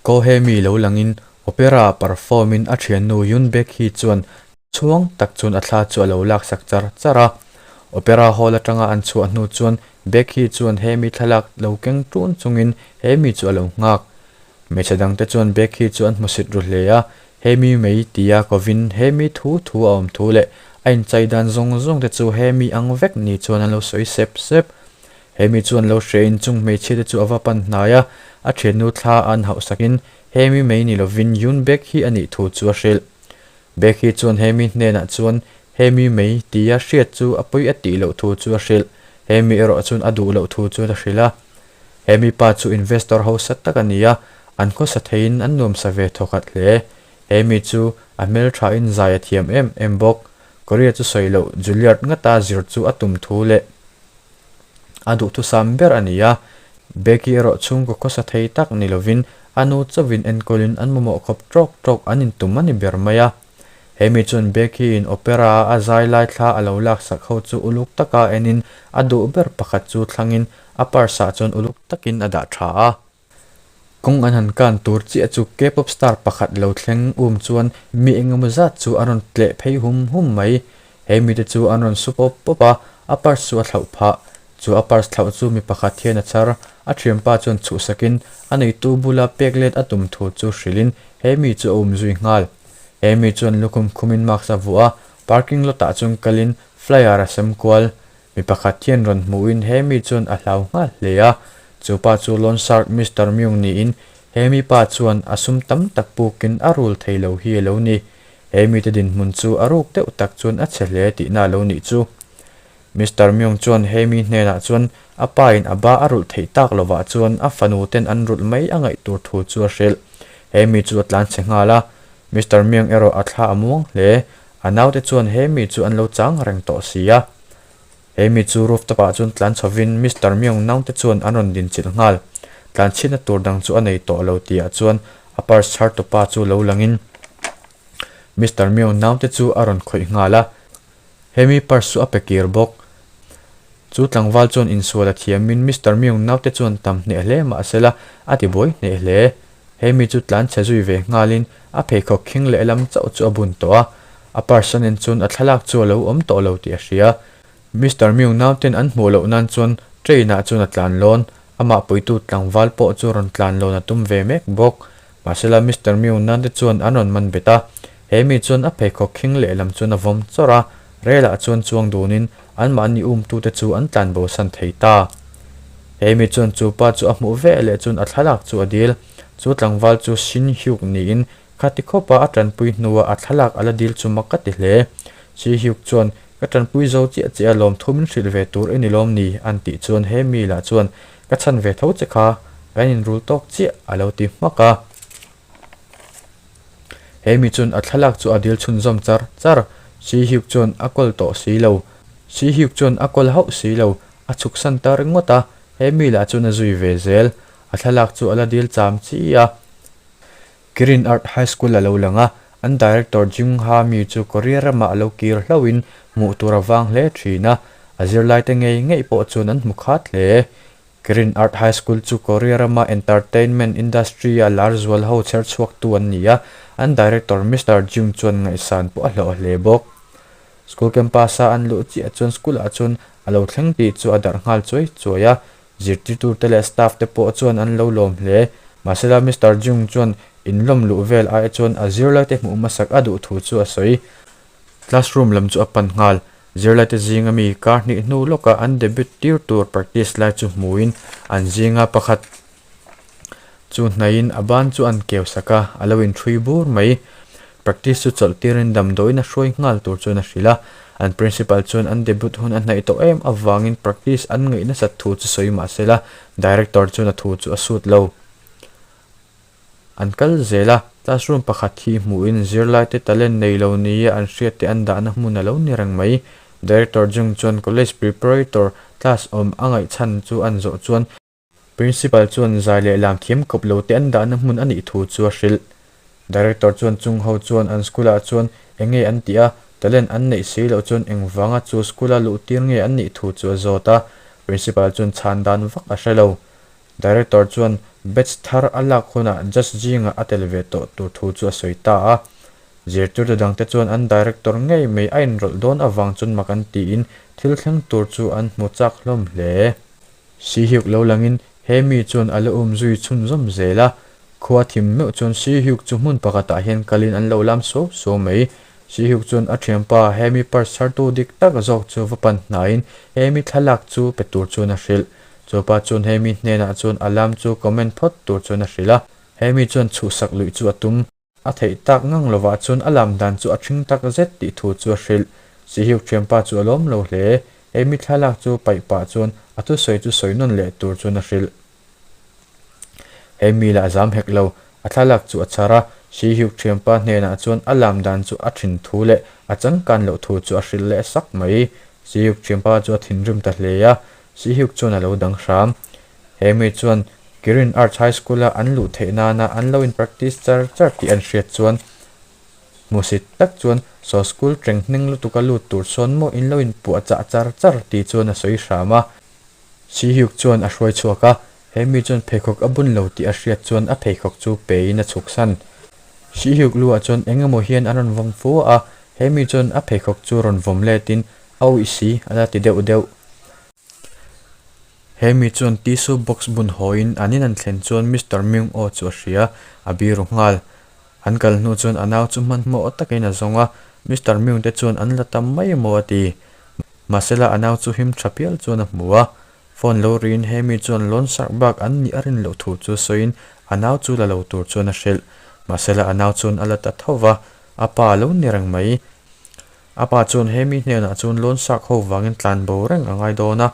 Ko Hae-mi lo langin opera perform in a thiannu Yoon Baek-hee chuan chhuang tak chuan a thla chu a lo laksak char char a. Opera hall atanga an chhuah hnu chuan Baek-hee chuan Hae-mi thlalak lo keng tun chungin Hae-mi chu a lo nghak. Hmeichhe dangte chuan Baek-hee chu an hmusit ru hle a, Hae-mi mai tia kovin Hae-mi thu thu a awm thu leh a inchai dan zawng zawng te chu Hae-mi ang vek ni chuan an lo sawi sep sep. Hemi chuan lo hre in chung hmeichhia te chu a va pan hnai a, a thiannu thla an hauh sakin Hemi mai ni lovin Yoon Baek hi a nih thu chu a hrilh. Baek hi chuan Hemi hnenah chuan Hemi mai tia hriat chu a pawi a tih loh thu chu a hrilh. Hemi erawh chuan a duh loh thu chuan a hrilh a. Hemi pa chu investor hausa tak a ni a, an khawsa theiin an nuamsa ve thawkhat hle. Hemi chu a hmelthain zai a thiam em em bawk. Korea chu sawi loh Juilliard ngata zir chu a tum thu leh A duhthusam ber a ni a, Becky erawh chhungkaw khawsa thei tak ni lovin a nu chauhin enkawlin an mamawh khawp tawk tawk an intum a ni ber mai a. He mi chuan Becky in opera a zai lai thla a lo laksak ho chu uluk taka enin a duh ber pakhat chu thlangin a purse ah chuan uluk takin a dah tha a. Kawng an han kan tur chiah chu K-pop star pakhat lo thleng um chuan mi engemaw zat chu an rawn tleh phei hum hum mai. He mite chu an rawn su pawp pawp a, a purse chu a thlauh phah. Chu a purse thlauh chu mi pakhat hian a chhar. A thianpa chuan chhuhsakin a neitu bula pek let a tum thu chu hrilhin he mi chu a um zui nghal. He mi chuan lukhum khumin mask a vuah a, parking lot ah chuan kalin flyer a sem kual. Mi pakhat hian rawn hmuhin he mi chuan a hlau nghal hle a, chu pa chu Loan Shark Mister Myung niin he mi pa chuan a sum tam tak pukin a rul thei lo hi a lo ni. He mite dinhmun chu a ruk deuh tak chuan a chhe hle tihna a lo nih chu. Mister Myung chuan he mi hnenah chuan a pa in a ba a rulh theih tak lovah chuan a fanu ten an rulh mai a ngaih tur thu chu a hrilh. He mi chu a tlan chhe nghal a, Mister Myung erawh a thla a muang hle. A naute chuan he mi chu an lo chang reng tawh si a. He mi chu rooftop ah chuan tlan chhovin Mister Myung naute chuan an rawn din chilh nghal. Tlan chhiatna tur dang chu a nei tawh lo tihah chuan a purse chhar tupa chu lo langin Mister Myung naute chu a rawn khawih nghal a. He mi purse chu a pe kir bawk. Chu tlangval chuan insual a thiamin Mister Myung naute chuan tam hneh hle mahsela a ti buai hneh hle. He mi chu tlan chhe zui ve nghalin a pheikhawk khing lehlam chauh chu a bun tawh a, a purse a nen chuan a thlalak chu a lo awm tawh lo tih a hria. Mister Myung nauten an hmuh loh nan chuan train ah chuan a tlan lawn, amah puitu tlangval pawh chu rawn tlan lawn a tum ve mek bawk. Mahsela Mister Myung nante chuan an rawn man bet a, he mi chuan a pheikhawk khing lehlam chuan a vawm chawrh a, rel ah chuan chuang dunin Anmahni umtute chu an tlan bosan thei ta. He mi chuan chu pa chu a hmuh ve leh chuan a thlalak chu a dil. Chu tlangval chu Shin Hyuk niin khati khawpa a tanpui hnua a thlalak a la dil chu mak ka ti hle. Shi Hyuk chuan, Ka tanpui zo chiah che a lawm thu min hrilh ve tur i ni lawm ni? an tih chuan he mi lah chuan, Ka chhan ve tho che kha, kan inrul tawk chiah a lo ti hmak a. He mi chuan a thlalak chu a dil chhunzawm char char. Si Hyuk chuan a kawl tawh si lo. Si Hyuk chuan a kawl hauh si lo. A chhuk san ta ringawt a, he mi lah chuan a zui ve zel. A thlalak chu a la dil cham chi a. Kirin Art High School a lo lang a, an director Jung Ha Mi chu Korea ramah a lo kir hlauhin hmuh tur a vang hle thin a, a zirlaite ngei ngei pawh chuan an hmu khat hle. Green Art High School chu Korea rama entertainment industry-a lar zual ho chher chhuaktu an ni a, an director Mister Jung chuan ngaihsan pawh a hlawh hle bawk. School campus-a an luh chiah chuan school-ah chuan a lo thleng tih chu a darh nghal chuai chuai a, zirtirtute leh staff te pawh chuan an lo lawm hle. Mahsela Mister Jung chuan inlawm luh vel ai chuan a zirlaite hmuh hmasak a duh thu chu a sawi. Classroom lam chu a pan nghal. Zirlaite zinga mi kar hnih hnu lawkah an debut tir tur practice lai chu hmuin an zinga pakhat chu hnaihin a ban chu an keu sak a, a lo inṭhui bur mai. Practice chu chawlh tirin damdawiin a hruai nghal tur chuan a hrilh a, an principal chuan an debut hun a hnaih tawh em avangin practice an ngaih nasat thu chu sawi mah sela director chuan a thu chu a sut lo. An kal zel a, classroom pakhat hi hmuhin zirlaite talent nei lo nia an hriatte an dahna hmun a lo ni reng mai. Director Jung chuan college preparator class awm a ngaihchhan chu an zawh chuan Principal chuan zai leh lam thiam kawp lo te an dahna hmun a nih thu chu a hrilh. Director chuan chung ho chuan an school ah chuan eng nge an tih a, talent an neih si loh chuan engvanga chu school a luh tir nge an nih thu chu a zawt a. Principal chuan chhan dan vak a hre lo. Director chuan batch thar a lak hunah judge zingah a tel ve tawh tur thu chu a sawi ta a. Zirtirtu dangte chuan an director ngei mai a inrawlh dawn avang chuan mak an tiin thil thleng tur chu an hmu chak hlawm hle. Sihyuk lo langin he mi chuan a la um zui chhunzawm zel a. Khua thim meuh chuan Sihyuk chu hmun pakhatah hian kalin an lo lam suau suau mai. Sihyuk chuan a thianpa he mi purse chhartu dik tak zawk chu va pan hnaiin he mi thlalak chu pe tur chuan a hrilh. Chupa chuan he mi hnenah chuan a lam chu comment phawt tur chuan a hrilh a. He mi chuan chhuhsak luih chu a tum. A theih tak ngang lovah chuan a lam dan chu a ṭhing tak zet tih thu chu a hrilh. Sihyuk ṭhianpa chu a lawm lo hle. He mi thlalak chu paih pah chuan a thusawi chu sawi nawn leh tur chuan a hrilh. He mi lah zam hek lo, a thlalak chu a chhar a. Sihyuk ṭhianpa hnenah chuan a lam dan chu a ṭhin thu leh a changkan loh thu chu a hrilh leh sak mai. Sihyuk ṭhianpa chu a thinrim ta hle a, Sihyuk chuan a lo dang hram. He mi chuan Kirin Arts High School-a an luh theih nana an lo in practice char char tih an hriat chuan hmusit tak chuan saw school teng hneng lutuka lut tur sawn maw in lo in puah chah char char tih chuan a sawi hram a. Sihyuk chuan a hruai chhuak a, he mi chuan pheikhawk a bun lo tih a hriat chuan a pheikhawk chu pein a chhuk san. Sihyuk luah chuan eng emaw hian an rawn vawm fu a, he mi chuan a pheikhawk chu rawn vawm letin a uih si a la ti deuh deuh. He mi chuan tissue box bun hawiin an in an thlen chuan Mister Myung aw chu a hria, a biru nghal. An kal hnu chuan a nau chu hmanhmawh takin a zawng a, Mister Myung te chuan an la tam mai maw a ti. Mahsela a nau chu him tha pial chuan a hmu a, phone lo riin he mi chuan lawn sarh bak an nih a rin loh thu chu sawiin a nau chu la lo tur chuan a hrilh. Mahsela a nau chuan a la ta tho va, a pa a lo ni reng mai. A pa chuan he mi hnenah chuan loan sak ho vangin tlan bo reng a ngai dawn a,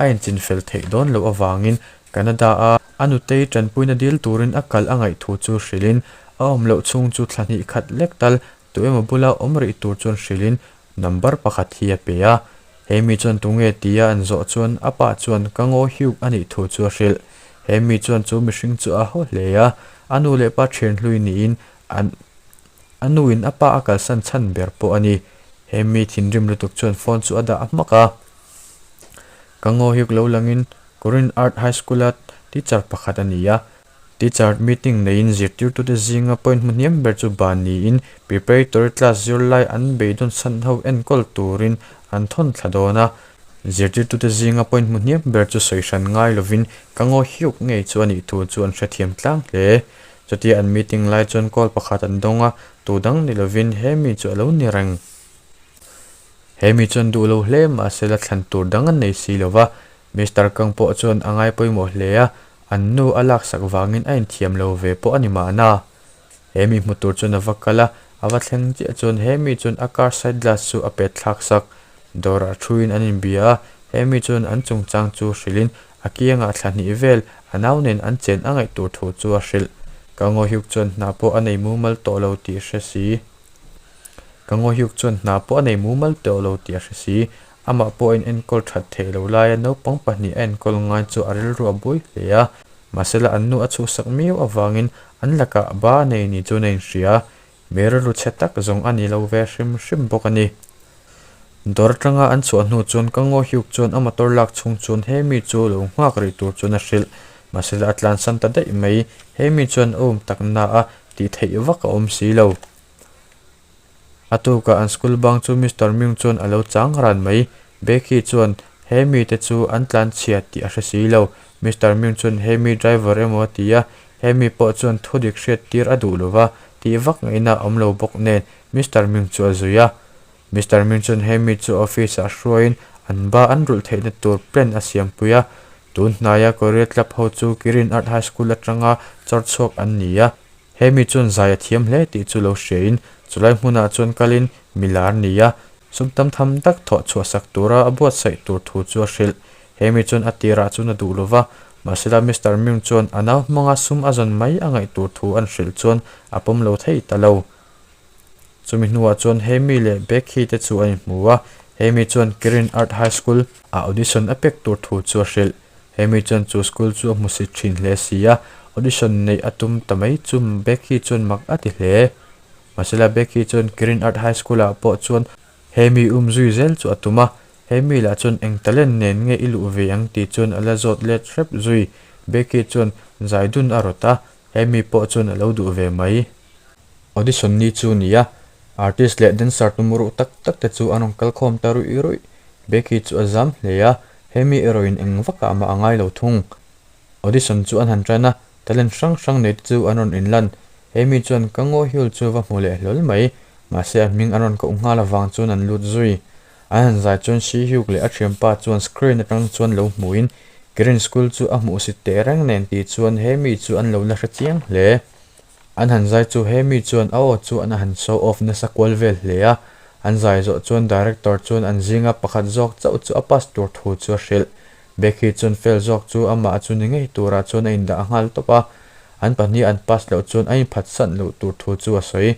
a inchin fel theih dawn loh avangin Canada a a nutei tanpuina dil turin a kal a ngaih thu chu hrilhin a awm loh chhung chu thla hnih khat lek tal tu emaw bula awm rih tur chuan hrilhin number pakhat hi a pe a. He mi chuan tunge tia an zawh chuan a pa chuan ka ngaw hiuk a nih thu chu a hrilh. He mi chuan chu mihring chu a haw hle a, a nu leh pa thian hlui niin an A nuin a pa a kalsan chhan ber pawh a ni. He mi thinrim lutuk chuan phone chu a dah hmak a. Ka ngaw hiuk lo langin Korean Art High School-a teacher pakhat a ni a. Teacher meeting neiin zirtirtute zinga point hmu hniam ber chu ban niin preparatory class zirlai an beidawn chhan ho enkawl turin an thawn thla dawn a. Zirtirtute zinga point hmu hniam ber chu sawi hran ngai lovin ka ngaw hiuk ngei chu a nih thu chu an hrethiam tlang hle. Chutia an meeting lai chuan call pakhat an dawng a, tu dang ni lovin he mi chu a lo ni reng. He mi chuan duh lo hle mahse la thlan tur dang an nei si lo va, Mister Kang pawh chuan a ngai pawimawh hle a, an nu a laksak vangin a inthiam lo ve pawh a ni mahna. He mi hmu tur chuan a va kal a, a va thleng chiah chuan he mi chuan a car side glass chu a pet thlak sak. Dawrah thuin an inbia a, he mi chuan an chungchang chu hrilhin A kiangah thla hnih vel a nau nen an chen a ngaih tur thu chu a hrilh. Ka Ngawihyuk chuan hna pawh a nei mumal tawh lo tih hre si. Ka Ngawihyuk chuan hna pawh a nei mumal tawh lo tih a hre si. Amah pawh a inenkawl that theih lo laia naupang pahnih a enkawl ngai chu a rilru a buai hle a. Mahsela an nu a chhuhsak miau avangin an lakah ba a nei ni chuan a inhria. Mi rilru chhe tak zawng a ni lo ve hrim hrim bawk a ni. Dawr atanga an chhuah hnu chuan ka ngaw hiuk chuan a motor lak chhung chuan he mi chu lo nghak rih tur chuan a hrilh. Mahse a tlansan ta daih mai. He mi chuan a um tak na a tih theih vak a awm si lo. A tukah an school bang chu Mister Myung chuan a lo chang ran mai. Becky chuan he mi te chu an tlan chhia tih a hre si lo. Mister Myung chuan he mi driver emaw a ti a, he mi pawh chuan thu dik hriat tir a duh lo va, tih vak ngaihna a awm lo bawk nen Mister Myung chu a zui a. Mister Myung chuan he mi chu office ah hruaiin an ba an rulh theihna tur plan a siampui a. Tun hnaia Korea Club ho chu Kirin Art High School atanga chawr chhuak an ni a. He mi chuan zai a thiam hle tih chu lo hriain chulai hmunah chuan kalin milar ni a, sum tam tham tak thawh chhuah sak tura a buatsaih tur thu chu a hrilh. He mi chuan a tirah chuan a duh lo va, mahsela Mister Myung chuan a nau hmanga sum a zawn mai a ngaih tur thu an hrilh chuan a pawm lo thei ta lo. Chumi hnuah chuan he mi leh Becky te chu an inhmu a, he mi chuan Kirin Art High School ah audition a pek tur thu chu a hrilh. He mi chuan chu school chu a hmusit thin hle si a, audition neih a tum ta mai chu Becky chuan mak a ti hle. Mahsela Becky chuan Kirin Art High School ah pawh chuan he mi um zui zel chu a tum a, he mi lah chuan eng talent nen nge i luh ve ang tih chuan a la zawt let hrep zui. Becky chuan zai dun a rawt a, Amy pawh chuan a lo duh ve mai. Audition ni chu ni a, artist leh dancer tum ruh tak tak te chu an rawn kal khawm ta ruih ruih. Becky chu a zam hle a, Amy erawhin eng vakah mah a ngai lo thung. Audition chu an han tan a, talent hrang hrang nei te chu an rawn inlan. Amy chuan ka ngaw hiul chu va hmu leh hlawl mai, mahse a hming an rawn koh nghal avang chuan an lut zui. An han zai chuan Shi Hyuk leh a thianpa chuan screen atang chuan lo hmuin Kirin School chu a hmuhsit teh reng nen tih chuan he mi chu an lo la hre chiang hle. An han zai chu he mi chuan a aw chu an han show off nasa kual vel hle a, an zai zawh chuan director chuan an zinga pakhat zawk chauh chu a pass tur thu chu a hrilh. Becky chuan fail zawk chu amah chu ni ngei turah chuan a indah nghal tawp a, an pahnih an pass loh chuan a inphatsan loh tur thu chu a sawi.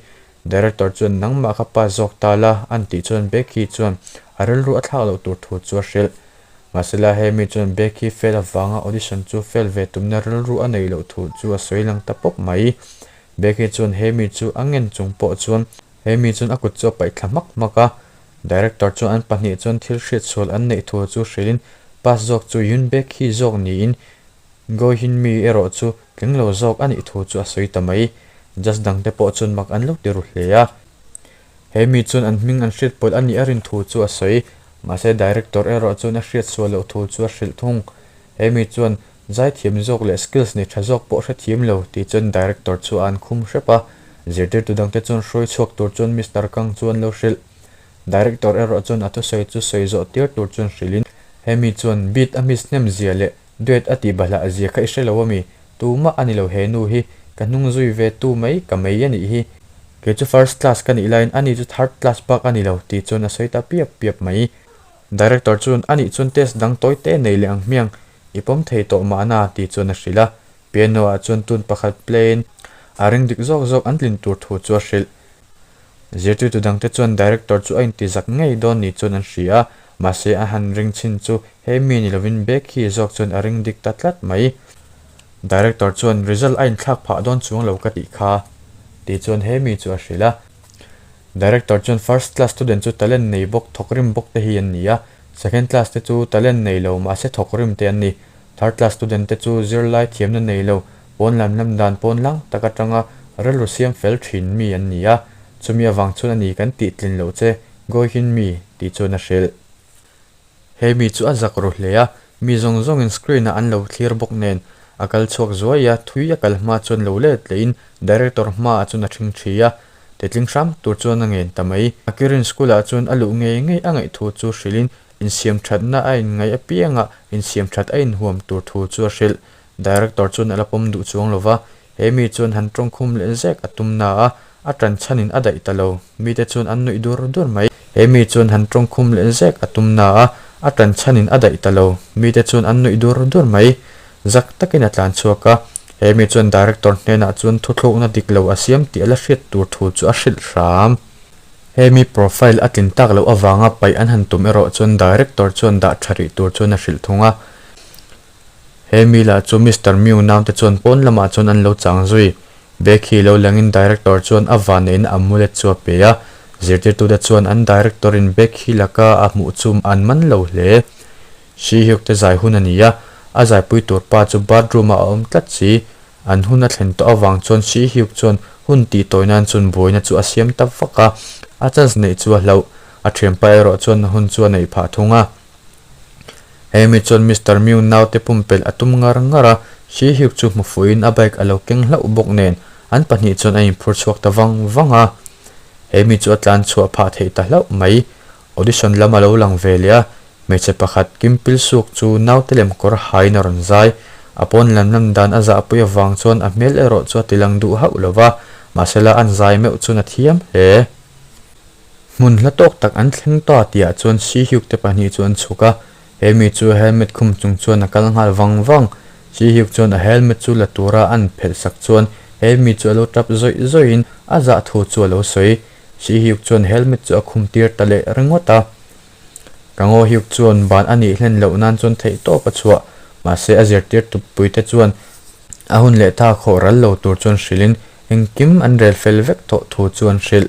Director chuan nangmah kha pass zawk ta la an tih chuan Becky chuan a rilru a thlak loh tur thu chu a hrilh. Mahsela Hemi chuan Becky fail avanga audition chu fail ve tumna rilru a neih loh thu chu a sawi lang ta pawp mai. Becky chuan Hemi chu a ngen chung pawh chuan Hemi chuan a kut chu a paih thla hmak hmak a. Director chuan an pahnih chuan thil hriatsual an neih thu chu hrilhin pass zawk chu Yoon Becky zawk niin Go Hin Mi erawh chu tling lo zawk a nih thu chu a sawi ta mai. Judge dangte pawh chuan mak an lo ti ru hle a. He mi chuan an hming an hriat pawlh a nih a rin thu chu a sawi. Mahse director erawh chuan a hriat sual loh thu chu a hrilh thung. He mi chuan zaithiam zawk leh skills nei tha zawk pawh hrethiam lo tih chuan director chu a an khum hrep a. Zirtirtu dangte chuan hruai chhuak tur chuan Mister Kang chu an lo hrilh. Director erawh chuan a thusawi chu sawi zawh tir tur chuan hrilhin he mi chuan beat a miss hnem zia leh Duet a tih bahlah zia kha i hre lo ami? Tumah a ni lo he nu hi, ka hnung zui ve tu mai ka mei a nih hi. Kei chu first class ka nih laiin ani chu third class bak a ni lo tih chuan a sawi ta piap piap mai. Director chuan a nih chuan test dang tawi te nei leh ang hmiang, i pawm thei tawh mahna tih chuan a hrilh a. Piano ah chuan tune pakhat play in a ring dik zawk zawk an tlin tur thu chu a hrilh. Zirtirtu dangte chuan director chu a inti zak ngei dawn ni chuan an hria a, mahse a han ring chhin chu he mi ni lovin Becky zawk chuan a ring dik ta tlat mai. Director chuan result a inthlak phah dawn chuang lo ka tih kha tih chuan he mi chu a hrilh a. Director chuan first class student chu talent nei bawk thawkrim bawk te hi an ni a, second class te chu talent nei lo mahse thawkrim te an ni. Third class student te chu zirlai thiamna nei lo Pawn lam lam dan pawn lang tak atanga rilru siam fel thin mi an ni a, chumi avang chuan a ni kan tih tlin loh che, Goihin mi tih chuan a hrilh. He mi chu a zak ru hle a, mi zawng zawngin screen ah an lo thlir bawk nen a kal chhuak zuai a, thui a kal hma chuan lo let lehin director hmaah chuan a thing thi a, titling hram tur chuan a ngen ta mai. A kirin school ah chuan a luh ngei ngei a ngaih thu chu hrilhin insiam thatna a inngaih apiangah insiam that a inhuam tur thu chu a hrilh. Director chuan a la pawm duh chuang lo va, he mi chuan han tawngkhum leh zek a tum na a, a tan chhanin a daih ta lo. Mite chuan an nuih dur dur mai. He mi chuan han tawngkhum leh zek a tum na a, a tan chhanin a daih ta lo. Mite chuan an nuih dur dur mai. Zak takin a tlan chhuak a, he mi chuan Director hnenah chuan thuthlukna dik lo a siam tih a la hriat tur thu chu a hrilh hram. He mi profile a tlin tak loh avanga paih an han tum erawh chuan Director chuan dah tha rih tur chuan a hrilh thung a. He mi lah chu Mister Mew naute chuan pawn lamah chuan an lo chang zui. Becky lo lengin Director chuan a vanneihna amulet chu a pe a. Zirtirtute chuan an Director in Becky laka a hmuh chu an man lo hle. Shi Hyuk te zai hun a ni a, a zaipui tur pa chu bathroom ah a awm tlat si. An hun a thlen tawh avang chuan Shi Hyuk chuan hun tih tawi nan chuan buaina chu a siam ta vak a, a chance neih chu a hlauh. A thianpa erawh chuan a hun chu a neih phah thung a. Hemi chuan Mister Mew naute pumpelh a tum ngar ngar a, Shi Hyuk chu hmu fuhin a bike a lo keng hlauh bawk nen an pahnih chuan a inphur chhuak ta vang vang a. Hemi chu a tlan chhuah phah theih ta hlauh mai. Audition lam a lo lang ve leh a, hmeichhe pakhat Kim Pil Suk chu naute lem kawr hain a rawn zai. A pawn lam lam dan a zahpui avang chuan a hmel erawh chu a ti lang duh hauh lo va, mahsela an zai meuh chuan a thiam hle. Hmun hla tawk tak an thleng ta tihah chuan Si Hyuk te pahnih chu an chhuk a, he mi chu helmet khum chung chuan a kal nghal vang vang. Si Hyuk chuan a helmet chu la tura an phelh sak chuan he mi chu a lo tap zawih zawihin a zah thu chu a lo sawi. Si Hyuk chuan helmet chu a khum tir ta leh ringawt a. Ka Ngaw Hyuk chuan ban a nih hlen loh nan chuan theih tawp a chhuah, mahse a zirtir tuppui te chuan a hun leh tha khawh ral lo tur chuan hrilhin engkim an rel fel vek tawh thu chu an hrilh.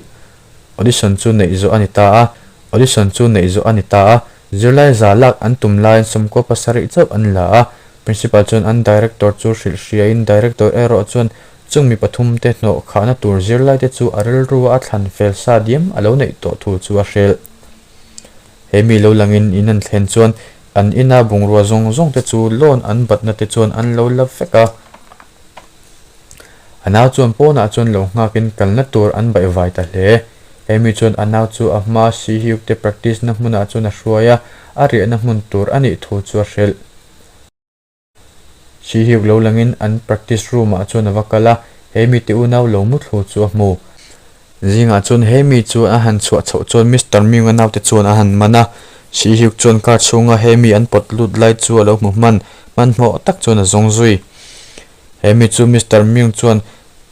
Audition chu neih zawh a ni ta a, Audition chu neih zawh a ni ta a, zirlai za lak an tum laiin 97 chauh an la a. Principal chuan an Director chu hrilh hriain Director erawh chuan chung mi pathumte hnawh khahna tur zirlaite chu a rilrua a thlan fel sa diam a lo neih tawh thu chu a hrilh. He mi lo langin in an thlen chuan an ina bungrua zawng zawngte chu loan an batna te chuan an lo la vek a. A nau chuan pawnah chuan lo nghakin kalna tur an baihvai ta hle. He mi chuan a nau chu a hma Sihiuk te practice na hmunah chuan a hruai a, a riahna hmun tur a nih thu chu a hrilh. Sihiuk lo langin an practice room ah chuan a va kal a, he mi te unau lo muthlu chu a hmu. Zingah chuan he mi chu a han chhuah chhoh chuan Mister Myung-a naute chuan a han man a, Sihiuk chuan car chhunga he mi an pawt lut lai chu a lo hmu hman, hmanhmawh tak chuan a zawng zui. He mi chu Mister Myung chuan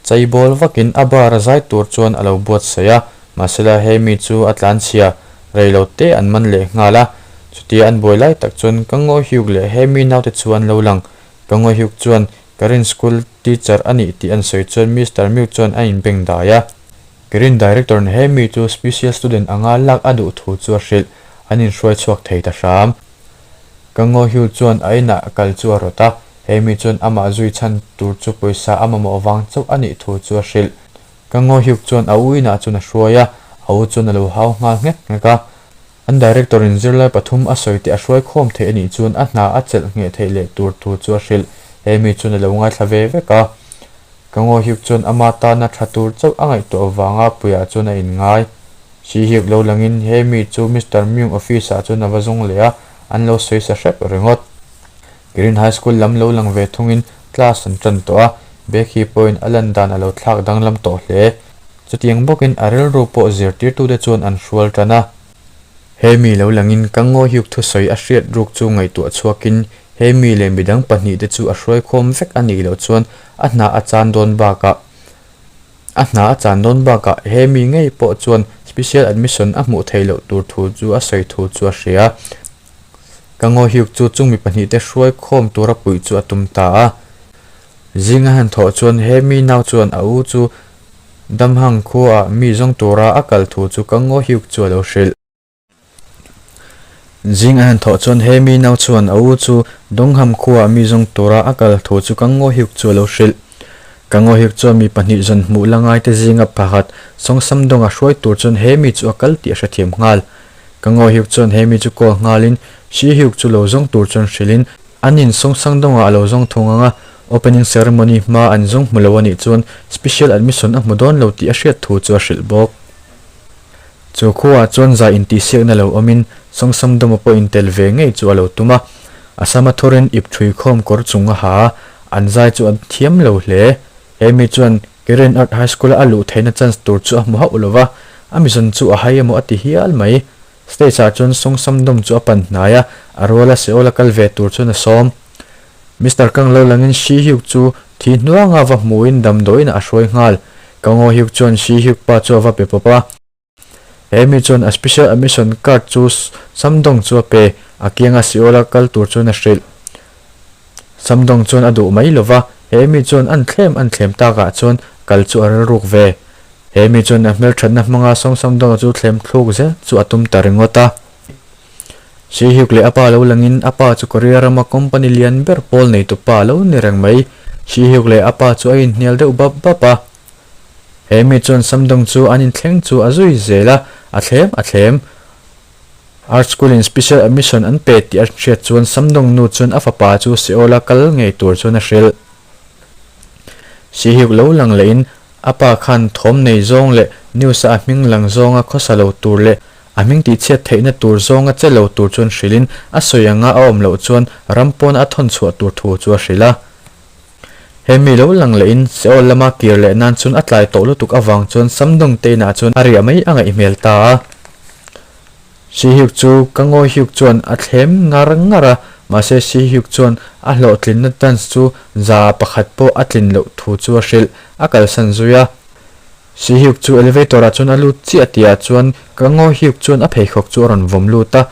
chai bawl vakin a bar a zai tur chuan a lo buatsaih a, mahsela he mi chu a tlanchhia rei lo te an man leh nghal a. Chutia an buai lai tak chuan ka ngawi hiuk leh he mi naute chu an lo lang. Ka ngawi hiuk chuan Karin school teacher a nih tih an sawi chuan Mister Myung chuan a inbeng dai a. Karin director in he mi chu special student anga lak a duh thu chu a hrilh, an inhruai chhuak thei ta hram. Ka ngawi hiu chuan a inah kal chu a rawt a, He mi chuan amah zui chhan tur chu pawisa a mamawh vang chauh a nih thu chu a hrilh. Ka ngaw hiuk chuan a u inah chuan a hruai a, a u chuan a lo hau nghal nghek nghek a. An director in zirlai pathum a sawi tih a hruai khawm theih a nih chuan a hna a chelh ngheh theih leh tur thu chu a hrilh. He mi chuan a lo ngaithla ve vek a. Ka ngaw hiuk chuan ama tana tha tur chauh a ngaihtuah vanga puiah chuan a inngai. Si hiuk lo langin he mi chu Mister Myung office ah chuan a va zawng leh a, an lo sawi sa hrep ringawt. Green High School lam lo lang ve thungin class an tan tawh a, Becky pawhin a lan dan a lo thlak danglam tawh hle. Chutiang bawkin a rilru pawh zirtirtute chuan an hrual tan a. He mi lo langin ka ngawi hiuk thusawi a hriat ruk chu ngaihtuah chhuakin he mi leh midang pahnihte chu a hruaikhawm vek a nih loh chuan a hna a chan dawn bakah a hna a chan dawn bakah he mi ngei pawh chuan special admission a hmuh theih loh tur thu chu a sawi thu chu a hria. Ka ngaw hiuk chu chung mi pahnihte hruai khawm tura puih chu a tum ta a. Zing a han thawh chuan he mi nau chuan a u chu Damhang khuaah mi zawng tura a kal thu chu ka ngaw hiuk chu a lo hrilh. Zing a han thawh chuan he mi nau chuan a u chu Dongham khuaah mi zawng tura a kal thu chu ka ngaw hiuk chu a lo hrilh. Ka ngaw hiuk chuan mi pahnih zawn hmuh la ngaite zinga pakhat Sawngsamdawnga hruai tur chuan he mi chu a kal tih a hrethiam nghal. Ka ngawi hiuk chuan he mi chu call nghalin Shi Hyuk chu lo zawng tur chuan hrilhin an in sawng sang dawngah a lo zawng thung ang a, opening ceremony hma an zawng hmu lo a nih chuan special admission a hmu dawn lo tih a hriat thu chu a hrilh bawk. Chu khuaah chuan zai intihsiakna lo awmin Sawng Sam Dawma pawh intel ve ngei chu a lo tum a, a sama thurin ip thui khawm kawr chung a ha a, an zai chu an thiam lo hle. He mi chuan Karen Art High School-a a luh theihna chance tur chu a hmu hauh lo va, a mizawn chu a hai emaw a ti hial mai. Stage-ah chuan Song Sam Dom chu a pan hnai a, a ruala Seoul a kal ve tur chuan a sawm. Mister Kang lo langin Shi Hyuk chu thi hnuanga va hmuhin damdawiinah a hruai nghal. Kang Oh Hyuk chuan Shi Hyuk pa chu a va pe pawp a. He mi chuan a special admission card chu Samdong chu a pe, a kianga Seoul-a kal tur chuan a hrilh. Samdong chuan a duh mai lo va, he mi chuan an thlem an thlem takah chuan kal chu a rilruk ve. He mi chuan a hmelthatna hmanga Song Samdonga chu thlem thluk zel chu a tum ta ringawt a. Sihyuk leh a pa lo langin a pa chu Korea rama company lian ber pawl neitu pa lo ni reng mai. Sihyuk leh a pa chu a inhnial deuh bap bap a. He mi chuan Samdong chu an inthleng chu a zui zel a, a thlem a thlem. Art School in special admission an pe tih a hriat chuan Samdong nu chuan a fapa chu Seoul a kal ngei tur chuan a hrilh. Sihyuk lo lang lehin a pa khan thawm nei zawng leh news a a hming lang zawnga khawsa lo tur leh a hming tihchhiat theihna tur zawnga che lo tur chuan hrilhin a sawi anga a awm loh chuan ram pawna a thawn chhuah tur thu chu a hrilh a. He mi lo lang lehin Seoul lama kir leh nan chuan a tlai tawh lutuk avang chuan Samdong te inah chuan a riah mai a ngaih hmel ta a. Sihyuk chu ka ngawi Hyuk chuan a thlem ngar ngar a, mahse Sihyuk chuan a hlawhtlinna chance chu za pakhat pawh a tlin loh thu chu a hrilh, a kalsan zui a. Sihyuk chu elevator ah chuan a lut chiah tihah chuan ka ngaw Hyuk chuan a pheikhawk chu a rawn vawm lut a.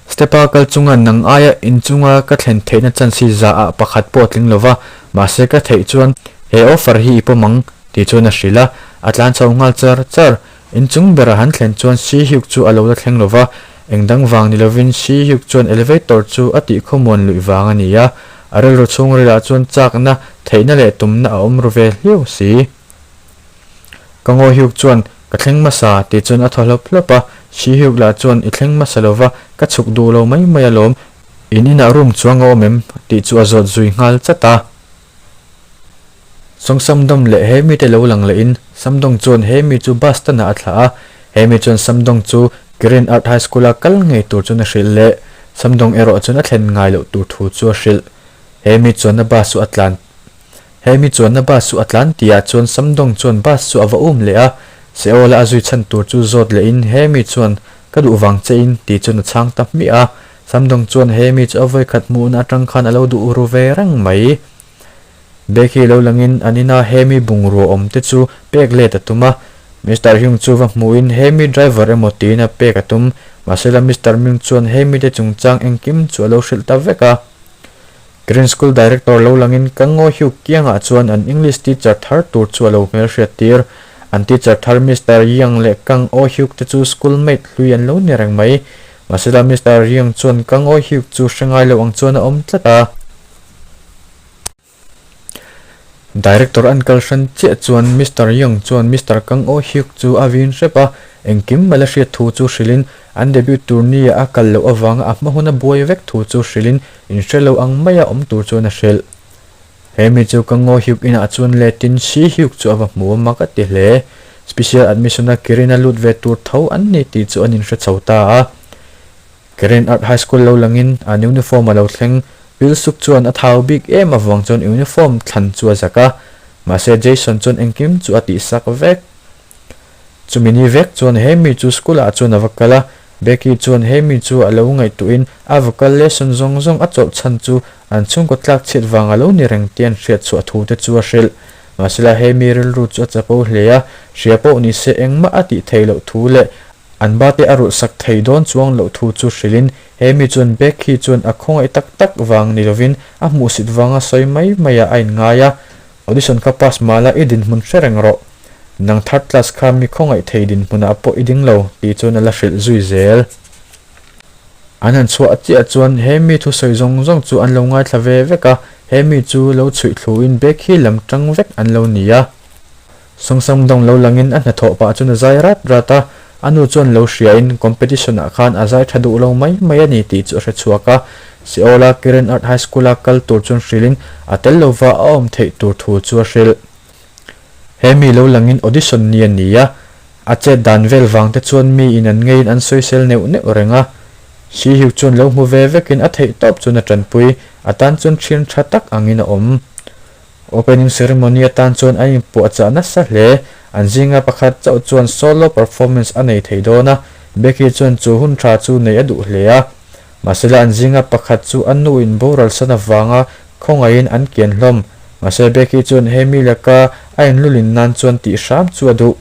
Step a kal chunga nang aia inchunga ka thlen theihna chance hi za ah pakhat pawh a tling lova, mahse ka theih chuan he offer hi i pawm ang tih chuan a hrilh a, a tlan chho nghal char char. Inchung berah han thlen chuan Sihyuk chu a lo la thleng lova, engdang vang ni lovin Sihyuk chuan elevator chu a tih khawmuan luih vang a ni a. A rilru chhungrilah chuan chakna, theihna leh tumna a awm ru ve hliau si. Ka ngaw Hyuk chuan, Ka thleng hmasa, tih chuan a thaw hlawp hlawp a. Shi Hyuk lah chuan, I thleng hmasa lo va, ka chhuk duh lo mai mai alawm. In inah room chuang a awm em? tih chu a zawt zui nghal chat a. Sawng Samdawng leh Hemi te lo lang lehin Samdawng chuan Hemi chu bus stand-ah a thlah a, Hemi chuan Samdawng chu Kirin Art High School-a kal ngei tur chuan a hrilh leh Samdawng erawh chuan a thlen ngai loh tur thu chu a hrilh. Hemi chuanna bus chu a tlan Hemi chuanna bus chu a tlan tihah chuan Samdawng chuan bus chu a va um leh a, Seoul-a a zui chhan tur chu zawt lehin Hemi chuan Ka duh vang che in tih chuan a chhang ta hmiah a, Samdawng chuan Hemi chu a vawikhat hmuhna atang khan a lo duh ru ve reng mai. Becky lo langin an ina Hemi bungrua awm te chu pek let a tum a. Mister Hyung chu va hmuhin Hemi driver emaw tiin a pek a tum. Mahsela Mister Myung chuan Hemi te chungchang engkim chu a lo hrilh ta vek a. Green School Director lo langin ka ngaw Hyuk kiangah chuan an English teacher thar tur chu a lo hmelhriat tir. An teacher thar Mister Yang leh Kang Oh Hyuk te chu school mate hlui an lo ni reng mai. Mahsela Mister Yang chuan Kang Oh Hyuk chu hre ngai lo ang chuan a awm tlat a. Director an kal hran chiah chuan Mister Young chuan Mister Kang Oh Hyuk chu a vin hrep a, engkim mala hriat thu chu hrilhin an debut tur nia a kal loh avanga a hma hun a buai vek thu chu hrilhin inhre lo ang maia awm tur chuan a hrilh. He mi chu Kang Oh Hyuk inah chuan letin Shi Hyuk chu a va hmu a mak a ti hle. Special admission a Kirin a lut ve tur tho an ni tih chu an inhre chho ta a. Karen Art High School lo langin an uniform a lo thleng. Pilsuk chuan a thau bik em avang chuan uniform thlan chu a zak a, mahse Jason chuan engkim chu a tihsak vek. Chumi ni vek chuan he mi chu school ah chuan a va kal a, Becky chuan he mi chu a lo ngaihtuahin a vocal lesson zawng zawng a chawlh chhan chu an chhungkaw tlak chhiat vang a lo ni reng tih an hriat chhuah thu te chu a hrilh. Mahsela he mi rilru chu a chapo hle a, hria pawh ni se engmah a tih theih loh thu leh An ba te a rulh sak thei dawn chuang loh thu chu hrilhin he mi chuan Becky chuan a khawngaih tak tak vang ni lovin a hmuhsit vanga sawi mai maiah a inngai a, Audition kha pass mah la i dinhmun hre reng rawh. Nang third class kha mi khawngaih thei dinhmunah pawh i ding lo tih chuan a la hrilh zui zel. An han chhuah chiah chuan he mi thusawi zawng zawng chu an lo ngaithla ve vek a, he mi chu lo chhuih thluin Becky lam tang vek an lo ni a. Sawngsang dawng lo langin a hnathawh pah chuan a zai rat rat a, a nu chuan lo hriain competition ah khan a zai tha duh lo mai mai a ni tih chu a hre chhuak a. Seoul-a Kirin Art High School-a kal tur chuan hrilhin a tel lova a awm theih tur thu chu a hrilh. He mi lo langin audition ni a ni a, a chet dan vel vang te chuan mi in an ngeiin an sawisel neuh neuh reng a. Shi Hyuk chuan lo hmu ve vekin a theih tawp chuan a tanpui, a tan chuan thian tha tak angin a awm. Opening ceremony atan chuan an inpuahchah nasa hle. An zinga pakhat chauh chuan solo performance a nei thei dawn a, Becky chuan chu hun tha chu neih a duh hle a. Mahsela an zinga pakhat chu a nu in boral san avanga khawngaihin an kian hlawm. Mahse Becky chuan he mi laka a inlulin nan chuan tih hram chu a duh.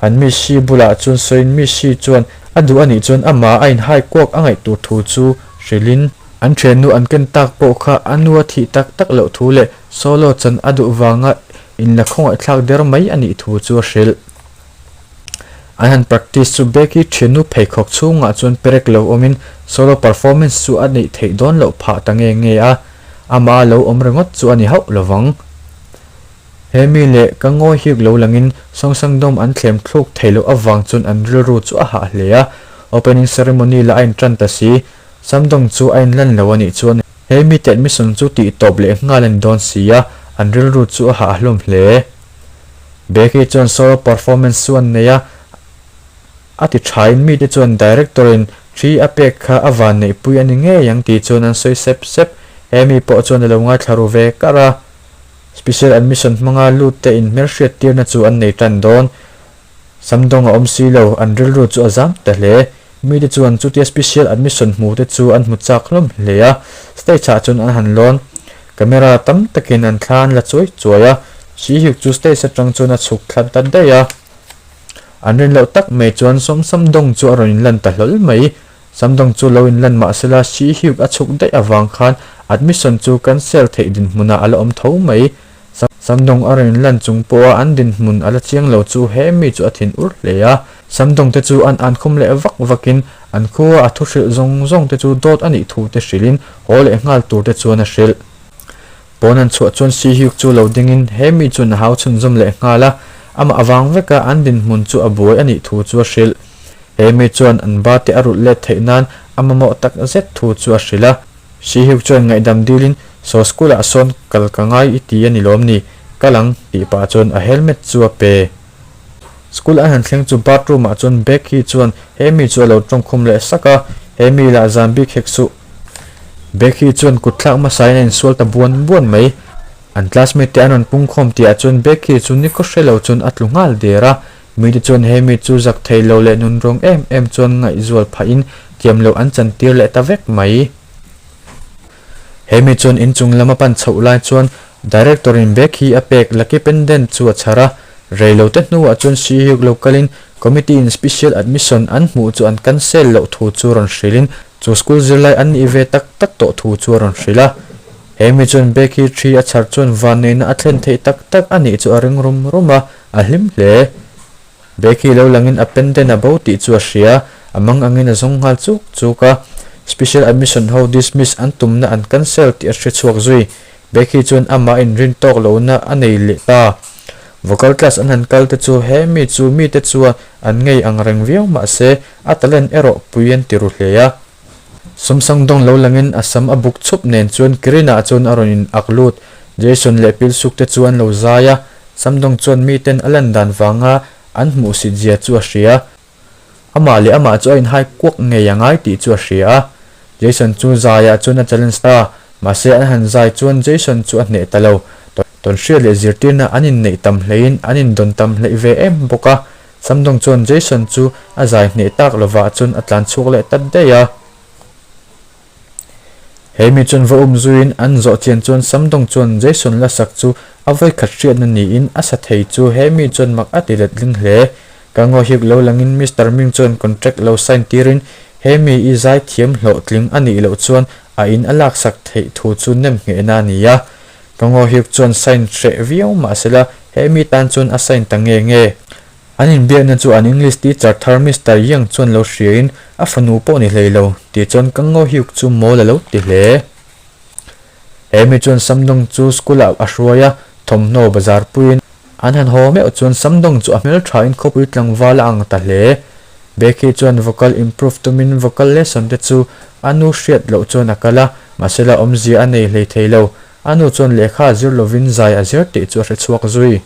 An Miss Shi bulah chuan sawiin Miss Shi chuan a duh anih chuan amah a inhai kuak a ngaih tur thu chu hrilhin, an thiannu an ken tak pawh kha a nu a thih tak tak loh thu leh Solo chan a duh vanga inla khawngaihthlak der mai a nih thu chu a hrilh. An han practice chu Becky thiannu pheikhawk chhungah chuan perek lo awmin solo performance chu a neih theih dawn loh phah ta nge nge a, amah a lo awm ringawt chu a ni hauh lovang. He mi leh ka ngawi hik lo langin Sawngsangdawm an thlem thluk theih loh avang chuan an rilru chu a hah hle a, opening ceremony lah a intan ta si, Samdawng chu a inlan lo a nih chuan He mite admission chu tih tawp leh nghal a ni dawn si a, an rilru chu a hah hlawm hle. Becky chuan solo performance chu an nei a, a ti thain mite chuan director in thi a pek kha a van neihpui a ni ngei ang tih chuan an sawi sep sep. He mi pawh chuan a lo ngaithla ru ve kar a. Special admission hmanga lut te inhmelhriat tirna chu an nei tan dawn. Samdawng a awm si lo, an rilru chu a zam ta hle. Mite chuan chutia special admission hmu te chu an hmu chak hlawm hle a, stage ah chuan an han lawn. Camera tam takin an thla an la chuai chuai a, Sihuk chu stage atang chuan a chhuk thla ta daih a. An rin loh tak mai chuan Sawm Samdawng chu a rawn inlan ta hlawl mai. Samdawng chu lo inlan mah sela Sihuk a chhuk daih avang khan admission chu cancel theih dinhmunah a la awm tho mai. Samdawng a rawn lan chung pawha an dinhmun a la chiang lo chu he mi chu a thin ur hle a. Samdawng te chu an ankhum leh vak vakin an khua a thu hrilh zawng zawng te chu dawt a nih thu te hrilhin haw leh nghal tur te chuan a hrilh. Pawn an chhuah chuan Sihyuk chu lo dingin he mi chuan a hau chhunzawm leh nghal a, amah avang veka an dinhmun chu a buai a nih thu chu a hrilh. He mi chuan an ba te a rulh let theih nan a mamawh tak zet thu chu a hrilh a. Sihyuk chuan ngaihdam dilin Saw school ah sawn kal ka ngai i ti a ni lawm ni? Kal ang tih pah chuan a helmet chu a pe. School an han thleng chu bathroom ah chuan Becky chuan he mi chu a lo tawngkhum leh sak a, he mi lah zan bik hek suh. Becky chuan kut thlak hmasain a insual ta buan buan mai. An classmate te an rawn pungkhawm tihah chuan Becky chu ni khaw hre lo chuan a tlu nghal der a, mite chuan he mi chu zak thei lo leh nunrawng em em chuan ngaihzual phahin thiam loh an chantir leh ta vek mai. He mi chuan inchung lam a pan chhoh lai chuan Director in bag hi a pek Lucky Pendant chu a chhar a, reilote hnuah chuan Sihyuk lo kalin Committee in Special Admission an hmuh chu an cancel loh thu chu rawn hrilhin chu school zirlai an nih ve tak tak tawh thu chu a rawn hrilh a. He mi chuan bag hi thi a chhar chuan vanneihna a thlen theih tak tak a nih chu a ring rum rum a, a hlim hle. Becky lo langin a pendant a bo tih chu a hria, a mang angin a zawng nghal chuk chuk a. Special admission ho dismiss an tumna an cancel tih a hre chhuak zui. Becky chuan amah inrin tawk lohna a nei leh ta. Vocal class an han kal te chu he mi chu mite chuan an ngei ang reng viau mahse a talent erawh pui an ti ru hle a. Sawmsang dawng lo langin a sam a buk chhup nen chuan Kirina chuan a rawn in ak lut. Jason leh Pilsuk te chu an lo zai a, Samdawng chuan miten a lan dan vanga an hmuhsit zia chu a hria. Amah leh amah chu a inhai kuak ngei a ngai tih chu a hria a. Jason chu zaiah chuan a challenge ta, mahse an han zai chuan Jason chu a hneh ta lo. Tawnhriat leh zirtirna an inneih tam hleiin an indawn tam hleih ve em bawk a. Samdawng chuan Jason chu a zai hneh tak lovah chuan a tlan chhuak leh ta daih a. He mi chuan va um zuiin an zawh chian chuan Samdawng chuan Jason la sak chu a vawikhat hriatna niin a sa thei chu he mi chuan mak a ti letling hle. Ka ngaw hik lo langin Mister Ming chuan contract lo sign tirin he mi i zai thiam hlawhtling a nih loh chuan a in a laksak theih thu chu nem nghehna a ni a. Ka ngaw hik chuan sign hreh viau mahsela he mi tan chuan a sign ta nge nge. An inbiakna chu an English teacher thar Mister Yang chuan lo hriain a fanu pawh ni hlei lo tih chuan ka ngaw hiuk chu mawl a lo ti hle. He mi chuan Samdong chu school ah a hruai a, thawmhnaw bazar puiin an han haw meuh chuan Samdong chu a hmelthain khawpui tlangval a ang ta hle. Becky chuan vocal improve tumin vocal lesson te chu a nu hriat loh chuan a kal a, mahsela awmzia a nei hlei thei lo. A nu chuan lehkha a zir lovin zai a zir tih chu a hre chhuak zui.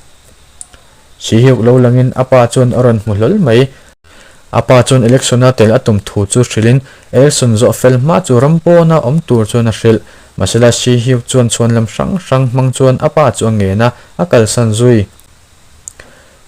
Sihiuk lo langin a pa chuan a rawn hmu hlawl mai. A pa chuan election-a tel a tum thu chu hrilhin election zawh fel hma chu ram pawna awm tur chuan a hrilh. Mahsela Sihiuk chuan chhuan lam hrang hrang hmang chuan a pa chu a ngen a, a kalsan zui.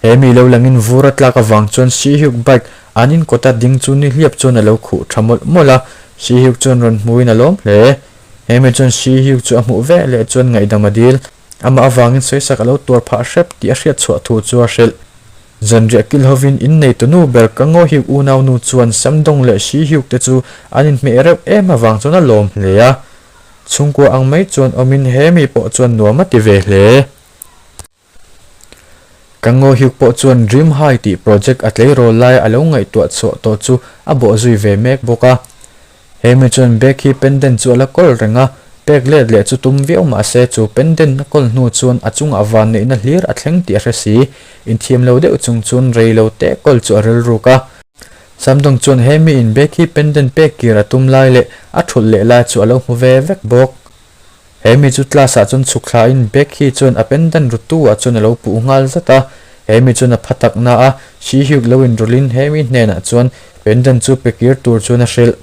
He mi lo langin vur a tlak avang chuan Sihiuk bike an inkawta ding chu nihliap chuan a lo khuh tha mawlh mawlh a, Sihiuk chuan rawn hmuin a lawm hle. He mi chuan Sihiuk chu a hmuh vek leh chuan ngaihdam a dil. Amah avangin sawisak a lo tuar phah hrep tih a hriat chhuah thu chu a hrilh. Zanriah kil hovin inneitu nu ber ka ngaw hiuk unaunu chuan Samdawng leh Shi Hiuk te chu an inhmeh reuh em avang chuan a lawm hle a. Chhungkua ang mai chuan awmin he mi pawh chuan nuam a ti ve hle. Ka ngaw hiuk pawh chuan Dream High tih project a tleirawl lai a lo ngaihtuah chhuah tawh chu a bawh zui ve mek bawk a. He mi chuan bag hi pendant chu a la kawl reng a, pek let leh chu tum viau mah se chu pendant a kawl hnu chuan a chungah vanneihna hlir a thleng tih a hre si. Inthiam lo deuh chung chuan rei lo teh kawl chu a rilruk a. Samdawng chuan he mi in bag hi pendant pek kir a tum lai leh a thulh leh lai chu a lo hmu ve vek bawk. He mi chu class ah chuan chhuk thla in Becky chuan a pendant rutu ah chuan a lo puh nghal zat a, he mi chuan a pha tak na a, Shi Hyuk lo in rawlh in he mi hnenah chuan pendant chu pe kir tur chuan a hrilh.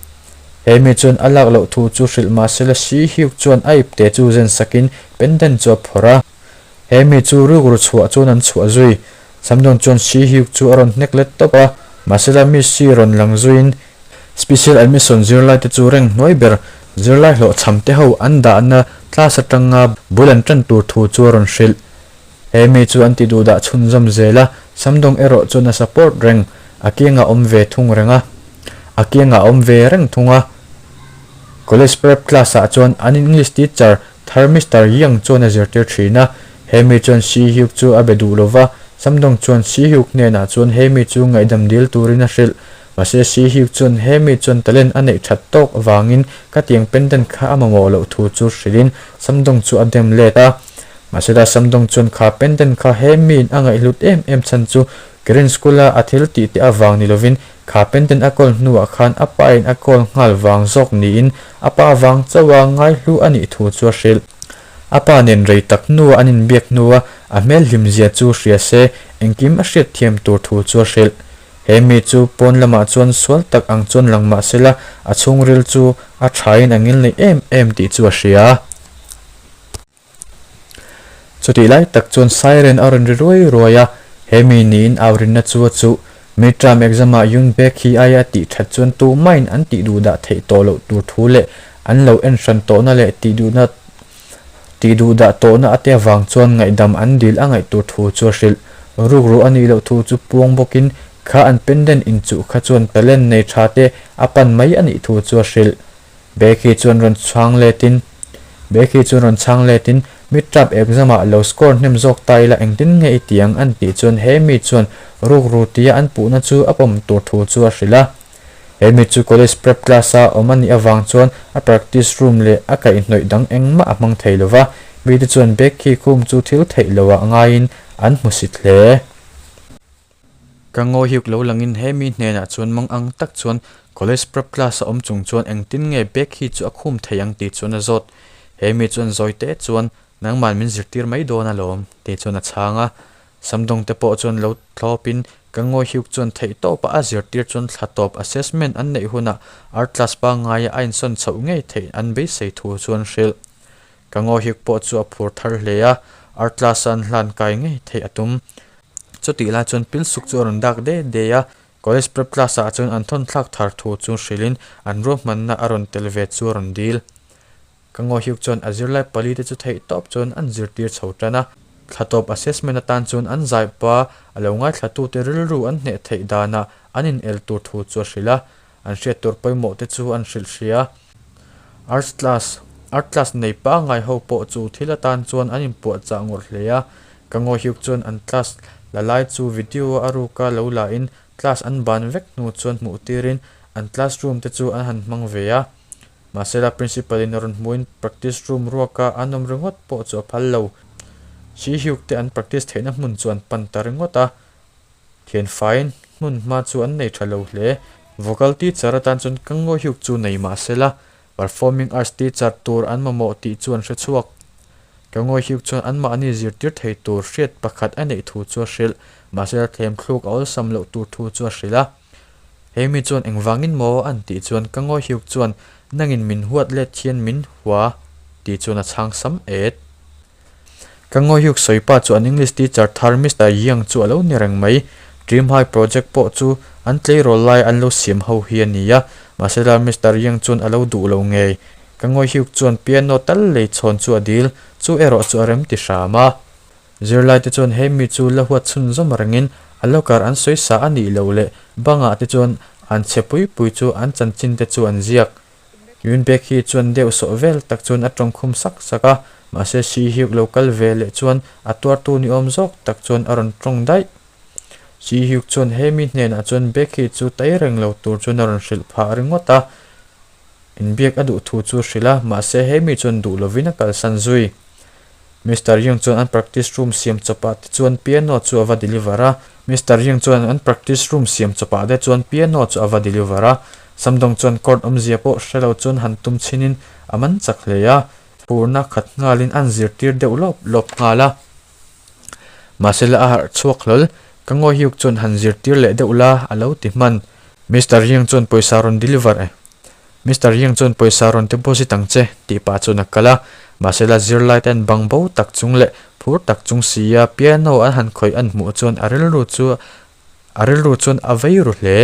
He mi chuan a lak loh thu chu hrilh mahsela Shi Hyuk chuan a ipte chu zen sak in pendant chu a phawrh a. He mi chu rukru chhuah chuan an chhuah zui. Samdawng chuan Shi Hyuk chu a rawn hnek let tawp a, mahsela Miss Shi rawn lang zuiin Special admission zirlai te chu reng hnuai ber zirlai hlawhchham te ho an dahna class atanga bul an tan tur thu chu a rawn hrilh. He mi chu an ti duh dah chhunzawm zel a, Samdawng erawh chuan a support reng, a kiangah awm ve thung reng a. A kiangah awm ve reng thung a. College prep class ah chuan an English teacher thar Mister Yang chuan a zirtir thin a, he mi chuan Si Hyuk chu a be duh lova, Samdawng chuan Si Hyuk hnenah chuan he mi chu ngaihdam dil turin a hrilh. Mahse Si Hyuk chuan he mi chuan talent a neih that tawk avangin khatiang pendant kha a mamawh loh thu chu hrilhin Samdong chu a dem let a. Mahsela Samdong chuan kha pendant kha he miin a ngaihhlut em em chhan chu Korean school a a thil tih te avang ni lovin kha pendant a kawl hnuah khan a pa in a kawl nghal vang zawk niin a pa vang chauha ngaihlu a nih thu chu a hrilh. A pa nen rei tak hnua an inbiak hnua a hmel hlimzia chu hria se engkim a hriatthiam tur thu chu a hrilh. He mi chu pawn lamah chuan sual tak ang chuan lang mah sela a chhungril chu a thain a ngilneih em em tih chu a hria. Chutih lai tak chuan siren a rawn ri ruai ruai a, he mi niin aurinna chu a chuh. Midterm exam-ah Yoon Baek hi aia a tih that chuan tumahin an tih duhdah theih tawh loh tur thu leh an lo en hran tawhna leh tih duhna tih duhdah tawhna a te avang chuan ngaihdam an dil a ngaih tur thu chu a hrilh. Rukru a nih loh thu chu puang bawkin kha an pendant inchuh kha chuan talent nei tha te a pan mai a nih thu chu a hrilh. Becky chuan rawn chhang letin Becky chuan rawn chhang letin Midterm exam ah lo score hnem zawk ta ila engtin nge i ti ang an tih chuan he mi chuan rukru tia an puhna chu a pawm tur thu chu a hrilh a. He mi chu college prep class a awm a nih avang chuan a practice room leh a kaihhnawih dang engmah a hmang thei lova, mite chuan Becky khum chu thil theih loah ngaiin an hmusit hle. Ka ngawi hiuk lo langin he mi hnenah chuan mang ang tak chuan college prep class a awm chung chuan engtin nge bag hi chu a khum thei ang tih chuan a zawt. He mi chuan zawi te chuan nangman min zirtir mai dawn alawm tih chuan a chhang a. Samdawng te pawh chuan lo thlawpin ka ngawi hiuk chuan theih tawpah a zirtir chuan thla tawp assessment an neih hunah art class pangngaia a insawn chhoh ngei theih an beisei thu chuan hrilh. Ka ngawi hiuk pawh chu a phur thar hle a, art class a an hlan kai ngei theih a tum. Chutih lai chuan pil suk chu a rawn dak de de a, college prep class ah chuan an thawn thlak thar thu chu hrilhin an ruahmanna a rawn tel ve chu a rawn dil. Ka ngaw hiuk chuan a zirlai pali te chu theih tawp chuan an zirtir chho tan a, thla tawp assessment atan chuan an zai pa a lo ngaithlatute rilru an hneh theih danah an in el tur thu chu a hrilh a, An hriat tur pawimawh te chu an hrilh hria. Arts class Art class nei pangngai ho pawh chu thil atan chuan an inpuahchah ngawrh hle a. Ka ngawihiuk chuan an class la lai chu video a ruka lo la in class an ban vek hnu chuan hmuh tirin an classroom te chu an han hmang ve a. Mahsela principal in a rawn hmuhin practice room ruaka an awm ringawt pawh chu a phal lo. Sihiuk te an practice theihna hmun chu an pan ta ringawt a. Thianfaiin hmun hma chu an nei tha lo hle. Vocal teacher atan chuan ka ngawihiuk chu nei mah se la, performing arts teacher tur an mamawh tih chu an hre chhuak. Ka ngawihiuk chuan anmahni zirtir thei tur hriat pakhat a neih thu chu a hrilh, mahse a thlem thluk a awlsam loh tur thu chu a hrilh a. He mi chuan engvangin maw an tih chuan ka ngawihiuk chuan nangin min huat let hian min hua tih chuan a chhang sam et. Ka ngawihiuk sawi pa chu an English teacher thar Mister Yang chu a lo ni reng mai. Dream High project pawh chu an tleirawl lai an lo siam ho hi a ni a, mahse la Mister Yang chuan a lo duh lo ngei. Ka ngawihiuk chuan piano tal lei chhawn chu a dil, chu erawh chu a rem ti hram a. Zirlai te chuan he mi chu la huat chhunzawm rengin a locker an sawi sa a nih loh leh bangah te chuan an chhe pui pui chu an chanchin te chu an ziak. Yun Baek hi chuan deuh sawh vel tak chuan a tawng khum sak sak a, mahse Si Hyuk lo kal ve leh chuan a tuartu ni awm zawk tak chuan a rawn tawng daih. Si Hyuk chuan he mi hnenah chuan Baek hi chu tai reng lo tur chuan a rawn hrilh phah ringawt a, inbiak a duh thu chu a hrilh a, mahse he mi chuan duh lovin a kalsan zui. Mister Young chuan an practice room siam chawpah te chuan piano chu a va deliver a. Mister Young chuan an practice room siam chawpah te chuan piano chu a va deliver a. Samdawng chuan chord awmzia pawh hre lo chuan han tum chhinin a man chak hle a. Phurna khat nghalin an zirtir deuh lawp lawp nghal a. Mahse la a harh chhuak hlawl, ka ngawihiuk chuan han zirtir leh deuh la a lo ti hman. Mister Young chuan pawisa rawn deliver e. Mister Yang chuan pawisa rawn deposit ang che tih pah chuan a kal a, mahse la zirlai te an bang bo tak chung leh phur tak chung si a piano an han khawih an hmuh chuan a rilru chu a rilru chuan a vei ru hle.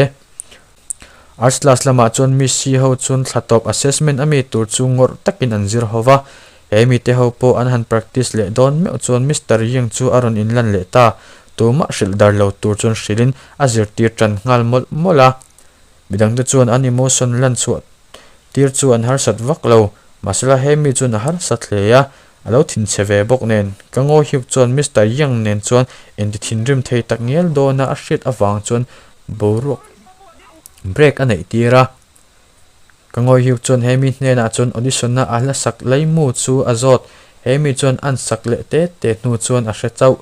Arts class lamah chuan Miss Si ho chuan thla tawp assessment a mi tur chu ngawrh takin an zir ho va, he mite ho pawh an han practice leh dawn meuh chuan Mister Yang chu a rawn inlan leh ta, tumah hrilh dar lo tur chuan hrilhin a zirtir tan nghal mawlh mawlh a. Midangte chuan an emotion lan chhuah tir chu an harsat vak lo, mahsela he mi chuan a harsat hle a, a lo thinchhe ve bawk nen. Ka ngawi hiuk chuan Mister Yang nen chuan inti thinrim thei tak ngial dawna a hriat avang chuan boruak Break a neih tir a. Ka ngawi hiuk chuan he mi hnenah chuan audition-a a hla sak laimu chu a zawt. He mi chuan an sak leh te te hnu chuan a hre chauh.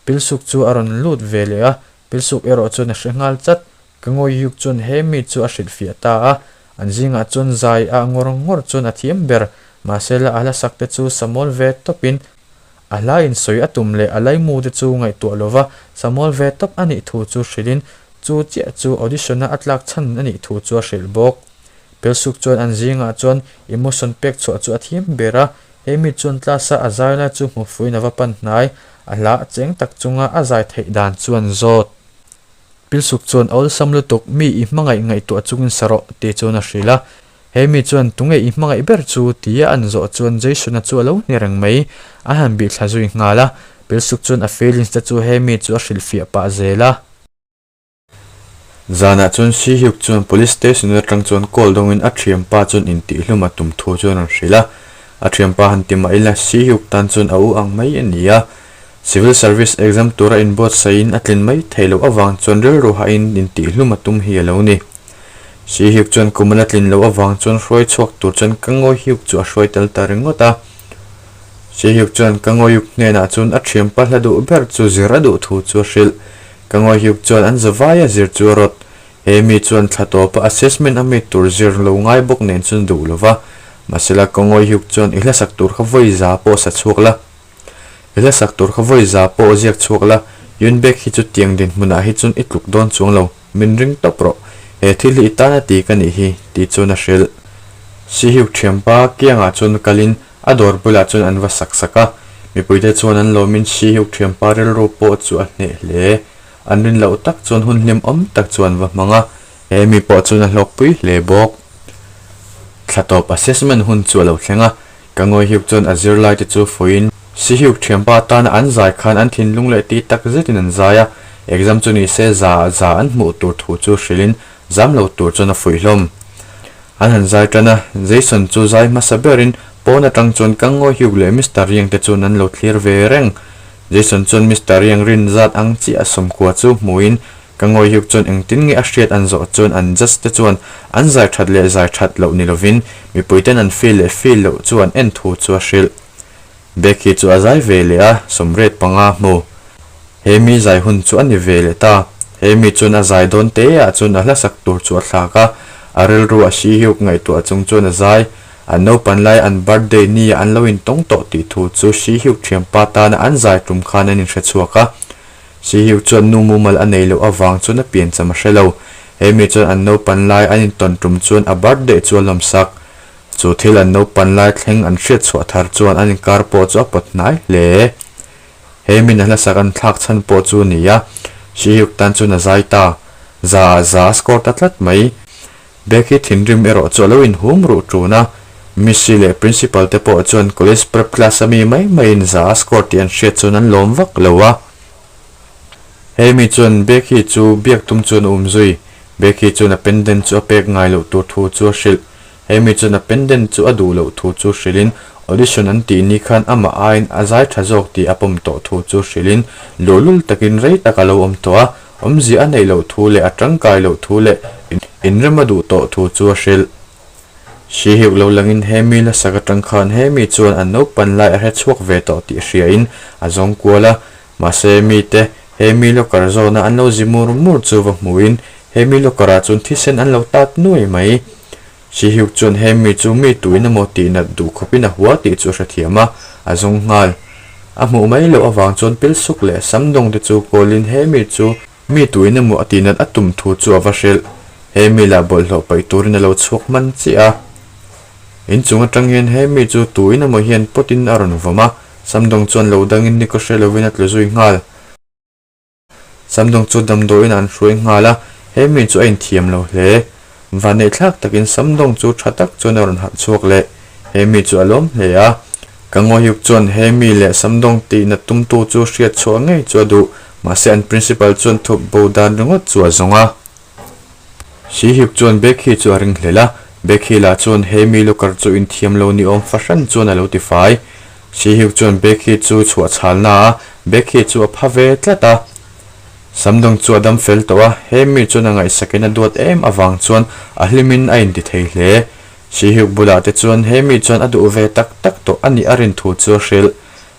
Pilsuk chu a rawn lut ve leh a, Pilsuk erawh chuan a hre nghal chat. Ka ngawi hiuk chuan he mi chu a hrilhfiah ta a. An zingah chuan zai a ngawr ngawr chuan a thiam ber. Mahse la a hla sak te chu sa mawl ve tawpin a hla insawi a tum leh a laimu te chu ngaihtuah lova sa mawl ve tawp a nih thu chu hrilhin Chu chiah chu audition-a a tlak chhan a nih thu chu a hrilh bawk. Pelsuk chuan an zingah chuan emotion pek chhuah chu a thiam ber a, he mi chuan class-a a zai lai chu hmu fuin a va pan hnai, a hla a cheng tak chunga a zai theih dan chuan zawt. Pilsuk chuan awlsam lutuk mi i hmangaih ngaihtuah chungin sa rawh tih chuan a hrilh a, he mi chuan tunge i hmangaih ber chu tia an zawh chuan Jason-a chu a lo hne reng mai, a han bihthla zui nghal a, Pilsuk chuan a feelings te chu he mi chu a hrilhfiah pah zel a. Zanah chuan Si Hyuk chuan Police Station atang chuan call dawngin a thianpa chuan intihhlum a tum thu chuan a rawn hrilh a. A thianpa han ti mah ila Si Hyuk tan chuan a u ang mai a ni a. Civil Service exam tura inbuatsaihin a tlin mai theih loh avang chuan rilru hahin intihhlum a tum hi a lo ni. Si Hyuk chuan kum a la tlin loh avang chuan hruai chhuak tur chuan Ka Ngawi Hyuk chu a hruai tel ta ringawt a. Si Hyuk chuan Ka Ngawi Hyuk hnenah chuan a thianpa hla duh ber chu zir a duh thu chu a hrilh. Ka ngawihyuk chuan an zavaia zir chu a rawt. He mi chuan thla tawpa assessment a mi tur zir lo ngai bawk nen chuan duh lo va. Mahsela ka ngawihyuk chuan i hlasak tur kha vawi za pawh sa chhuak la. I hlasak tur kha vawi za pawh ziak chhuak la. Yunbek hi chu tiang dinhmunah hi chuan i tluk dawn chuang lo. Min ring tawp rawh. He thil hi i tan a ti ka nih hi, tih chuan a hrilh. Sihyuk thianpa kiangah chuan kalin A dawr bulah chuan an va sak sak a, mipuite chuan an lawmin Sihyuk thianpa rilru pawh chu a hneh hle. An rin loh tak chuan hun hlim awm tak chu an va hmang a, he mi pawh chuan a hlawkpui hle bawk. Thla tawp assessment hun chu a lo thleng a, ka Ngawihyuk chuan a zirlaite chu fuiin Sihyuk thianpa tana an zai khan an thinlung leh ti tak zetin an zai a, exam chu ni se za za an hmuh tur thu chu hrilhin zam lo tur chuan a fuih hlawm. An han zai tan a, Jason chu zai hmasa berin pawn atang chuan Kang Ngaw Hyuk leh Mister Riang te chuan an lo thlir ve reng. Jason chuan Mister Riang rin zat ang chiah sawmkua chu hmuhin Kang Ngaw Hyuk chuan engtin nge a hriat an zawh chuan an judge te chuan an zai that leh zai that loh ni lovin mipui ten an feel leh feel loh chu an en thu chu a hrilh. Becky chu a zai ve leh a, sawmriat panga hmu. He mi zai hun chu a ni ve leh ta. He mi chuan a zai dawn te ah chuan a hlasak tur chu a thlak a, a rilru a si hiuk ngaihtuah chung chuan a zai. An naupan lai an birthday ni ah an lo intawng tawh tih thu chu si hiuk thianpa tana an zai tum khan an inhre chhuak a. Si hiuk chuan nu mumal a nei loh avang chuan a piancham a hre lo. He mi chuan an naupan lai an intawn tum chuan a birthday chu a lawmsak. Chu thil an naupan lai thleng an hriat chhuah thar chuan an inkar pawh chu a pawt hnai hle. He min a hlasak an thlak chhan pawh chu a ni a, Sihyuk tan chuan a zai ta. Za ah za a score ta tlat mai. Bag hi thinrim erawh chu a lo inhum ruh ṭun a, Missy leh Principal te pawh chuan college prep class a mi mai maiin za a score tih an hriat chuan an lawm vak lo a. He mi chuan bag hi chu biak tum chuan a um zui. Bag hi chuan a pendant chu a pek ngai loh tur thu chu a hrilh. He mi chuan a pendant chu a duh loh thu chu hrilhin audition an tih ni khan amah aiin a zai tha zawk tih a pawm tawh thu chu hrilhin luhlul takin rei tak a lo awm tawh a, awmzia a neih loh thu leh a tangkai loh thu leh inrem a duh tawh thu chu a hrilh. Hri hiuk lo langin he mi hlasak atang khan he mi chuan an naupan lai a hre chhuak ve tawh tih hriain a zawng kual a, mahse mite he mi locker zawna an lo zi mur mur chu va hmuhin he mi locker ah chuan thisen an lo tat nuai mai. Sihyuk chuan he mi chu mi tuin emaw tih nat duh khawpin a hua tih chu a hrethiam a, a zawng nghal. A hmuh mai loh avang chuan Pilsuk leh Samdawng te chu kawlin he mi chu mi tuin emaw a tih nat a tum thu chu a va hrilh. He mi lah bawlhhlawh paih turin a lo chhuak hman chiah a. Inchung atang hian he mi chu tuin emaw hian pawtin a rawn vawm a, Samdawng chuan lo dangin ni ka hre lovin a tlu zui nghal. Samdawng chu damdawiin an hruai nghal a, he mi chu a inthiam lo hle. Vanneihthlak takin Samdawng chu tha tak chuan a rawn harh chhuak leh. He mi chu a lawm hle a. Ka Ngawihyuk chuan he mi leh Samdawng tihna tumtu chu hriat chhuah ngei chu a duh, mahse an principal chuan thup bo dan ringawt chu a zawng a. Sihyuk chuan Becky chu a ring hlel a, Becky lah chuan he mi locker chu inthiam lo ni awm fahran chuan a lo ti fai. Sihyuk chuan Becky chu chhuah chhalna a, Becky chu a pha ve tlat a. Samdawng chu a dam fel tawh a, he mi chuan a ngaihsakin a duat em avang chuan a hlimin a inti thei hle. Sihyuk bulah te chuan he mi chuan a duh ve tak tak tawh a nih a rin thu chu a hrilh.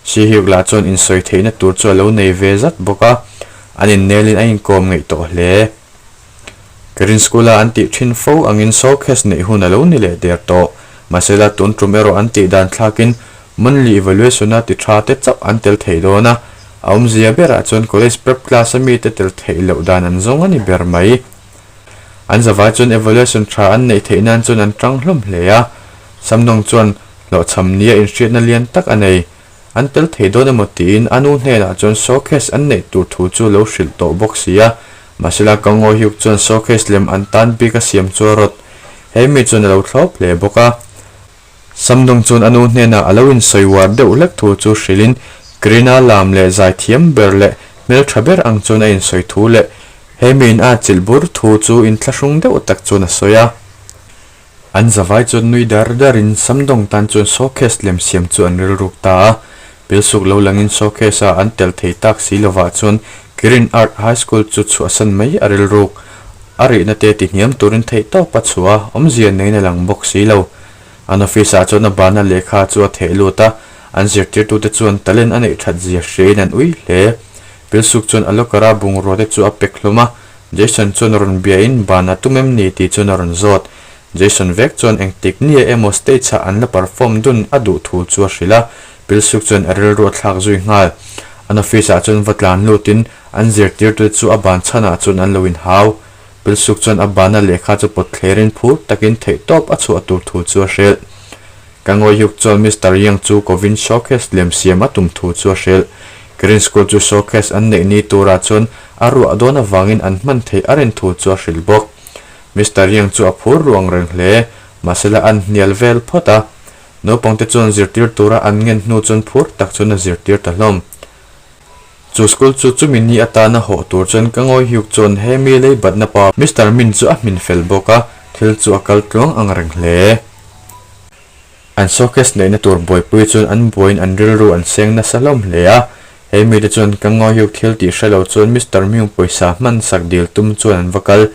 Sihyuk lah chuan insawi theihna tur chu a lo nei ve zat bawk a, an innelin a inkawm ngeih tawh hle. Green School-a an tih thin fo angin showcase neih hun a lo ni leh der tawh. Mahsela tun tum erawh an tih dan thlakin monthly evaluation-a ti tha te chauh an tel thei dawn a, a awmzia berah chuan college prep class-a mite tel theih loh dan an zawng a ni ber mai. An zavai chuan evaluation tha an neih theih nan chuan an tang hlawm hle a, Samdawng chuan hlawhchham nia inhriatna lian tak a nei. An tel thei dawn emaw tiin a nu hnenah chuan showcase an neih tur thu chu lo hrilh tawh bawk si a, mahsela ka ngawi hiuk chuan showcase lem an tan bik a siam chu a rawt. He mi chuan a lo thlawp hle bawk a. Samdawng chuan a nu hnenah a lo insawi uar deuh hlek thu chu hrilhin Karina lam leh zaithiam ber leh hmeltha ber ang chuan a insawi thu leh he miin a chilh bur thu chu inthlahrung deuh tak chuan a sawi a. An zavai chuan nui dar darin Samdawng tan chuan showcase lem siam chu an rilruk ta a. Pilsuk lo langin showcase-a an tel thei tak si lovah chuan Kirin Art High School chu chhuahsan mai a rilruk. A rihna te tihniam turin theihtawp a chhuah a, awmzia neiin a lang bawk si lo. An office-ah chuan a bana lehkha chu a theh lut a, an zirtirtute chuan talent a neih that zia hriain an ui hle. Pilsuk chuan a locker-a bungrua te chu a pek hlawm a, Jason chuan rawn biain ban a tum em ni tih chuan a rawn zawt. Jason vek chuan engtik nia emaw stage-ah an la perform dun a duh thu chu a hrilh a, Pilsuk chuan a rilru a thlak zui nghal. An office-ah chuan va tlan lutin an zirtirtute chu a ban chhanah chuan an lo inhau. Pilsuk chuan a bana lehkha chu pawt thlerin phur takin theihtawp a chhuah tur thu chu a hrilh. Ka ngawihyuk chuan Mister Yang chu kovin showcase lem siam a tum thu chu a hrilh. Green School chu showcase an neih ni turah chuan a ruah dawn avangin an hman theih a rin thu chu a hrilh bawk. Mister Yang chu a phur ruang reng hle, mahsela an hnial vel phawt a. Naupangte chuan zirtir tura an ngen hnu chuan phur tak chuan a zirtir ta hlawm. Chu school chu chumi ni atana hawh tur chuan ka ngawi hiuk chuan he mi lei batna pa Mister Min chu a hmin fel bawk a, thil chu a kal tluang ang reng hle. An showcase neihna tur buaipui chuan an buaiin an rilru an seng nasa hlawm hle a, he mite chuan ka ngawi hiuk thil tih hre lo chuan Mister Myung pawisa hman sak dil tum chuan an va kal.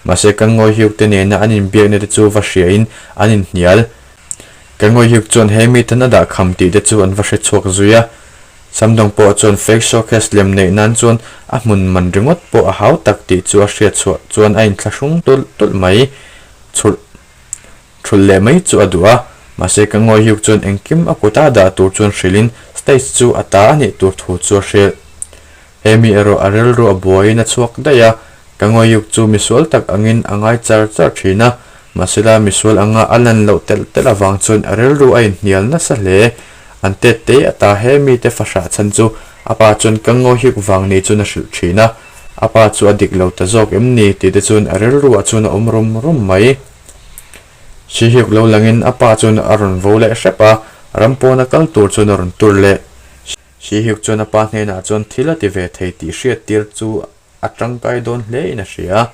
Mahse ka ngawi hiuk te nena an inbiakna te chu va hriain an inhnial. Ka ngawi hiuk chuan he miten a dah kham tih te chu an va hre chhuak zui a. Samdawng pawh chuan fake showcase lem neih nan chuan a hmun man ringawt pawh a hau tak tih chu a hriat chhuah chuan a inthlahrung tulh tulh mai. Chhulh thulh leh mai chu a duh a, mahse ka ngawi hiuk chuan engkim a kut a dah tur chuan hrilhin stage chu a ta a nih tur thu chu a hrilh. He mi erawh a rilru a buaiin a chhuak daih a, ka ngawiuk chu misual tak angin a ngai char char thin a, mahsela misual anga a lan loh telh telh avang chuan a rilru a inhnial nasa hle. An tet te ata he mite fahrah chhan chu a pa chuan ka ngawiuk vang ni chuan a hrilh thin a, a pa chu a dik lo ta zawk em ni tih te chuan a rilruah chuan a awm rum rum mai. Sihiuk lo langin a pa chuan a rawn vo leh hrep a, ram pawna kal tur chuan a rawn tur leh. Sihiuk chuan a pa hnenah chuan thil a ti ve thei tih hriattir chu a tangkai dawn hle in a hria.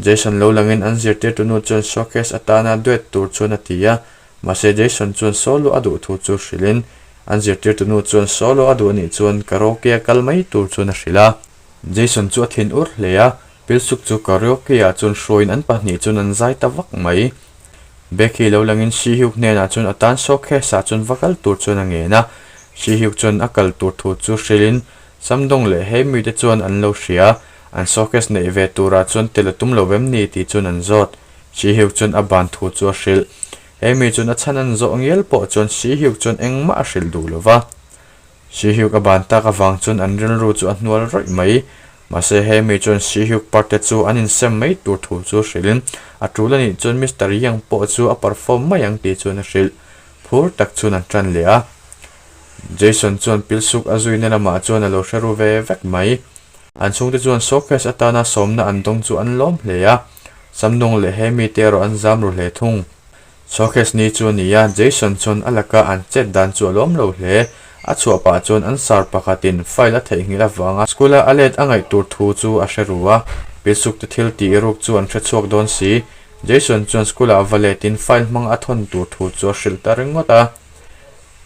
Jason lo langin an zirtirtu nu chuan showcase atana duet tur chuan a ti a, mahse Jason chuan solo a duh thu chu hrilhin an zirtirtu nu chuan solo a duh anih chuan karaoke a kal mai tur chuan a hrilh a. Jason chu a thin ur hle a, Pilsuk chu karaoke ah chuan hruaiin an pahnih chuan an zai ta vak mai. Becky lo langin Sihyuk hnenah chuan a tan showcase ah chuan va kal tur chuan a ngen a, Sihyuk chuan a kal tur thu chu hrilhin Samdawng leh Hemi te chuan an lo hria, an showcase neih ve turah chuan tel a tum lo vem ni tih chuan an zawt. Sihyuk chuan a ban thu chu a hrilh. Hemi chuan a chhan an zawh ngial pawh chuan Sihyuk chuan engmah a hrilh duh lo va. Sihyuk a ban tak avang chuan an rilru chu a hnual rawih mai. Mahse he mi chuan Sihyuk part te chu an insem mai tur thu chu hrilhin a tul anih chuan Mister Yang pawh chu a perform mai ang tih chuan a hrilh. Phur tak chuan an tan leh a. Jason chuan pilsuk a zuina lamah chuan a lo hre ru ve vek mai. An chhungte chuan showcase atana sawmna an dawng chu an lawm hle a. Samdawng leh he mite erawh an zam ru hle thung. Showcase ni chu a ni a, Jason chuan a laka an chet dan chu a lawm lo hle. A chhuah pah chuan an sar pakhatin file a theihnghilh avanga school-a a let a ngaih tur thu chu a hre ru a. Pilsukte thil tih ruk chu an hre chhuak dawn si. Jason chuan school-ah va letin file hmang a thawn tur thu chu a hrilh ta ringawt a.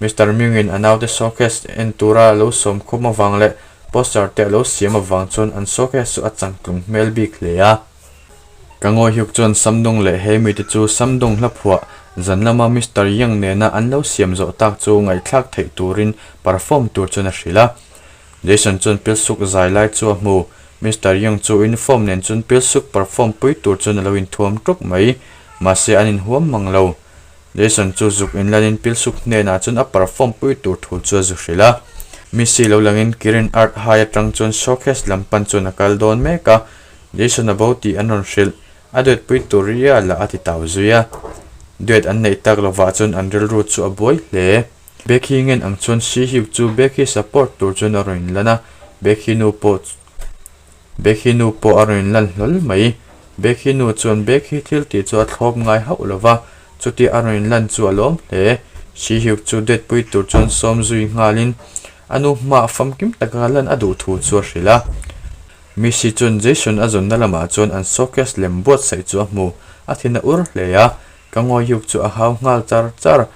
Mister Myung-in a naute showcase en tura lo sawm khum avang leh. Poster te a lo siam avang chuan an showcase chu a changtlung hmel bik hle a. Ka ngawihyuk chuan Samdung leh he mite chu Samdung hla phuah zan lama Mister Yang nena an lo siam zawh tak chu ngaihthlak theih turin perform tur chuan a hrilh a. Jason chuan pilsuk zai lai chu a hmu. Mister Yang chu uniform nen chuan pilsuk perform pui tur chuan a lo inthuam ṭuk mai. Mahse an inhuam mang lo. Jason chu zuk inlanin pilsuk hnenah chuan a perform pui tur thu chu a zu hrilh a. Missy lo langin Kirin Art High atang chuan showcase lam pan chuan a kal dawn mek a, Jason a bo tih an rawn hrilh. A duet pui tur ria lah a ti tau zui a. Duet an neih tak lovah chuan an rilru chu a buai hle. Becky ngen ang chuan Shi Hyuk chu Becky support tur chuan a rawn inlan a, Becky nu pawh Becky nu pawh a rawn inlan hlawl mai. Becky nu chuan Becky thil tih chu a thlawp ngai hauh lo va, chutia a rawn inlan chu a lawm hle. Shi Hyuk chu date pui tur chuan sawm zui nghalin a nu hmaah famkim taka lan a duh thu chu a hrilh a. Missy chuan Jason a zawnna lamah chuan an showcase lem buatsaih chu a hmu. A thin a ur hle a, ka ngawi Hyuk chu a hau nghal char char.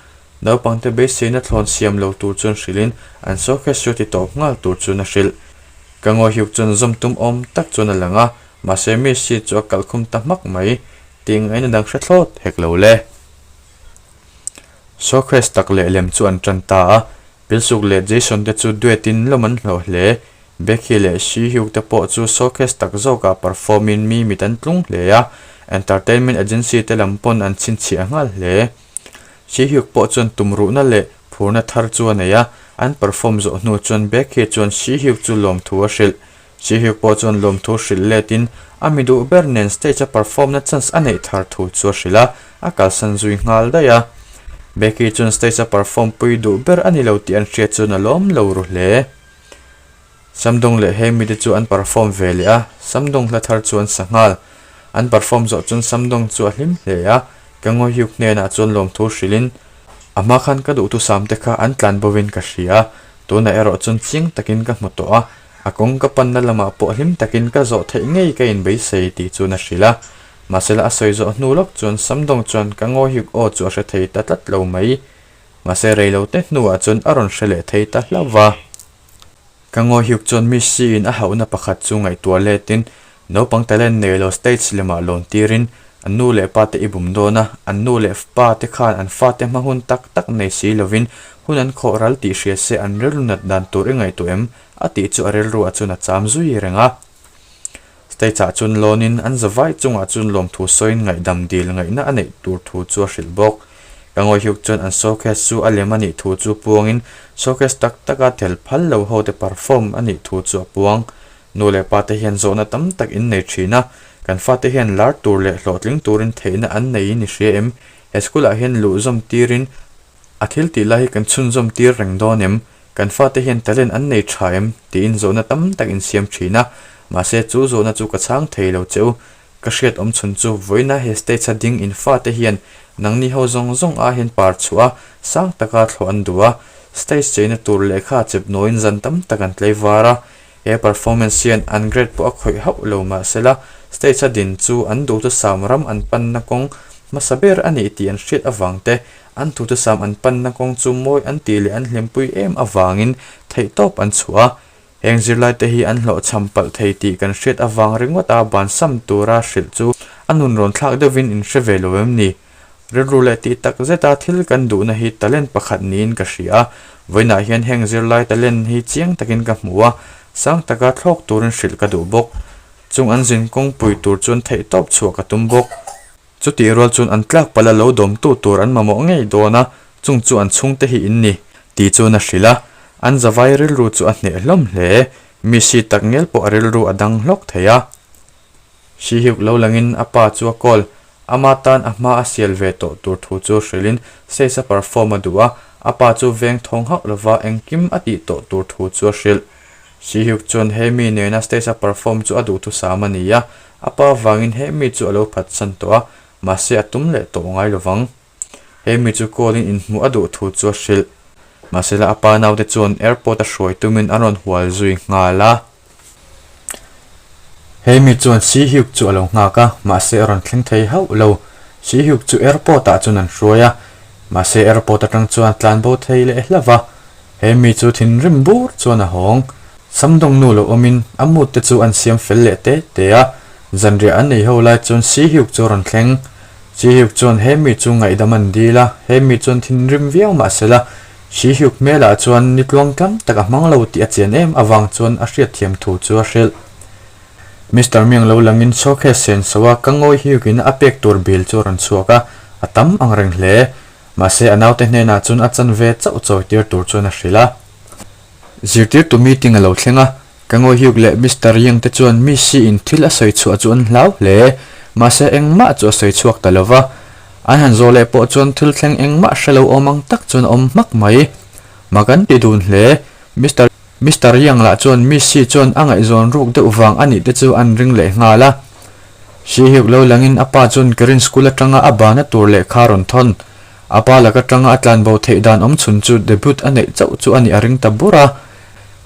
Naupangte beiseina thlawn siam lo tur chuan hrilhin an showcase chu ti tawp nghal tur chuan a hrilh. Ka ngawihyuk chuan zawm tum awm tak chuan a lang a, mahse Missy chu a kalhkhum ta hmak mai tih ngaihna dang hre thlawt hek lo le. Showcase tak leh lem chu an tan ta a, Pilsuk leh Jason te chu duet in lawm an hlawh hle. Becky leh Shi Hyuk te pawh chu showcase tak zawkah perform in mi mit an tlung hle a, entertainment agency te lam pawn an chhinchhiah nghal hle. Shi-Hyuk pawh chuan tumruhna leh phurna thar chu a nei a, an perform zawh hnu chuan Baek-hee chuan Shi-Hyuk chu lawmthu a hrilh. Shi-Hyuk pawh chuan lawmthu hrilh letin a mi duh ber nen stage a perform na chance a neih thar thu chu a hrilh a, a kalsan zui nghal daih a. Baek-hee chuan stage a perform pui duh ber a ni lo tih an hriat chuan a lawm lo ru hle. Samdung leh he mite chu an perform ve leh a, Samdung hla thar chu an sa nghal. An perform zawh chuan Samdung chu a hlim hle a, ka Ngawihyuk hnenah chuan lawmthu hrilhin, A hma khan ka duhthusam te kha an tlan bovin ka hria a, tunah erawh chuan chiang takin ka hmu tawh a, a kawng ka panna lamah pawh hlim takin ka zawh theih ngei ka inbeisei tih chuan a hrilh a. Mahsela a sawi zawh hnu lawk chuan Samdung chuan ka Ngawihyuk aw chu a hre thei ta tlat lo mai. Mahse reilote hnuah chuan a rawn hre leh thei ta hlauh va. Ka ngawihyuk chuan Missy in a hauhna pakhat chu ngaihtuah letin naupang talent nei lo stage lemah lawn tirin an nu leh pa te i bum dawn a, an nu leh pa te khan an fate hma hun tak tak nei si lovin hun an khawh ral tih hria se an rilru nat dan tur i ngaihtuah em? a tih chu a rilru ah chuan a cham zui reng a. Stage ah chuan lawnin an zavai chungah chuan lawmthu sawiin ngaihdam dil ngaihna a neih tur thu chu a hrilh bawk. Ka ngawihyuk chuan an showcase chu a lem a nih thu chu puangin showcase tak taka tel phal lo ho te perform a nih thu chu a puang. Nu leh pa te hian zawhna tam tak in nei thin a, kan fate hian lar tur leh hlawhtling turin theihna an neiin i hria em? He school ah hian luh zawm tirin A thil tih lai hi kan chhunzawm tir reng dawn em? Kan fate hian talent an nei tha em? tiin zawhna tam tak in siam thin a. Mahse chu zawhna chu ka chhang thei lo che u. Ka hriat awm chhun chu vawiina he stage a ding in fate hian nangni ho zawng zawng a hian par chhuah a, sang taka thlawh an duh a. Stage cheina tur lehkha chep nawiin zan tam tak an tlei var a. He performance hian an grade pawh a khawih hauh lo mahsela stage a din chu an duhthusam ram an panna kawng hmasa ber a nih tih an hriat avang te, An thuthusam an panna kawng chu mawi an tih leh an hlimpui em avangin theihtawp an chhuah a. Heng zirlaite hi an hlawhchham palh thei tih kan hriat avang ringawt a bansam tura hrilh chu a nun rawn thlak deuhin in hre ve lo em ni? Rilru leh tih tak zeta thil kan duhna hi talent pakhat niin ka hria a. Vawiinah hian heng zirlai talent hi chiang takin ka hmu a, sang taka thlawk turin hrilh ka duh bawk. Chung an zin kawngpui tur chuan theihtawp chhuah ka tum bawk. Chutih rual chuan an tlak palh a lo dawmtu tur an mamawh ngei dawn a, chung chu an chhungte hi in ni, tih chuan a hrilh a. An zavai rilru chu a hneh hlawm hle. Mi si tak ngel pawh a rilru a dang hlawk thei a. Hrihiuk lo langin a pa chu a call. Ama tan a hma a sial ve tawh tur thu chu hrilhin stage a perform a duh a, a pa chu veng thawng hauh lova engkim a tih tawh tur thu chu a hrilh. Hrihiuk chuan he mi nena stage a perform chu a duhthusam a ni a, A pa vangin he mi chu a lo phatsan tawh a, mahse a tum leh tawh ngai lo vang. He mi chu call in inhmuh a duh thu chu a hrilh. Mahsela a pa naute chuan airport a hruai tumin an rawn hual zui nghal a. He mi chuan Si Hyuk chu a lo nghak a, mahse a rawn thleng thei hauh lo. Si Hyuk chu airport ah chuan an hruai a, mahse airport atang chuan a tlan bo thei leh hlauh va. He mi chu thinrim bur chuan a hawng. Samdawng nu lo awmin a mood te chu an siam fel leh te te a, zanriah an nei ho lai chuan Sihyuk chu a rawn thleng. Sihyuk chuan he mi chu ngaihdam an dil a, he mi chuan thinrim viau mah sela Sihyuk hmelah chuan ni tluang tlam tak a hmang lo tih a chian em avang chuan a hriatthiam thu chu a hrilh. Mister Miang lo langin showcase sen so a ka ngawi Hyuk-in a pek tur bill chu a rawn chhuak a, a tam ang reng hle. Mahse a naute hnenah chuan a chanve chauh chawi tir tur chuan a hrilh a. Zirtirtu meeting a lo thleng a, ka Ngawihyuk leh Mister Yang te chuan mi siin thil a sawi chhuah chu an hlau hle. Mahse engmah chu a sawi chhuak ta lo va. An han zawh leh pawh chuan thil thleng engmah hre lo awm ang tak chuan a awm hmak mai. Mak an ti dun hle. Mister Mister Yang lah chuan mi si chuan a ngaihzawn ruk deuh vang a nih te chu an ring leh nghal a. Sihyuk lo langin a pa chuan Kirin School atanga a bana tur lehkha rawn thawn. A pa lak atanga a tlanbo theih dan awm chhun chu debut a neih chauh chu a nih a ring ta bur a.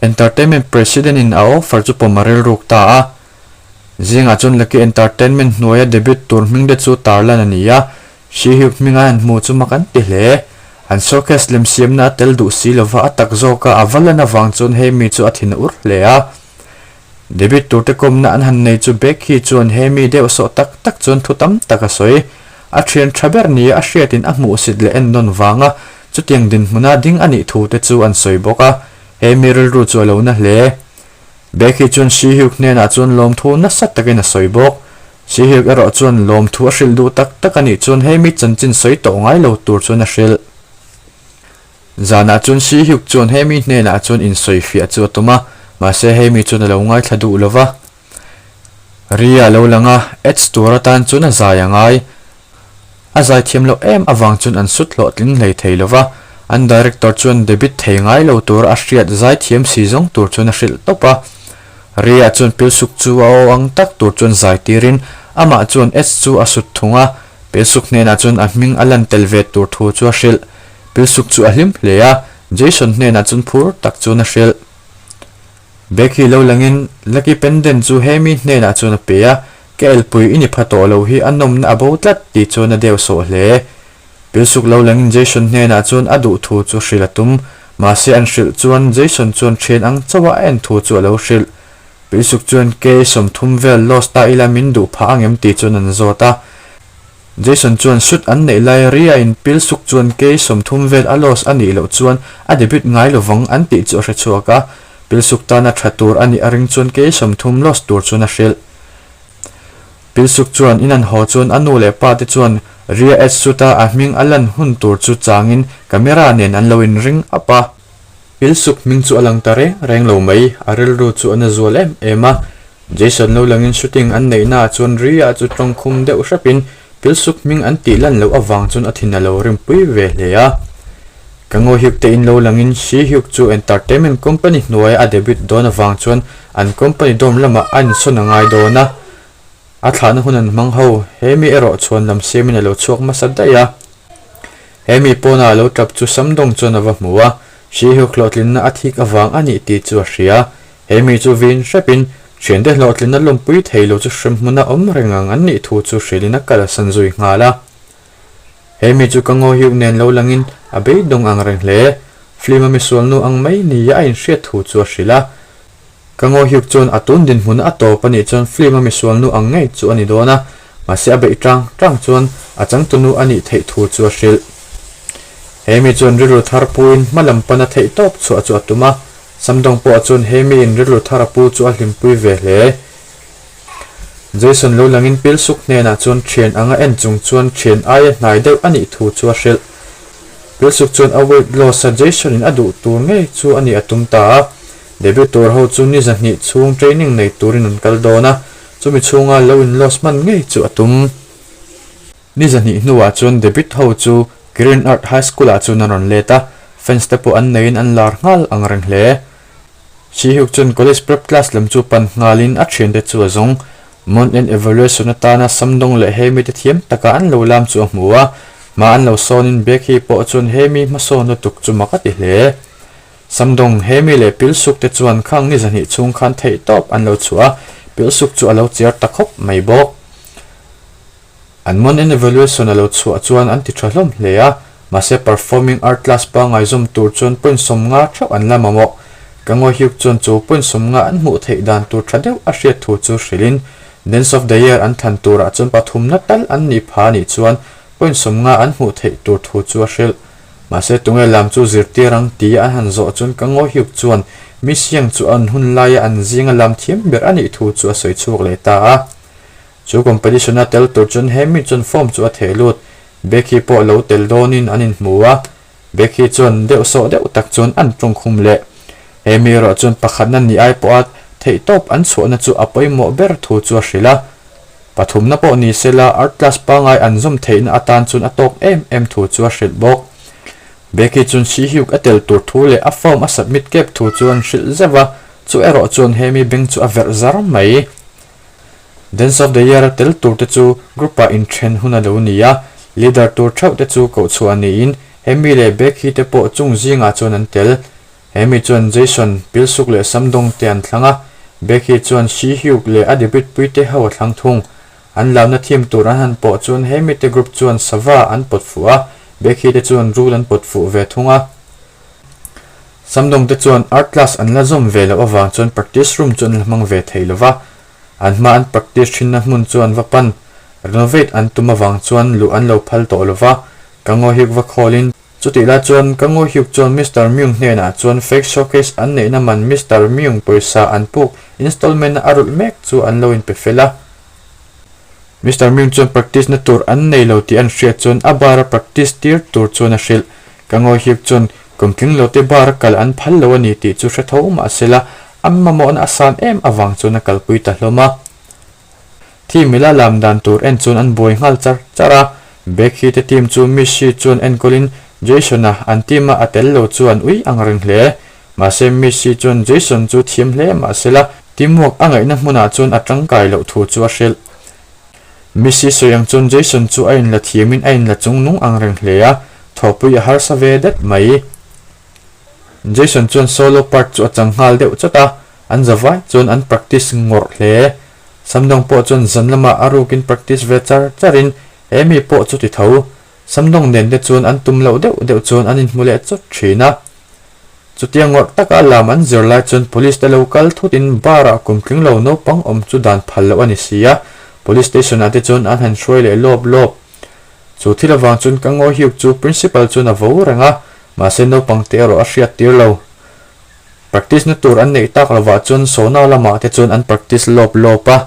Entertainment President in a offer chu pawm a rilruk ta a. Zingah chuan Lucky Entertainment hnuaia debut tur hming te chu tarlan a ni a, Sihyuk hminga an hmu chu mak an ti hle. An showcase lem siamna a tel duh si lova a tak zawka a va lan avang chuan he mi chu a thin a ur hle a. Debut turte kawmna an han nei chu Becky chuan he mi deuh sawh tak tak chuan thu tam tak a sawi. A thian tha ber nia a hriatin a hmuhsit leh en nawn vanga chutiang dinhmuna ding a nih thu te chu an sawi bawk a, he mi rilru chu a lo na hle. Becky chuan Sihyuk hnenah chuan lawmthu nasa takin a sawi bawk. Sihyuk erawh chuan lawmthu a hrilh duh tak tak a nih chuan he mi chanchin sawi tawh ngai lo tur chuan a hrilh. Zanah chuan Sihyuk chuan he mi hnenah chuan insawifiah chu a tum a, mahse he mi chuan a lo ngaithla duh lo va. Ri a lo lang a, ads tur atan chuan a zai a ngai. A zai thiam loh em avang chuan an sut hlawhtling hlei thei lo va, an director chuan debit thei ngai lo tur a hriat zai thiam si zawng tur chuan a hrilh tawp a. Ri-ah chuan Pilsuk chu a aw ang tak tur chuan zai tirin amah chuan ads chu a sut thung a, Pilsuk hnenah chuan a hming a lan tel ve tur thu chu a hrilh. Pilsuk chu a hlim hle a, Jason hnenah chuan phur tak chuan a hrilh. Becky lo langin Lucky Pendant chu Hemi hnenah chuan a pe a, Ka elpui i ni pha tawh lo hi a nawmna a bo tlat tih chuan a deuh sawh hle. Pilsuk lo langin Jason hnenah chuan a duh thu chu hrilh a tum, mahse an hrilh chuan Jason chuan thian ang chauh a en thu chu a lo hrilh. Pilsuk chuan Kei 30 vel lost ta ila min duh phah angem tih chuan an zawt a. Jason chuan shoot an neih lai ria in pil suk chuan kei 30 vel a loss a nih loh chuan a debut ngai lovang an tih chu a hre chhuak a, pil suk tana tha tur a nih a ring chuan kei 30 loss tur chuan a hrilh. Pil suk chuan in an haw chuan a nu leh pa te chuan Ria ads shoot a a hming a lan hun tur chu changin camera nen an lo in ring up a. Pil suk hming chu a lang ta reng reng lo mai, a rilru chu a na zual em em a, Jason lo langin shooting an neihna ah chuan Ria chu tawngkhum deuh hrepin Pilsuk hming an tih lan loh avang chuan a thin a lo rimpui ve hle a. Ka Ngawihyuk te in lo langin Sihyuk chu entertainment company hnuaia a debut dawn avang chuan an company dorm lamah a insawn a ngai dawn a. A thlahna hun an hmang ho, he mi erawh chhuan lam siamin a lo chhuak hmasa daih a. He mi pawnah a lo tap chu Samdong chuan a va hmu a, Sihyuk hlawhtlinna a thik avang a nih tih chu a hria. He mi chu vin hrepin thiante hlawhtlinna lawmpui thei lo chu hremhmuna awm reng ang an nih thu chu hrilhin a kal a san zui nghal a. He mi chu ka ngawihiuk nen lo langin a beidawng ang reng hle. Film a misualnu ang mai nia a inhriat thu chu a hrilh a. Ka ngawihiuk chuan a tun dinhmun a tawp a nih chuan film a misualnu ang ngei chu a ni dawn a, mahse a beih tang tang chuan a changtunu a nih theih thu chu a hrilh. He mi chuan rilru thar puiin hma lam pana theih tawp chhuah chu a tum a. Samdawng pawh chuan he miin rilru thar a pu chu a hlimpui ve hle. Jason lo langin Pilsuk hnenah chuan thian anga en chung chuan thian aia hnai deuh a nih thu chu a hrilh. Pilsuk chuan a weight loss a Jason in a duh tur ngei chu a nih a tum ta a. Debut tur ho chu ni 200 chhung training nei turin an kal dawn a, chumi chhunga lo in loss hman ngei chu a tum. Ni 200 hnuah chuan debut ho chu Green Earth High School ah chuan an rawn let a, fans te pawh an neiin an lar nghal ang reng hle. Sihyuk chuan college prep class lam chu pan nghalin a thiante chu a zawng. Month end evaluation atana Samdong leh Hemi te thiam taka an lo lam chu a hmu a, hma an lo sawnin Becky pawh chuan Hemi hmasawn lutuk chu mak a ti hle. Samdong, Hemi leh Pilsuk te chuan khang ni 200 chhung khan theihtawp an lo chhuah a, Pilsuk chu a lo chiar ta khawp mai bawk. An month end evaluation a lo chhuah chuan an ti tha hlawm hle a, mahse performing art class pangngai zawm tur chuan point 50 theuh an la mamawh. Ka Ngawihyuk chuan chu point 50 an hmuh theih dan tur tha deuh a hriat thu chu hrilhin Dance of the Year an thlan turah chuan pathumna tal an nih pha anih chuan point 50 an hmuh theih tur thu chu a hrilh. Mahse tunge lam chu zirtir ang tia an han zawh chuan ka Ngawihyuk chuan Miss Yang chu an hun laia an zinga lam thiam ber anih thu chu a sawi chhuak leh ta a. Chu competition a tel tur chuan he mi chuan form chu a theh lut. Becky pawh lo tel dawnin an inhmu a. Becky chuan deuh sawh deuh tak chuan an tawngkhum leh. He mi erawh chuan pakhatna ni ai pawha theihtawp an chhuahna chu a pawimawh ber thu chu a hrilh a. Pathumna pawh ni sela art class pangai an zawm theihna atan chuan a tawk em em thu chu a hrilh bawk. Becky chuan Sihyuk a tel tur thu leh a form a submit kep thu chu an hrilh zeuh a, chu erawh chuan he mi beng chu a verh zar mai. Dance of the Year a tel tur te chu group ah inthen hun a lo ni a, leader tur theuh te chu koh chhuah niin Amy leh Becky te pawh chung zingah chuan an tel. Amy chuan Jason, Pilsuk leh Samdong te an thlang a, Becky chuan Sihyuk leh a debut pui te ho a thlang thung. An lamna theme tur an han pawh chuan Amy te group chuan sava an pawt fuh a, Becky te chuan rul an pawt fuh ve thung a. Samdong te chuan art class an la zawm ve loh avang chuan practice room chu an la hmang ve thei lova, an hma an practice thinna hmun chu an va pan. Renovate an tum avang chuan luh an lo phal tawh lova, ka Ngawihyuk va khawlin chutih lai chuan ka Ngawihyuk chuan Mister Myung hnenah chuan fake showcase an neihna man Mister Myung pawisa an puk installment a rulh mek chu an lo inpe fel a. Mister Myung chuan practice na tur an nei lo tih an hriat chuan a bar a practice tir tur chuan a hrilh. Ka Ngawihyuk chuan kum tling lo te bar a kal an phal lo a ni tih chu hre tho mahsela an mamawhna a san em avang chuan a kalpui ta hlawm a. Thi mila lam dan tur en chuan an buai nghal char char a. Becky te team chu Missy chuan enkawlin Jason-a an team a a tel lo chu an ui ang reng hle. Mahse Missy chuan Jason chu thiam hle mahsela teamwork a ngaihna hmunah chuan a tangkai loh thu chu a hrilh. Missy sawi ang chuan Jason chu a inla thiamin a inla chungnung ang reng hle a, thawhpui a harsa ve det mai. Jason chuan solo part chu a chang nghal deuh chawt a, an zavai chuan an practice ngawrh hle. Samdong pawh chuan zan lamah a rukin practice ve char charin he mi pawh chu ti tho. Samdong nen te chuan an tum loh deuh deuh chuan an inhmu leh chawt thin a. Chutia ngawrh taka lam an zir lai chuan police te lo kal thutin bar ah kum tling lo naupang awm chu dan phal loh a ni si a, police station ah te chuan an han hruai leh lawp lawp. Chu thil avang chuan ka Ngawihyuk chu principal chuan a vo reng a, mahse naupang te erawh a hriat tir lo. Practice na tur an neih tak lovah chuan sauna lamah te chuan an practice lawp lawp a.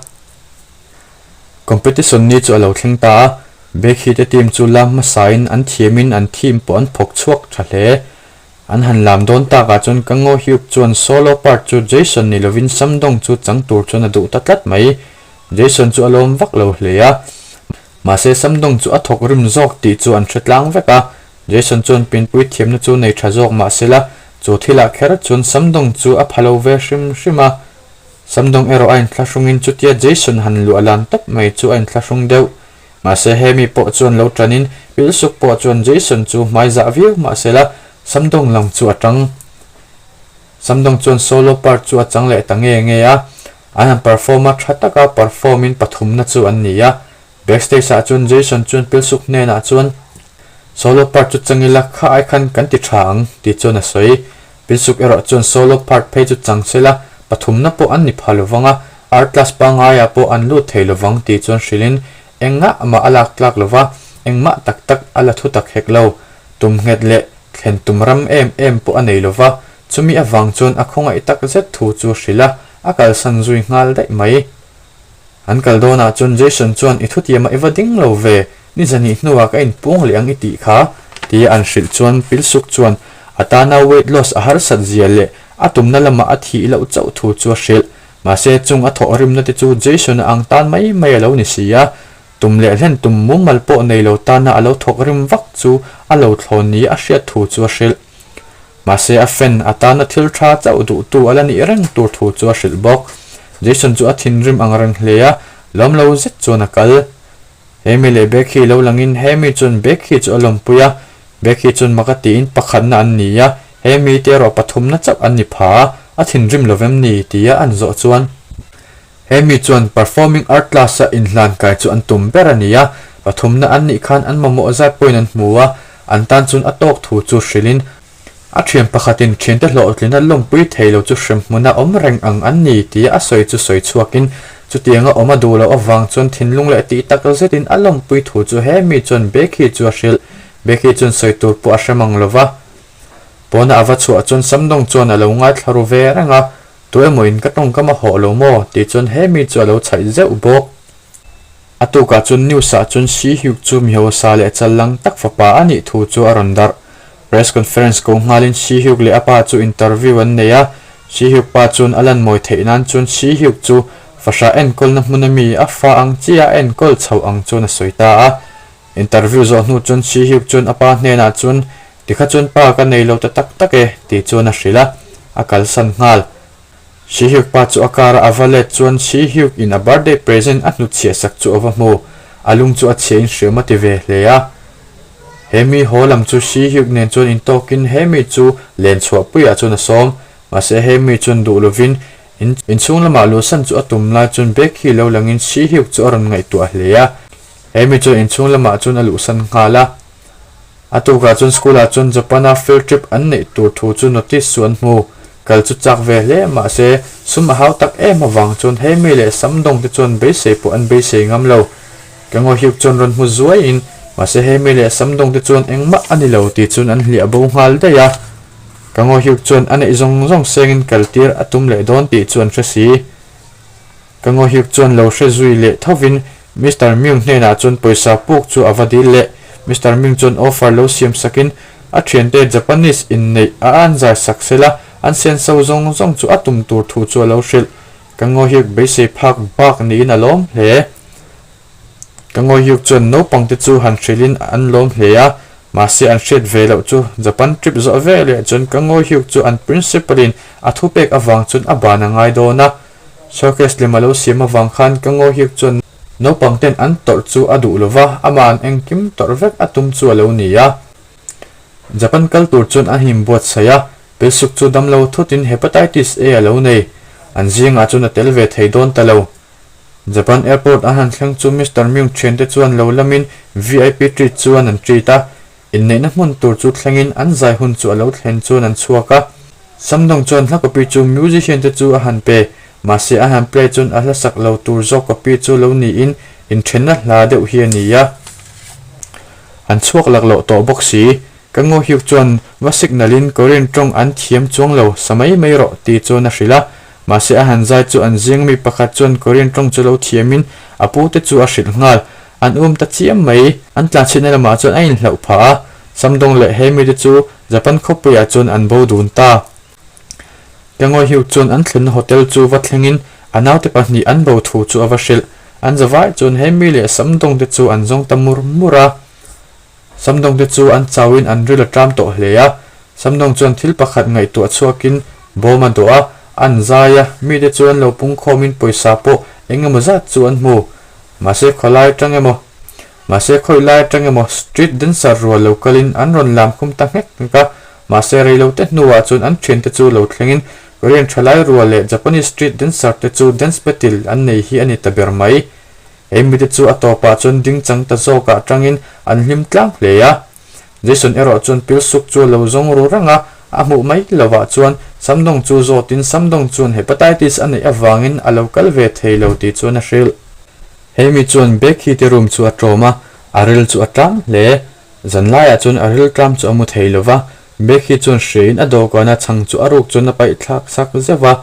Competition ni chu a lo thleng ta a, Becky te team chu la hmasain an thiamin an theme pawh an phawk chhuak tha hle. An han lam dawn takah chuan ka Ngawihyuk chuan solo part chu Jason ni lovin Samdong chu chang tur chuan a duh ta tlat mai. Jason chu a lawm vak lo hle a. Mahse Samdong chu a thawk rim zawk tih chu an hre tlang vek a. Jason chuan pinpui thiamna chu nei tha zawk mahsela chu thilah kher chuan Samdong chu a pha lo ve hrim hrim a. Samdong erawh a inthlahrungin chutia Jason han luah lan tawp mai chu a inthlahrung deuh. Mahse he mi pawh chuan lo tanin Pilsuk pawh chuan Jason chu hmai zah viau mahsela Samdong lam chu a tang. Samdong chuan solo part chu a chang leh ta nge nge a, an han perform a, tha taka perform in pathumna chu an ni a. Backstage ah chuan Jason chuan Pilsuk hnenah chuan Solo part chu chang ila kha ai khan kan ti tha ang tih chuan a sawi. Pilsuk erawh chuan solo part phei chu chang sela pathumna pawh an ni pha lovang a, art class pangaiah pawh an lut thei lovang tih chuan hrilhin engah mah a lak tlak lova, engmah tak tak a la thu tak hek lo. Tum nghet leh thlen tum ram em em pawh a nei lova, chumi avang chuan a khawngaih tak zet thu chu hrilh a, a kalsan zui nghal daih mai. An kal dawnah chuan Jason chuan i thutiamah i va ding lo ve, ni zahnih hnuah ka inpung leh ang i tih kha, tia an hrilh chuan Pilsuk chuan a tana weight loss a harsat zia leh a tumna lamah a thih loh chauh thu chu a hrilh. Mahse chung a thawh rimna te chu Jason-a ang tan mai mai a lo ni si a, tum leh hlen tum mumal pawh nei lo tana a lo thawk rim vak chu a lo thlawn ni a hriat thu chu a hrilh. Mahse a fan a tana thil tha chauh duhtu a la nih reng tur thu chu a hrilh bawk. Jason chu a thinrim ang reng hle a, lawm lo zet chuan a kal. Hemi leh Becky lo langin Hemi chuan Becky chu a lawmpui a, Becky chuan mak a tiin pakhatna an ni a, Hemi te erawh pathumna chauh an ni pha a, a thinrim lo vem ni tia an zawh chuan Hemi chuan Performing Art class a inhlan kai chu an tum ber a ni a, pathumna an nih khan an mamawh zat pawhin an hmu a, an tan chuan a tawk thu chu hrilhin. A thian pakhatin thiante hlawhtlina lawmpui thei lo chu hrem hmuna awm reng ang an ni tia a sawi chu sawi chhuakin chutianga awm a duh loh avang chuan thinlung leh tih tak zetin a lawmpui thu chu he mi chuan Becky chu a hrilh. Becky chuan sawi tur pawh a hre mang lo va. Pawna a va chhuah chuan Samdawng chuan a lo ngaithla ru ve reng a, Tu emaw in ka tawngkam a hawh lo maw? tih chuan he mi chu a lo chhaih zeuh bawk. A tukah chuan news ah chuan Shi Hyuk chu mi hausa leh chal lang tak fapa a nih thu chu a rawn darh. Press conference ko nghalin Shi Hyuk leh a pa chu interview an nei a, Shi Hyuk pa chuan a lan mawi theih nan chuan Shi Hyuk chu fahrah enkawlna hmuna mi a fa ang chiah a enkawl chhoh ang chuan a sawi ta a. Interview zawh hnu chuan Shi Hyuk chuan a pa hnenah chuan Tikha chuan pa ka nei lo ta tak tak e tih chuan a hrilh a, a kalsan nghal. Shi Hyuk pa chu a car a a va let chuan Shi Hyuk in a birthday present a hnutchhiah sak chu a va hmu. A lung chu a chhia in hriam a ti ve hle a. He mi haw lam chu Shi Hyuk nen chuan intawkin he mi chu len chhuah puiah chuan a sawm. Mahse he mi chuan duh lovin in inchhung lamah luhsan chu a tum lai chuan Baek Hee lo langin Shi Hyuk chu a rawn ngaihtuah hle a. He mi chuan inchhung lamah chuan a luhsan nghal a. A tukah chuan school ah chuan Japan a field trip an neih tur thu chu notice chu an hmu. Kal chu chak ve hle mahse sum a hau tak em avang chuan Hemi leh Samdawng te chuan beisei pawh an beisei ngam lo. Kengaw Hyuk chuan rawn hmu zuai in mahse Hemi leh Samdawng te chuan engmah a ni lo tih chuan an hliah bo nghal daih a. Kengaw Hyuk chuan a neih zawng zawng sengin kal tir a tum leh dawn tih chu an hre si. Ka Ngaw-Hyuk chuan lo hre zui leh thovin Mister Myung hnenah chuan pawisa puk chu a va dil leh. Mister Myung chuan offer lo siam sakin a thiante Japanese inneih a an zai sak sela an senso zawng zawng chu a tum tur thu chu a lo hrilh. Ka Ngaw-Hyuk beisei phak bak niin a lawm hle. Ka Ngaw-Hyuk chuan naupangte chu han hrilhin an lawm hle a, mahse an hriat ve loh chu Japan trip zawh veleh chuan Ka Ngaw-Hyuk chu an principal-in a thupek avang chuan a ban a ngai dawn a. Circus lem a lo siam avang khan ka ngaw hiak chuan naupang ten an tawrh chu a duh lova, amah an engkim tawrh vek a tum chu a lo ni a. Japan kal tur chuan a him buatsaih a, Pilsuk chu damlo thutin Hepatitis A a lo nei. An zingah chuan a tel ve thei dawn ta lo. Japan airport an han thleng chu Mister Myung thiante chuan lo lamin VIP treat chuan an treat a, Inneihna hmun tur chu thlengin an zai hun chu a lo thlen chuan an chhuak a. Samdawng chuan hla copy chu musician te chu a han pe, mahse a han play chuan a hla sak lo tur zawk copy chu lo niin inthenna hla deuh hi a ni a. An chhuak laklawh tawh bawk si. Ka ngaw hiuk chuan va signal in Korean tawng an thiam chuang lo sa mai mai rawh ti chuan a hrilh a. Mahse a han zai chu an zing mi pakhat chuan Korean tawng chu lo thiam in a pu te chu a hrilh nghal. An um ta chiam mai. An tlanchhiatna lamah chuan a inhlauh phah a, Samdawng leh he mite chu Japan khawpuiah chuan an bo dun ta. Kengawi Hiu chuan an thlenna hotel chu va thlengin a naute pahnih an bo thu chu a va hrilh. An zavai chuan he mi leh Samdawng te chu an zawng ta mur mur a. Samdawng te chu an chauin an ril a ṭam tawh hle a. Samdawng chuan thil pakhat ngaihtuah chhuakin bawm a dawh a, an zai a, mite chu an lo pungkhawmin pawisa pawh eng emaw zat chu an hmu. Mahse khawlai atang emaw, mahse khawilai atang emaw street dancer rual lo kalin an rawn lam khum ta nghek nghek a, mahse reilote hnuah chuan an thiante chu lo thlengin Korean thalai rual leh Japanese street dancer te chu dance battle an nei hi a ni ta ber mai. He mite chu a tawpah chuan ding chang ta zawkah tangin an hlim tlang hle a. Jason erawh chuan pilsuk chu a lo zawng ru reng a, a hmuh mai lovah chuan Samdawng chu zawtin Samdawng chuan hepatitis a neih avangin a lo kal ve thei lo tih chuan a hrilh. Hemi chuan Becky te room chu a tlawm a, a ril chu a tlam hle. Zanlaiah chuan a ril tlam chu a mu thei lova, Becky chuan hriain a dawhkana chhang chu a ruk chuan a paih thlak sak zeuh a.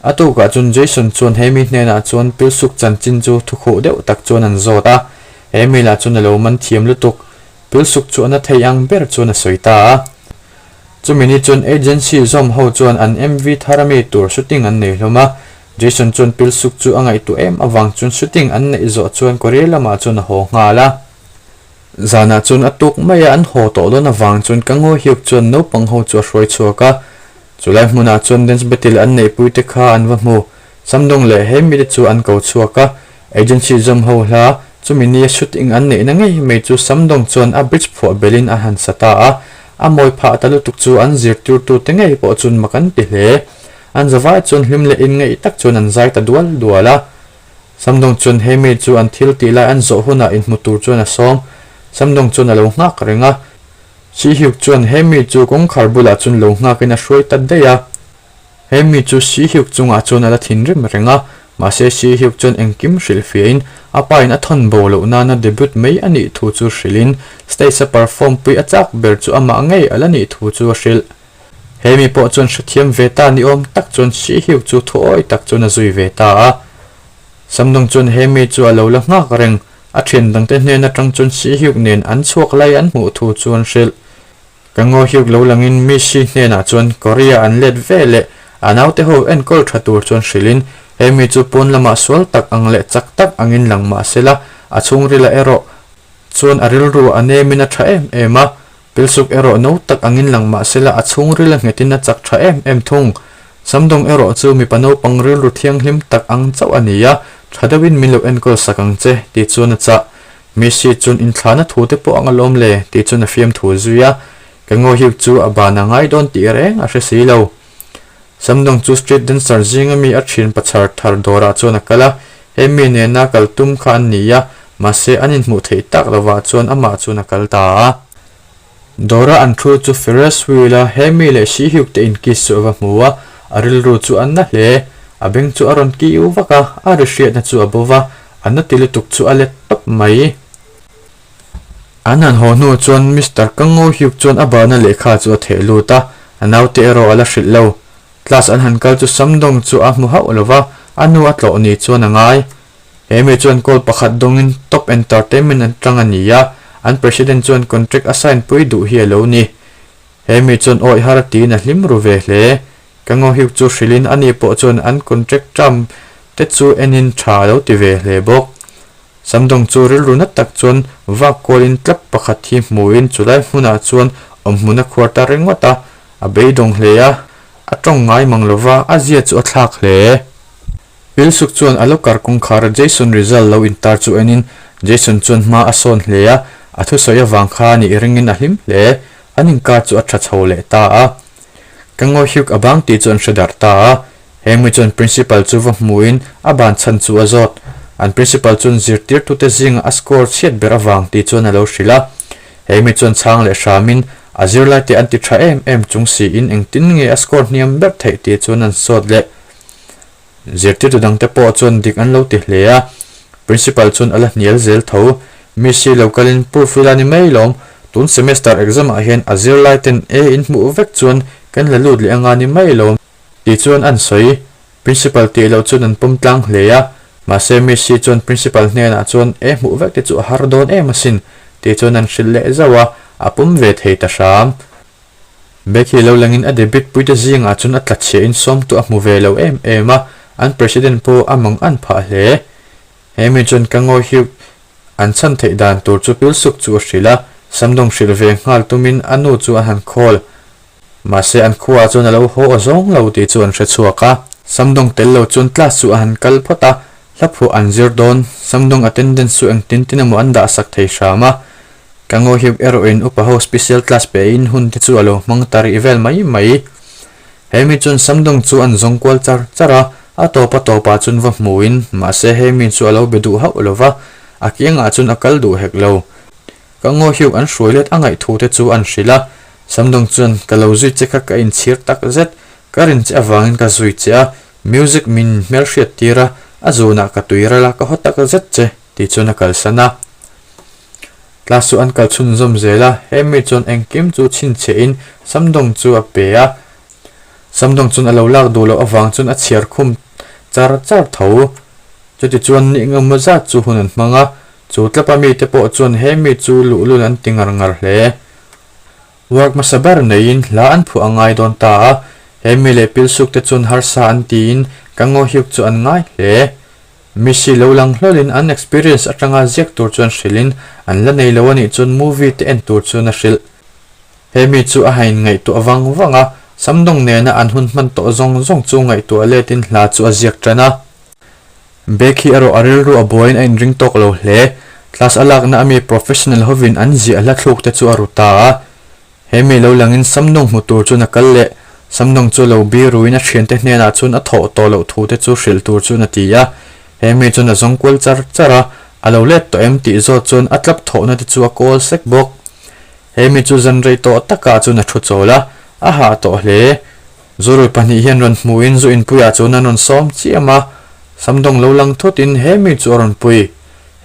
A tukah chuan Jason chuan Hemi hnenah chuan pilsuk chanchin chu thukhuh deuh tak chuan an zawt a, Hemi lah chuan a lo man thiam lutuk. Pilsuk chu a na thei ang ber chuan a sawi ta a. Chumi ni chuan agency zawm ho chuan an MV thar ami tur shooting an nei hlawm a, Jason chuan pilsuk chu a ngaihtuah em avang chuan shooting an neih zawh chuan Korea lamah chuan a haw nghal a. Zanah chuan a tuk mai a an haw tawh dawn avang chuan ka ngawi hiuk chuan naupang ho chu a hruai chhuak a, Chulai hmunah chuan dance battle an neihpui te kha an va hmu. Samdawng leh he mite chu an ko chhuak a, agency zawm ho hla, chumi nia shooting an neihna ngei mai chu Samdawng chuan a bridge phuah belin a han sa ta a, a mawi phah ta lutuk chu an zirtirtute ngei pawh chuan mak an ti hle. An zavai chuan hlim leh inngeih tak chuan an zai ta dual dual a. Samdawng chuan he mi chu an thil tih lai an zawh hunah inhmu tur chuan a sawm. Samdawng chuan a lo nghak reng a. Sihyuk chuan he mi chu kawngkhar bulah chuan lo nghakin a hruai ta daih a. He mi chu Sihyuk chungah chuan a la thinrim reng a, mahse Sihyuk chuan engkim hrilhfiahin a pa in a thawn bo loh nana debut mai a nih thu chu hrilhin stage a perform pui a chak ber chu amah ngei a la nih thu chu a hrilh. He mi pawh chuan hrethiam ve ta ni awm tak chuan Sihyuk chu thuawi tak chuan a zui ve ta a. Samdong chuan he mi chu a lo la nghak reng, a thian dangte hnen atang chuan Sihyuk nen an chhuak lai an hmuh thu chu an hrilh. Ka ngaw hiuk lo langin Mishi hnenah chuan Korea an let ve leh a naute ho enkawl tha tur chuan hrilhin he mi chu pawn lamah sual tak ang leh chak tak angin lang mah se la, a chhungrilah erawh chuan a rilru a nemin a tha em em a, Pilsuk erawh no tak angin lang mah se la a chhungril a nghetin a chak tha em em thung. Samdawng erawh chu mipa naupang rilru thianghlim tak ang chauh a ni a, tha deuhin min lo enkawl sak ang che tih chuan a chah. Messi chuan inthlahna thu te pawh ang alawm le tih chuan a fiamthu zui a, ka ngaw hiuk chu a ban a ngai dawn tih reng a hre si lo. Samdawng chu street dancer zinga mi a thian pachar thar dawrah chuan a kal a, he mi nena kal tum kha an ni a, mahse an inhmuh theih tak lovah chuan amah chuan a kal ta a. Dawra an thu chu Ferris wheel a he mi leh si hiuk te inkiss chu a va hmu a, a rilru chu a na hle. A beng chu a rawn kiu vak a, a ri hriatna chu a bo va, a na ti lutuk chu a let tawp mai. An han haw hnu chuan Mister Kango Hyuk chuan a barna lehkha chu a theh lut a, a naute erawh a la hrilh lo. Class an han kal chu Samdong chu a hmu hauh lo va, a nu a tlawh ni chuan a ngai. He mi chuan call pakhat dawngin Top Entertainment atang a ni a, an president chuan contract a sign pui duh hi a lo ni. He mi chuan awih har tiin a hlim ru ve hle. Kango Hyuk chu hrilhin ani pawh chuan an contract term te chu enin tha a lo ti ve hle bawk. Samdawng chu rilru na tak chuan vak kualin tlap pakhat hi hmuin chulai hmunah chuan awmhmun a khuar ta ringawt a, a beidawng hle a, a tawng ngai mang lova a zia chu a thlak hle. Pilsuk chuan a locker kawngkhar Jason Rizal lo intar chu enin Jason chuan hma a sawn hle a, a thusawi avang kha nih ringin a hlim hle, an inkar chu a tha chho leh ta a. Ka ngawihyuk a bang tih chu an hre darh ta a, Hemi chuan Principal chu va hmuhin a ban chhan chu a zawt. An Principal chuan zirtirtute zingah a score chhiat ber avang tih chuan a lo hrilh a. Hemi chuan chhang leh hramin a zirlaite an ti tha em em chung siin engtin nge a score hniam ber theih tih chuan an sawt leh. Zirtirtu dangte pawh chuan dik an lo ti hle a. Principal chuan a la hnial zel tho. Miss hi lo kalin proof ila ni mai lawm. Tun semester exam ah hian a zirlaiten A in hmuh vek chuan kan la lut leh anga ni mai lawm. Tih chuan an sawi. Principal tih loh chuan an pawm tlang hle a, mahse Miss hi chuan Principal hnenah chuan e hmuh vek te chu a har dawn em asin tih chuan an hrilh leh zauh a, a pawm ve thei ta hram. Becky lo langin a debit puite zingah chuan a tla chhiahin sawmtu a hmu ve lo em em a, an President pawh a mang an phah hle. He mi chuan ka ngawi hiuk an chhan theih dan tur chu pilsuk chu a hrilh a, Samdawng hrilh ve nghal tumin a nu chu a han call. Mahse an khuaah chuan a lo haw aw zawng lo tih chu an hre chhuak a. Samdawng tel lo chuan class chu a han kal phawt a, hla phuah an zir dawn. Samdawng attendance chu engtin tin emaw an dah sak thei hram a. Ka ngaw hiuk erawhin upa ho special class pe in hun te chu a lo hmang ta rih vel mai mai. Hemi chuan Samdawng chu an zawng kual char char a, a tawp a tawpah chuan va hmuin mahse hemi chu a lo be duh hauh lo va, a kiangah chuan a kal duh hek lo. Ka ngaw hiuk an hruai let a ngaih thu te chu an hrilh a, Samdawng chuan ka lo zui che kha ka inchhir tak zet, ka rin che avangin ka zui che a, music min hmelhriat tir a, a zunah ka tui ral a, ka haw tak zet che, tih chuan a kalsan a. Class chu an kal chhunzawm zel a, he mi chuan engkim chu chhinchhiah in Samdawng chu a pe a, Samdawng chuan a lo lak duh loh avang chuan a chhiar khum char char tho. Chutichuan nih engemaw zat chu hun an hmang a, Chu tlapa mite pawh chuan he mi chu luhlul an ti ngar ngar hle. Work hmasa ber neiin hla an phuah a ngai dawn ta a, he mi leh pilsuk te chuan harsa an tiin ka ngaw hiuk chu an ngai hle. Missy lo lang hlawlin an experience atanga ziak tur chuan hrilhin an la nei lo a nih chuan movie te en tur chuan a hrilh. He mi chu a hain ngaihtuah vang vang a, Samdawng nena an hun hman tawh zawng zawng chu ngaihtuah letin hla chu a ziak tan a. Bag hi erawh a rilru a buaiin a inring tawk lo hle. Class a lakna ami professional hovin an ziah hla thluk te chu a ru ta a. He mi lo langin Samnung hmu tur chuan a kal leh. Samnung chu lo bi ruin a thiante hnenah chuan a thawh tawh loh thu te chu hrilh tur chuan a ti a. He mi chuan a zawng kual char char a, a lo let tawh em tih zawt chuan a tlap thawhna te chu a kawl sek bawk. He mi chu zan rei tawh takah chuan a thu chawl a, a hah tawh hle. Zurui pahnih hian rawn hmuhin zu inpuiah chuan an rawn sawm chiam a, Samdawng lo lang thutin he mi chu a rawn pui.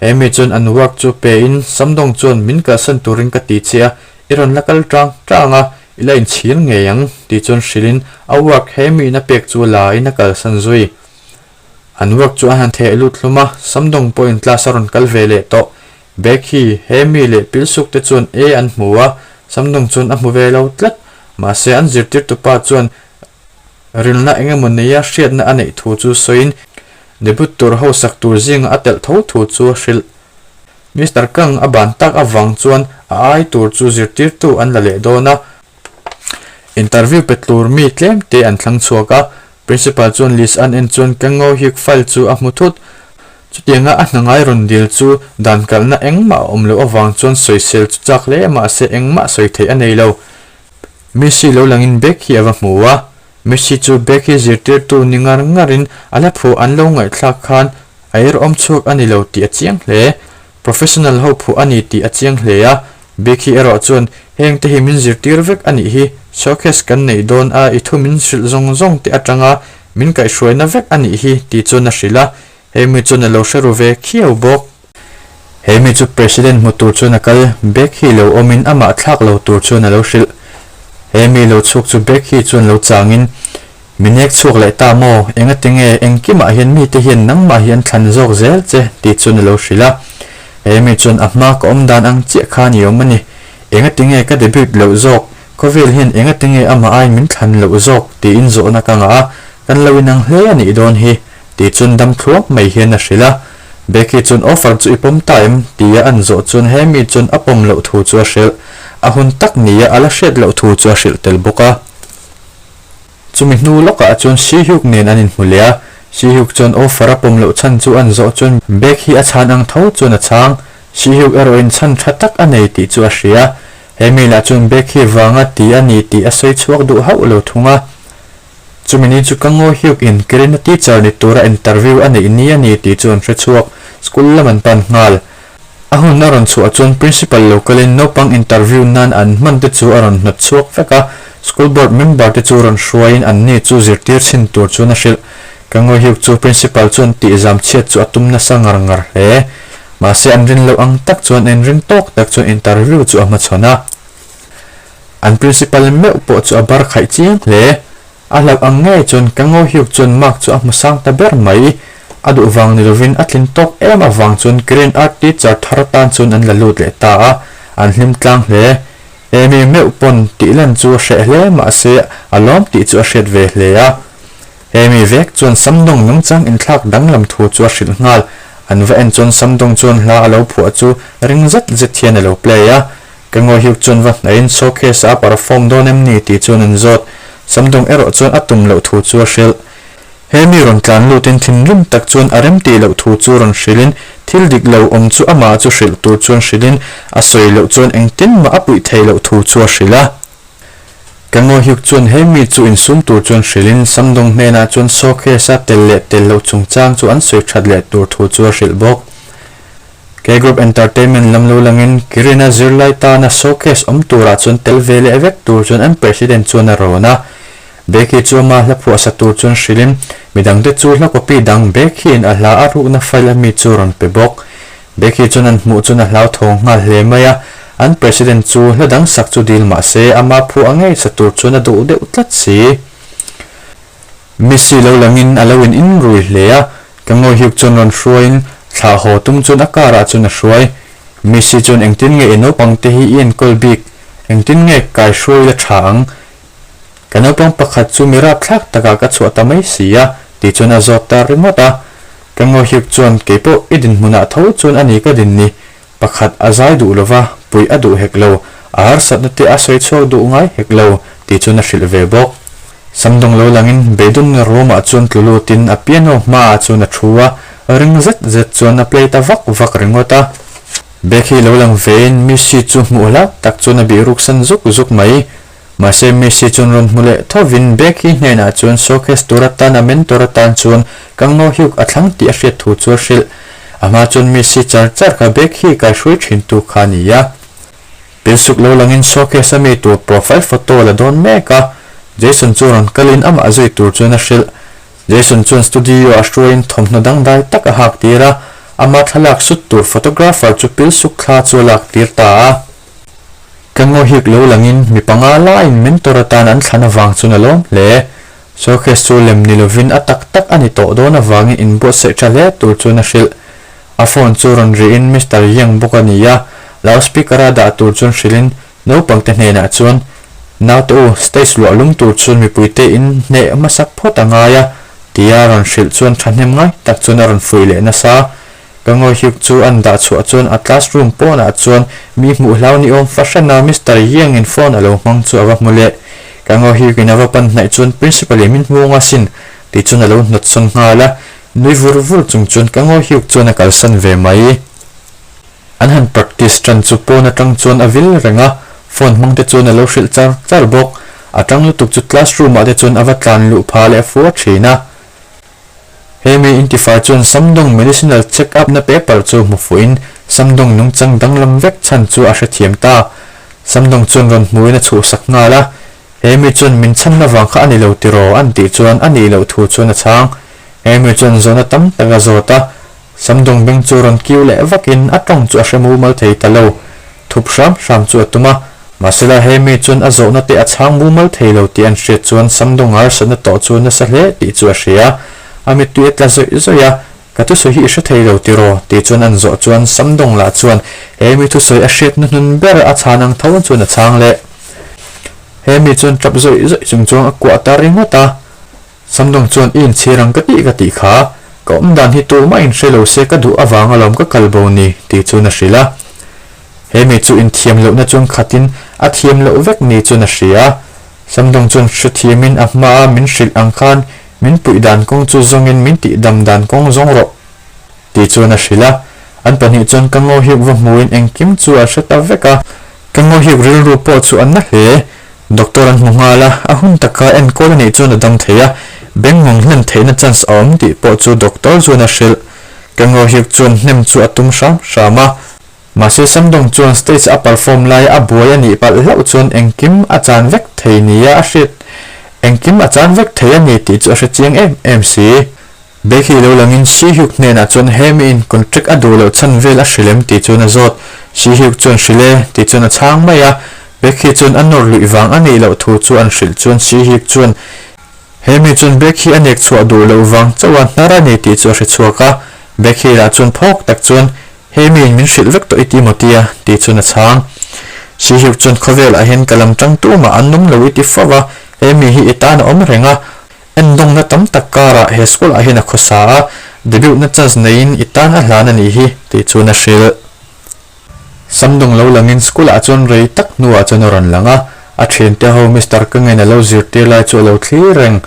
He mi chuan an work chu pein Samdawng chuan min kalsan turin ka ti che a, i rawn la kal tang tang a, i la inchhir ngei ang tih chuan hrilhin a work he miin a pek chu la in a kalsan zui. An work chu an han theh lut hlum a, Samdawng pawhin class a rawn kal ve leh tawh. Becky, he mi leh Pilsuk te chuan A an hmu a, Samdawng chuan a hmu ve lo tlat. Mahse an zirtirtupa chuan rilna eng emaw neia hriatna a neih thu chu sawiin debut tur hausak tur zinga a telh tho thu chu a hrilh. Mister Kang a ban tak avang chuan a ai tur chu zirtirtu an la leh dawn a. Interview pe tlur mi tlem te an thlang chhuak a, Principal chuan list an en chuan Kang Ngo Hyuk file chu a hmu thut. Chutianga a hna ngai rawn dil chu dan kalhna engmah a awm loh avang chuan sawisel chu chak hle mahse engmah sawi theih a nei lo. Messi lo langin bag hi a va hmu a, Messi chu bag hi zirtirtu ni ngar ngarin a la phuah an lo ngaihthlak khan a erawm chhuak a ni lo tih a chiang hle. Professional ho phuah a ni tih a chiang hle a, bag hi erawh chuan heng te hi min zirtir vek a nih hi, showcase kan neih dawn a i thu min hrilh zawng zawng te atanga min kaihhruaina vek a nih hi tih chuan a hrilh a, he mi chuan a lo hre ru ve khiau bawk. He mi chu President hmu tur chuan a kal, Beck hi lo awmin amah thlak lo tur chuan a lo hrilh. He mi lo chhuk chu Beck hi chuan lo changin, Mi nek chhuak leh ta maw? Engati nge engkimah hian mite hian nangmah hi an thlan zawk zel che? tih chuan a lo hrilh a. He mi chuan a hma ka awm dan ang chiah kha ni awm a ni. Engati nge ka debut loh zawk? Khawvel hian engati nge amah aiin min thlan loh zawk? tiin zawhna ka ngah a, kan lo inang hle a nih dawn hi. Tih chuan dam thluak mai hian a hrilh a. Becky chuan offer chu i pawm ta em? tia an zawh chuan Hemi chuan a pawm loh thu chu a hrilh. A hun tak nia a la hriat loh thu chu a hrilh tel bawk a. Chumi hnu lawkah chuan Sihyuk nen an inhmu leh a. Sihyuk chuan offer a pawm loh chhan chu an zawh chuan Becky a chhan ang tho chuan a chhang. Sihyuk erawhin chhan tha tak a nei tih chu a hria. Hemi lah chuan Becky vanga ti a ni tih a sawi chhuak duh hauh lo thung a. Chumi ni chu ka ngawi hiuk in Kirina teacher ni tura interview a neih ni a ni tih chu an hre chhuak, school lam an pan nghal. A hun a rawn chhuah chuan principal lo kalin naupang interview nan an hman te chu a rawn hnawt chhuak vek a, school board member te chu rawn hruaiin an ni chu zirtir chhin tur chuan a hrilh. Ka ngawi hiuk chu principal chuan tihzam chhiat chu a tum nasa ngar ngar hle. Mahse an rin loh ang tak chuan en ring tawk tak chuan interview chu a hmachhawn a. An principal meuh pawh chu a bar khaih chiang hle. A hlauh ang ngei chuan ka ngaw hiuk chuan mark chu a hmu sang ta ber mai. A duh vang ni lovin a tlin tawk em avang chuan Green Art teacher thar atan chuan an la lut leh ta a, an hlim tlang hle. Amy meuh pawn tih lan chu a hreh hle mahse a lawm tih chu a hriat ve hle a. Amy vek chuan Samdawng nungchang inthlak danglam thu chu a hrilh nghal. An va en chuan Samdawng chuan hla a lo phuah chu ring zet zet hian a lo play a. Ka ngawi hiuk chuan va hnaihin showcase a perform dawn em ni tih chuan an zawt. Samdawng erawh chuan a tum loh thu chu a hrilh. He mi rawn tlan lutin thinrim tak chuan a rem tih loh thu chu rawn hrilhin thil dik lo awm chu amah chu hrilh tur chuan hrilhin a sawi loh chuan engtin mah a puih theih loh thu chu a hrilh a. Ka ngawi hiuk chuan he mi chu insum tur chuan hrilhin Samdawng hnenah chuan showcase a tel leh tel loh chungchang chu an sawi that leh tur thu chu a hrilh bawk. K-Group Entertainment lam lo langin Kirina zirlai tana showcase awm turah chuan tel ve leh vek tur chuan an president chuan a rawn a. Becky chu ama hla phuahsa tur chuan hrilhin midangte chu hla copy dang Becky-in a hla a rukna file ami chu rawn pe bawk. Becky chuan an hmuh chuan a hlauthawng nghal hle mai a, an president chu hla dang sak chu dil mah se ama phuah ngei sa tur chuan a duh deuh tlat si. Missy lo langin a lo in in rui hle a, ka ngawi hiuk chuan rawn hruaiin thlah haw tum chuan a car ah chuan a hruai. Missy chuan engtin nge i naupang te hi i enkawl bik, engtin nge kai hruai la tha ang? Ka naupang pakhat chu mi rapthlak takah ka chhuah ta mai si a, tih chuan a zawt ta ringawt a. Ka ngawi hiuk chuan keipawh i dinhmunah tho chuan a ni ka din ni, Pakhat a zai duh lova, puih a duh hek lo, a harsatna te a sawi chhuak duh ngai hek lo, tih chuan a hrilh ve bawk. Samdawng lo langin beidawnna room-ah chuan tlu lutin a piano hmaah chuan a thu a, ring zet zet chuan a play ta vak vak ringawt a. Becky lo lang vein Missy chu hmuh hlauh tak chuan a bih ruksan zuk zuk mai. Mahse Missy chuan rawn hmu leh thovin Becky hnenah chuan showcase tur atan a mentor atan chuan Kang No Hyuk a thlang tih a hriat thu chu a hrilh. A hma chuan Missy char char kha Becky kai hruai thin tu kha a ni a. Pilsuk lo langin showcase a mi tur profile photo a la dawn mek a, Jason chu rawn kalin amah zui tur chuan a hrilh. Jason chuan studio ah hruaiin thawmhnaw dangdai tak a hak tir a, ama thlalak sut tur photographer chu Pilsuk thla chu a lak tir ta a. Ka ngawhik lo langin mi panga laiin mentor atan an thlan avang chuan a lawm hle. Showcase chu lem ni lovin a tak tak a ni tawh dawn avangin inbuatsaih tha hle tur chuan a hrilh. A phone chu rawn rihin Mister Yang bawk a ni a, loudspeaker a dah tur chuan hrilhin naupangte hnenah chuan, Naute u, stage luah lum tur chuan mipuite in hneh hmasak phawt a ngai a, tia rawn hrilh chuan thahnem ngai tak chuan a rawn fuih leh nasa. Ka ngawihyuk chu an dah chhuah chuan a classroom pawnah chuan mi hmuh hlau ni awm fahrana Mister Yang in phone a lo hmang chu a va hmu leh. Ka ngawihyukin a va pan hnaih chuan Principal in min hmu anga sin tih chuan a lo hnawt sawn nghal a. Nui vur vur chung chuan ka ngawihyuk chuan a kalsan ve mai. An han practice tan chu pawn atang chuan a vil reng a, phone hmang te chuan a lo hrilh char char bawk. A tang lutuk chu classroom ah te chuan a va tlan luh pha leh fua thin a. Hemi intifai chuan Samdong medicinal check up na paper chu hmu fuhin Samdong nungchang danglam vek chhan chu a hrethiam ta. Samdong chuan rawn hmuin a chhuhsak nghal a, Hemi chuan min chhanna vang kha a ni lo tiraw an tih chuan a nih loh thu chuan a chhang. Hemi chuan zawhna tam tak a zawt a, Samdong beng chu rawn kiu leh vakin a tawng chu a hre mumal thei ta lo. Thup hram hram chu a tum a, mahsela Hemi chuan a zawhna te a chhang mumal thei lo tih an hriat chuan Samdong harsatna tawh chu nasa hle tih chu a hria. A mittui a tla zawih zawih a, Ka thusawi hi i hre thei lo tiraw? tih chuan an zawh chuan Samdong lah chuan Hemi thusawi a hriat hnuhnun ber a chhan ang tho chuan a chhang leh. Hemi chuan tap zawih zawih chung chuan a kuah ta ringawt a. Samdong chuan i inchhir ang ka tih ka tih kha, ka awm dan hi tumah in hre lo se ka duh avang alawm ka kal bo ni tih chuan a hrilh a. He mi chu inthiam lohna chuan khatin a thiam loh vek ni chuan a hria. Samdong chuan hrethiamin a hmaa min hrilh ang khan min puih dan kawng chu zawngin min tih dam dan kawng zawng rawh tih chuan a hrilh a. An pahnih chuan ka ngawihyuk va hmuin engkim chu a hre ta vek a. Ka ngawihyuk rilru pawh chu a na hle. Doctor an hmu nghal a, a hun taka enkawl a nih chuan a dam thei a, beng nghawng hlen theihna chance a awm tih pawh chu doctor chuan a hrilh. Ka ngawihyuk chuan hnem chu a tum hram hram a. Mahse Samdong chuan stage a perform lai a buai a nih palh hlauh chuan engkim a chan vek thei nia a hriat engkim a chan vek thei a ni tih chu a hre chiang em em si. Becky lo langin Sihyuk hnenah chuan Hemi in contract a duh loh chhan vel a hrilh em tih chuan a zawt. Sihyuk chuan hrilh e tih chuan a chhang mai a. Becky chuan a nawr luih vang a nih loh thu chu an hrilh chuan Sihyuk chuan Hemi chuan Becky a nek chhuah duh loh vang chauh a hnar a ni tih chu a hre chhuak a. Becky lah chuan phawk tak chuan Hemi in min hrilh vek tawh i ti maw tia tih chuan a chhang. Sihyuk chuan khawvelah hian ka lam tang tumah an awm lo i ti fo va, Hemi hi i tan a awm reng a. Endawngna tam tak karah he school ah hian a khawsa a, debut na chance neiin i tan a hlan a nih hi, tih chuan a hrilh. Samdawng lo langin school ah chuan rei tak hnuah chuan a rawn lang a, a thiante ho Mister Kangin a lo zirtir lai chu a lo thlir reng.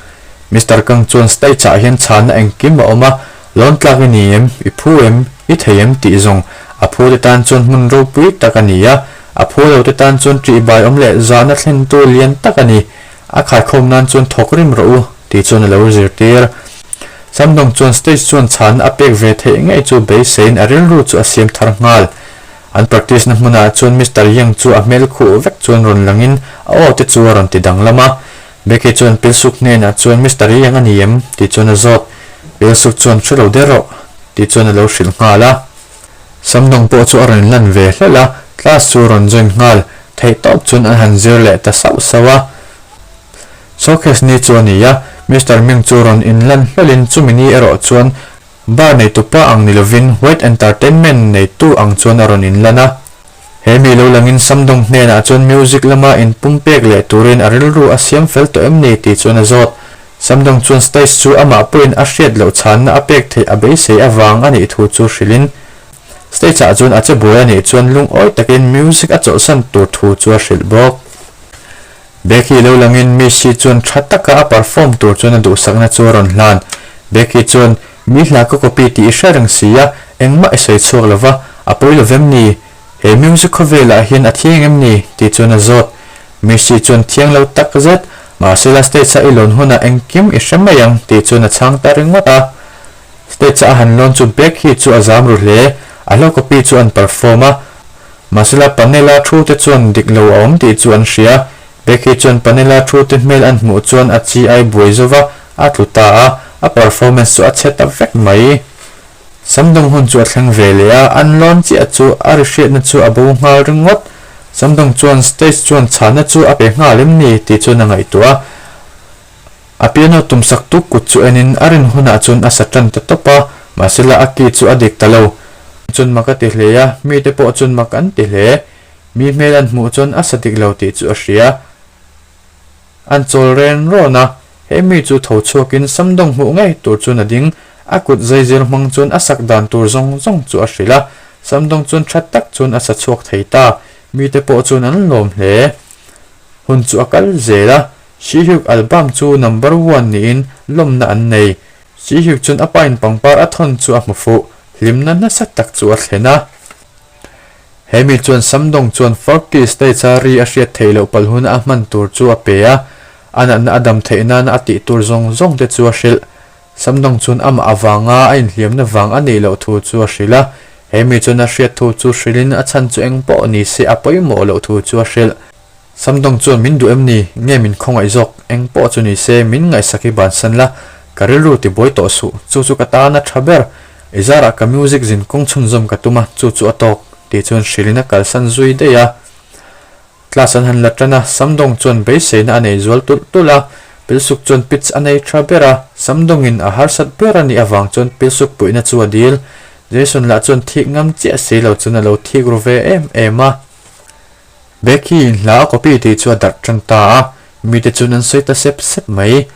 Mister Kang chuan stage ah hian chhanna engkim a awm a, lawn tlak i ni em, i phu em, i thei em tih zawng a phu te tan chuan hmun ropui tak a ni a, a phu lo te tan chuan ṭihbai awm leh zahna thlentu lian tak a ni. A khaikhawm nan chuan thawk rim rawh u, tih chuan a lo zirtir. Samdong chuan stage chuan chhanna a pek ve theih ngei chu beiseiin a rilru chu a siam thar nghal. An practice na hmunah chuan Mister Yang chu a hmel khuh vek chuan rawn langin a aw te chu a rawn ti danglam a. Becky chuan Pilsuk hnenah chuan Mister Yang a ni em? tih chuan a zawt. Pilsuk chuan hre lo der rawh, tih chuan a lo hrilh nghal a. Samdong pawh chu a rawn lan ve hlelh a, class chu a rawn join nghal. Theih tawp chuan an han zir leh ta sauh sauh a. Showcase ni chu a ni a, Mister Ming chu rawn inlan hlelhin chumi ni erawh chuan bar neitupa ang ni lovin White Entertainment neitu ang chuan a rawn inlan a. He mi lo langin Samdong hnenah chuan music lama inpumpek leh turin a rilru a siam fel tawh em ni tih chuan a zawt. Samdong chuan stage chu amah pawhin a hriat loh chhanna a pek theih a beisei avang a nih thu chu hrilhin Stage ah chuan a che buai a nih chuan lungawi takin music a chawlhsan tur thu chu a hrilh bawk. Becky lo langin Missy chuan tha taka a perform tur chuan a duhsakna chu a rawn hlan. Becky chuan, Mi hla ka copy tih i hre reng si a, engmah i sawi chhuak lo va, a pawi lo vem ni? He music khawvelah hian a thiang em ni? tih chuan a zawt. Missy chuan thiang lo tak zet, mahsela stage a i lawn hunah engkim i hre mai ang tih chuan a chhang ta ringawt a. Stage a han lawn chu Becky chu a zam ru hle, a hla copy chu an perform a. Mahsela panel-a thu te chuan dik lo a awm tih chu an hria. Becky chuan panel-a thu te hmel an hmuh chuan a chi ai buai zo va, a tlu ta a, a performance chu a chhe ta vek mai. Samdawng hun chu a thleng ve leh a, an lawn chiah chu a ri hriatna chu a bo nghal ringawt. Samdawng chuan stage chuan chhahna chu a pe nghal em ni tih chuan a ngaihtuah a. A piano tumsak tu kut chu enin a rin hunah chuan a sa tan ta tawp a, mahsela a key chu a dik ta lo. Chuan mak a ti hle a, mite pawh chuan mak an ti hle. Mi hmel an hmuh chuan a sa dik lo tih chu a hria. An chawl ren rawn a, he mi chu tho chhuakin Samdawng hmuh ngei tur chuan a ding, a kut zaizir hmang chuan a sak dan tur zawng zawng chu a hrilh a, Samdawng chuan tha tak chuan a sa chhuak thei ta, mite pawh chuan an lawm hle. Hun chu a kal zel a, Sihyuk album chu number one niin lawmna an nei. Sihyuk chuan a pain pangpar a thawn chu a hmu fuh, hlimna nasa tak chu a thlen a. He mi chuan Samdawng chuan Forky stage-a ri a hriat theih loh palh huna a hman tur chu a pe a, a natna a dam theih nana a tih tur zawng zawng te chu a hrilh. Samdawng chuan amah avanga a inhliamna vang a nih loh thu chu a hrilh a, he mi chuan a hriat thu chu hrilhin a chhan chu eng pawh ni se a pawimawh loh thu chu a hrilh. Samdawng chuan min duh em ni? Nge min khawngaih zawk? Eng pawh chu ni se, min ngaihsak hi bansan la, ka rilru ti buai tawh suh, chu chu ka tan a tha ber. I zarah ka music zin kawng chhunzawm ka tum a, chu chu a tawk, tih chuan hrilhin a kalsan zui daih a. Class an han la tan a, Samdawng chuan beiseina a nei zual tulh tulh a, Pilsuk chuan pitch a nei tha ber a, Samdawngin a harsat ber a nih avang chuan Pilsuk puihna chu a dil. Jason lah chuan thik ngam chiah si lo chuan a lo thik ru ve em em a. Becky in hla a copy tih chu a darh tan ta a, mite chuan an sawi ta sep sep mai.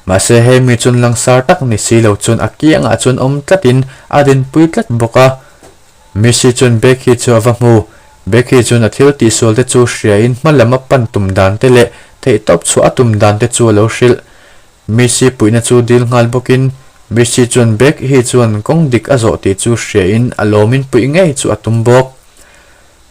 Mahse he mi chuan langsar tak ni si lo chuan a kiangah chuan awm tlatin a dinpui tlat bawk a. Missy chuan Becky chu a va hmu. Becky chuan a thil tihsual te chu hriain hma lam a pan tum dan te leh theihtawp chhuah a tum dan te chu a lo hrilh. Missy puihna chu dil nghal bawkin Missy chuan Becky chuan kawng dik a zawh tih chu hriain a lawmin puih ngei chu a tum bawk.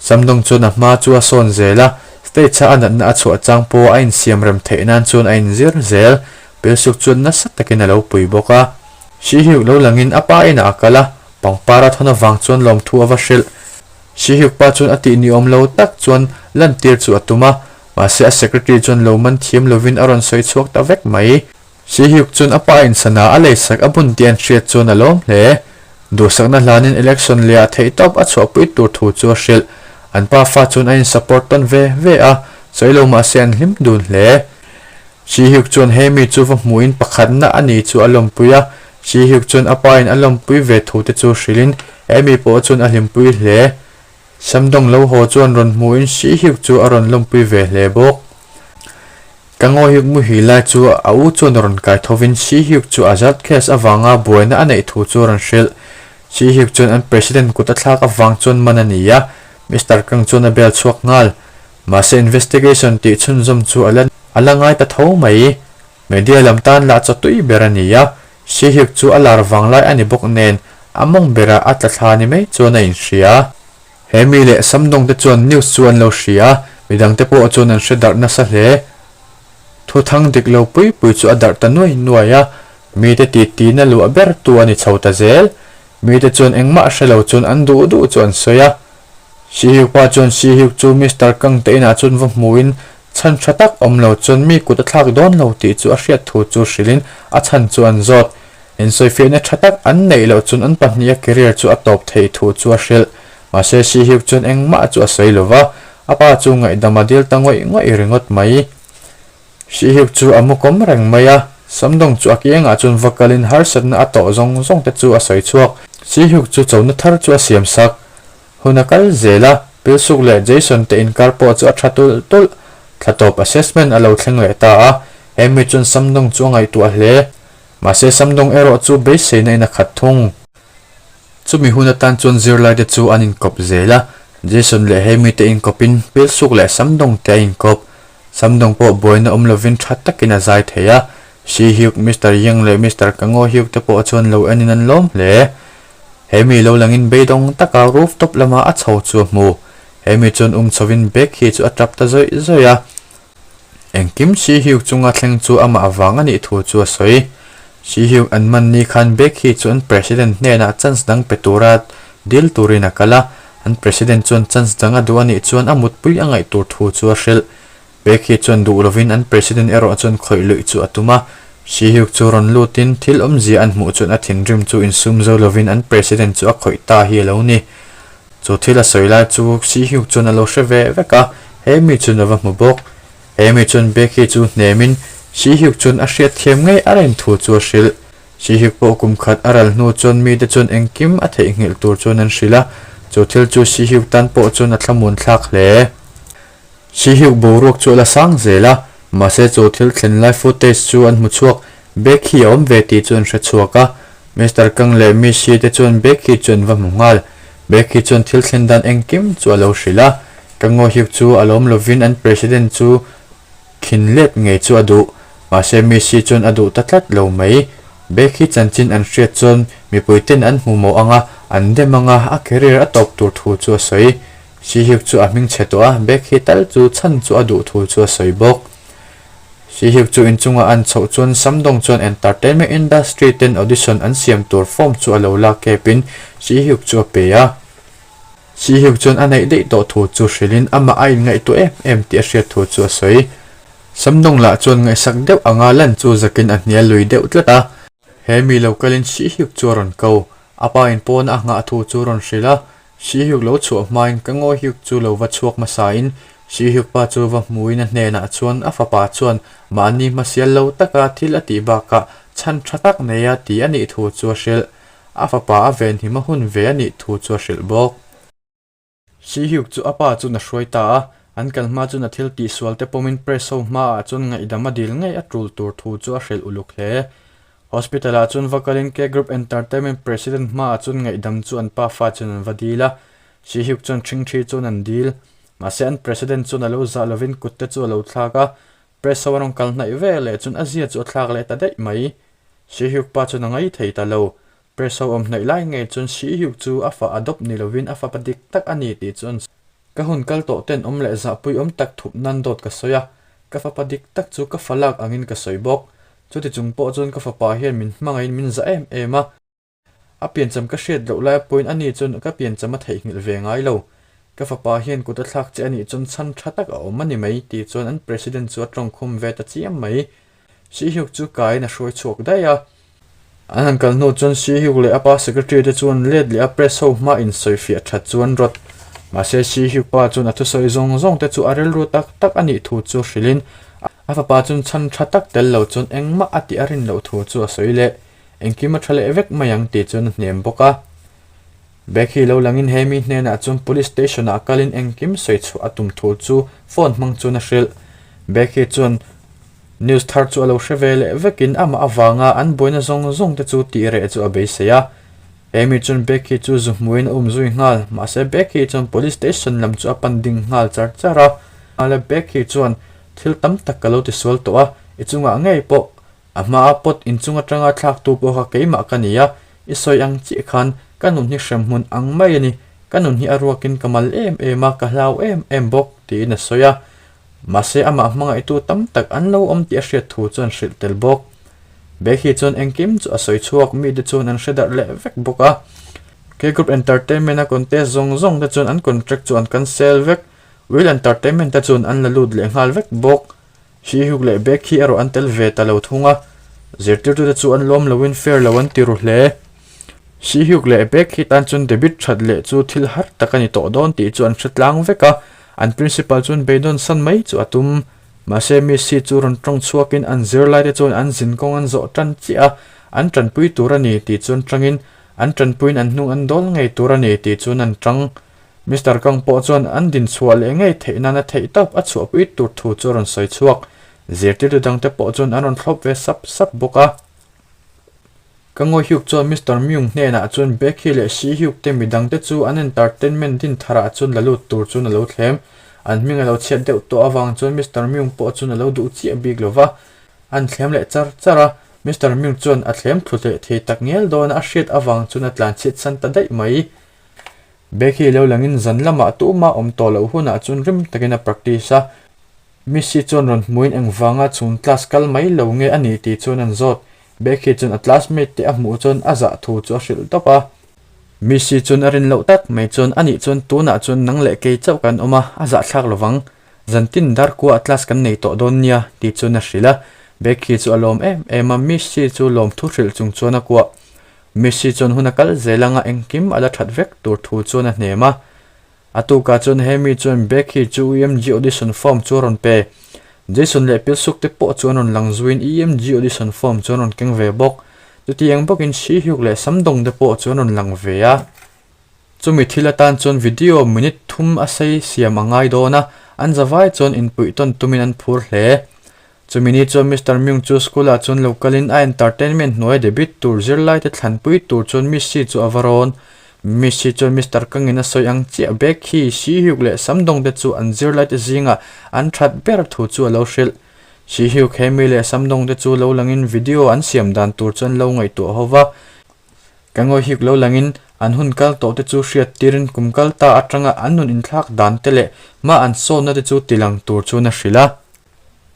Samdawng chuan a hma chu a sawn zel a, stage-a a natna a chhuah chang pawh a insiam rem theih nan chuan a inzir zel. Pilsuk chuan nasa takin a lo pui bawk a. Sihyuk lo langin a pa inah a kal a, pangpar a thawn avang chuan lawmthu a va hrilh. Sihyuk pa chuan a tih ni awm lo tak chuan lantir chu a tum a, mahse a secretary chuan lo man thiam lovin a rawn sawi chhuak ta vek mai. Sihyuk chuan a pa insana a leisak a bun tih an hriat chuan a lawm hle. Duhsakna hlanin election leh ah theihtawp a chhuahpui tur thu chu a hrilh. An pa fa chuan a in support tawn ve ve a, sawi lo mahse an hlim dun hle. Sihyuk chuan he mi chu va hmuhin pakhatna a ni chu a lawmpui a, Sihyuk chuan a pa in a lawmpui ve thu te chu hrilhin he mi pawh chuan a hlimpui hle. Samdawng lo haw chuan rawn hmuhin Sihyuk chu a rawn lawmpui ve hle bawk. Ka ngawihyuk muhil lai chu a u chuan rawn kai thovin Sihyuk chu Azad case avanga buaina a neih thu chu a rawn hrilh. Sihyuk chuan an president kut a thlak avang chuan man a ni a, Mister Kang chuan a bel chhuak nghal. Mahse investigation tih chhunzawm chu a la a la ngai ta tho mai. Media lam tan lah chaw tui ber a ni a, Sihyuk chu a lar vang lai a ni bawk nen a mawng berah a tla thla ni mai chuan a inhria. He mi leh Samdawng te chuan news chu an lo hria a, midang te pawh chuan an hre darh nasa hle. Thu thang dik lo pui pui chu a darh ta nuai nuai a, mite ti tina luah ber tu a ni chho ta zel. Mite chuan engmah hre lo chuan an duh duh chu an sawi a. Sihyuk pa chuan Sihyuk chu Mister Kang te inah chuan va hmuin chhan tha tak awm lo chuan mi kut a thlak dawn lo tih chu a hriat thu chu hrilhin a chhan chu an zawt. Insawifiahna tha tak an neih loh chuan an pahniha career chu a tawp theih thu chu a hrilh. Mahse Sihyuk chuan engmah chu a sawi lo va, a pa chu ngaihdam a dil ta ngawih ngawih ringawt mai. Sihyuk chu a mu kawm reng mai a, Samdawng chu a kiangah chuan va kalin harsatna a tawh zawng zawng te chu a sawi chhuak. Sihyuk chu chona thar chu a siam sak. Hun a kal zel a, Pilsuk leh Jason te inkar pawh chu a tha tulh tulh. Thla tawp assessment a lo thleng leh ta a, Amy chuan Samdawng chu a ngaihtuah hle. Mahse Samdawng erawh chu beiseina in a khat thung. Chumi hun atan chuan zirlaite chu an inkawp zel a, Jason leh Hemi te inkawpin Pilsuk leh Samdawng te a inkawp. Samdawng pawh buaina awm lovin tha takin a zai thei a, Shi Hyuk, Mister Yang leh Mister Kango Hyuk te pawh chuan lo enin an lawm hle. Hemi lo langin beidawng taka rooftop lama a chho chu a hmu. Hemi chuan um chhovin bag hi chu a tap ta zawih zawih a. Engkim Sihyuk chunga thleng chu amah avang a nih thu chu a sawi. Sihyuk an man ni khan Baek hi chu an president hnenah chance dang pe tura dil turin a kal a. An president chuan chance dang a duh a nih chuan a mutpui a ngaih tur thu chu a hrilh. Becky chuan duh lovin an president erawh chuan khawih luih chu a tum a. Sihyuk chu rawn lutin thil awmzia an hmuh chuan a thinrim chu insum zo lovin an president chu a khawih ta hi a lo ni. Chu thil a sawi lai chu Sihyuk chuan a lo hre ve vek a, he mi chuan a va hmu bawk. He mi chuan Becky chu hnemin Sihyuk chuan a hriatthiam ngei a rin thu chu a hrilh. Sihyuk pawh kum khat a ral hnu chuan mite chuan engkim a theihnghilh tur chuan an hrilh a, chu thil chu Sihyuk tan pawh chuan a thlamuan thlak hle. Sihyuk boruak chu a la sang zel a, mahse chu thil thlen lai footage chu an hmu chhuak. Becky a awm ve tih chu an hre chhuak a, Mister Kang leh Miss Yi te chuan Becky chu an va hmu nghal. Becky chuan thil thlen dan engkim chu a lo hrilh a, Kang Ngo Hyuk chu a lawm lovin an president chu khin let ngei chu a duh. Mahse Miss Yi chuan a duh ta tlat lo mai. Becky chanchin an hriat chuan mipui ten an hmu mawh ang a, an dem ang a, a career a tawp tur thu chu a sawi. Sihyuk chu a hming chhe tawh a, Becky tal chu chhan chu a duh thu chu a sawi bawk. Sihyuk chu inchunga an chhoh chuan Samdong chuan entertainment industry ten audition an siam tur form chu a lo la kepin Sihyuk chu a pe a. Sihyuk chuan a neih daih tawh thu chu hrilhin amah a inngaihtuah em em tih a hriat thu chu a sawi. Samdong lah chuan ngaihsak deuh anga lan chu zakin a hnial lui deuh tlat a. He mi lo kalin Sihyuk chu a rawn ko. A pa in pawna a nghah thu chu a rawn hrilh a. Sihyuk lo chhuah hmain ka Ngawihyuk chu lo va chhuak hmasain Sihyuk pa chu va hmuin a hnenah chuan a fapa chuan mahni hmasial lo taka thil a tih bakah chhan tha tak neia ti a nih thu chu a hrilh. A fapa a venhim a hun ve a nih thu chu a hrilh bawk. Sihyuk chu a pa chuan a hruai ta a, an kal hma chuan a thil tihsual te pawmin press ho hmaah chuan ngaihdam a dil ngei a tul tur thu chu a hrilh uluk hle. Hospital ah chuan va kalin K Group Entertainment President hmaah chuan ngaihdam chu an pafa chuan an va dil a, Sihyuk chuan ṭhingṭhi chuan an dil. Mahse an President chuan a lo zah lovin kut te chu a lo thlak a, press ho a rawn kal hnaih ve leh chuan a zia chu a thlak leh ta daih mai. Sihyuk pa chuan a ngai thei ta lo. Press ho awm hnaih lai ngei chuan Sihyuk chu a fa adopt ni lovin a fapa dik tak a ni tih chu an Ka hun kal tawh ten awm leh zahpui awm tak thup nan dawt ka sawi a, ka fapa dik tak chu ka fa lak angin ka sawi bawk. Chuti chung pawh chuan ka fapa hian min hmangaihin min za em em a. A piancham ka hriat loh lai pawhin ani chuan ka piancham a theihnghilh ve ngai lo. Ka fapa hian kut a thlak che anih chuan chhan tha tak a awm a ni mai tih chuan an president chu a tawngkhum ve ta chiam mai. Sihyuk chu kaiin a hruai chhuak daih a. An han kal hnu chuan Sihyuk leh a pa secretary te chuan let leh a press ho hma insawifiah that chu an rawt. Mahse Sihyuk pa chuan a thusawi zawng zawng te chu a rilru tak tak a nih thu chu hrilhin a fapa chuan chhan tha tak tel lo chuan engmah a tih a rin loh thu chu a sawi leh. Engkim a tha leh vek mai ang tih chuan a hnem bawk a. Becky lo langin he mi hnenah chuan police station ah kalin engkim sawi chhuah a tum thu chu phone hmang chuan a hrilh. Becky chuan News thar chu a lo hre ve leh vekin amah avanga an buaina zawng zawng te chu tih reh chu a beisei a. Amy chuan Becky chu zu hmuhin a um zui nghal, mahse Becky chuan police station lam chu a pan ding nghal char char a. Mahle Becky chuan thil tam tak ka lo tisual tawh a, i chungah ngei pawh a hmaa pot inchung atanga thlaktu pawh kha keimah ka ni a, i sawi ang chiah khan ka nun hi hremhmun ang mai a ni, ka nun hi a ruakin ka mal em em a, ka hlau em em bawk, tiin a sawi a. Mahse amah hmangaihtu tam tak an lo awm tih a hriat thu chuan hrilh tel bawk. Becky chuan engkim chu a sawi chhuak, mite chuan an hre darh leh vek bawk a. K-Group Entertainment a contest zawng zawng te chuan an contract chu an cancel vek, Will Entertainment te chuan an la lut leh nghal vek bawk. Hee-Hyuk leh Becky erawh an tel ve ta lo thung a, zirtirtute chu an lawm loin fair lo an ti ru hle. Hee-Hyuk leh Becky tan chuan debit that leh chu thil har tak a ni tawh dawn tih chu an hre tlang vek a, An principal chuan beidawn san mai chu a tum. Mahse Miss hi chu rawn tawng chhuakin an zirlaite chuan an zin kawng an zawh tan chiah a, an tanpui tur a ni tih chuan tangin an tanpuiin an hnung an dawl ngei tur a ni tih chuan an tang. Mister Kang pawh chuan an din chhuah leh ngei theih nan a theih tawp a chhuahpui tur thu chu a rawn sawi chhuak. Zirtirtu dangte pawh chuan an rawn thlawp ve sap sap bawk a. Ka Ngawi Hyuk chuan Mister Myung hnenah chuan Baekhyun leh Si Hyuk te midang te chu an entertainment din tharah chuan la lut tur chuan a lo thlem. An hming a lo chhiat deuh tawh avang chuan Mister Myung pawh chuan a lo duh chiah bik lo va. An thlem leh char char a, Mister Myung chuan a thlem thlu leh thei tak ngial dawn a hriat avang chuan a tlan chhiat san ta daih mai. Baekhyun lo langin zan lamah tumah awm tawh loh hunah chuan rim takin a practice a. Missy chuan rawn hmuin engvanga chhung class kal mai lo nge a ni tih chuan an zawt. Becky chuan a classmate te a hmuh chuan a zah thu chu a hrilh tawp a. Missy chuan a rin loh tak mai chuan anih chuan tunah chuan nang leh kei chauh kan awm a, a zahthlak lovang. Zantin darkua class kan nei tawh dawn nia tih chuan a hrilh a. Becky chu a lawm em em a, Missy chu lawmthu hrilh chung chuan a kuah. Missy chuan hun a kal zel anga engkim a la that vek tur thu chuan a hnem a. A tukah chuan Hemi chuan Becky chu EMG audition form chu a rawn pe. Jason leh Pilsuk te pawh chu an rawn lang zuiin EMG audition form chu an rawn keng ve bawk. Chutiang bawkin Shihyuk leh Samdong te pawh chu an rawn lang ve a. Chumi thil atan chuan video minute thum a sei siam a ngai dawn a, an zavai chuan inpuih tawn tumin an phur hle. Chumi ni chuan Mister Myung chu school ah chuan lo kalin a entertainment hnuai debut tur zirlai te thlanpui tur chuan Miss Si chu a va rawn. Miss Si chuan Mister Kangin a sawi ang chiah Baek Hee, Si Hyuk leh Samdong te chu an zirlai te zingah an that ber thu chu a lo hrilh. Si Hyuk, Hae Mi leh Samdong te chu lo langin video an siam dan tur chu an lo ngaihtuah ho va. Ka ngawi hik lo langin an hun kal tawh te chu hriat tirin kum kal ta atanga an nun inthlak dan te leh hma an sawnna te chu tilang tur chuan a hrilh a.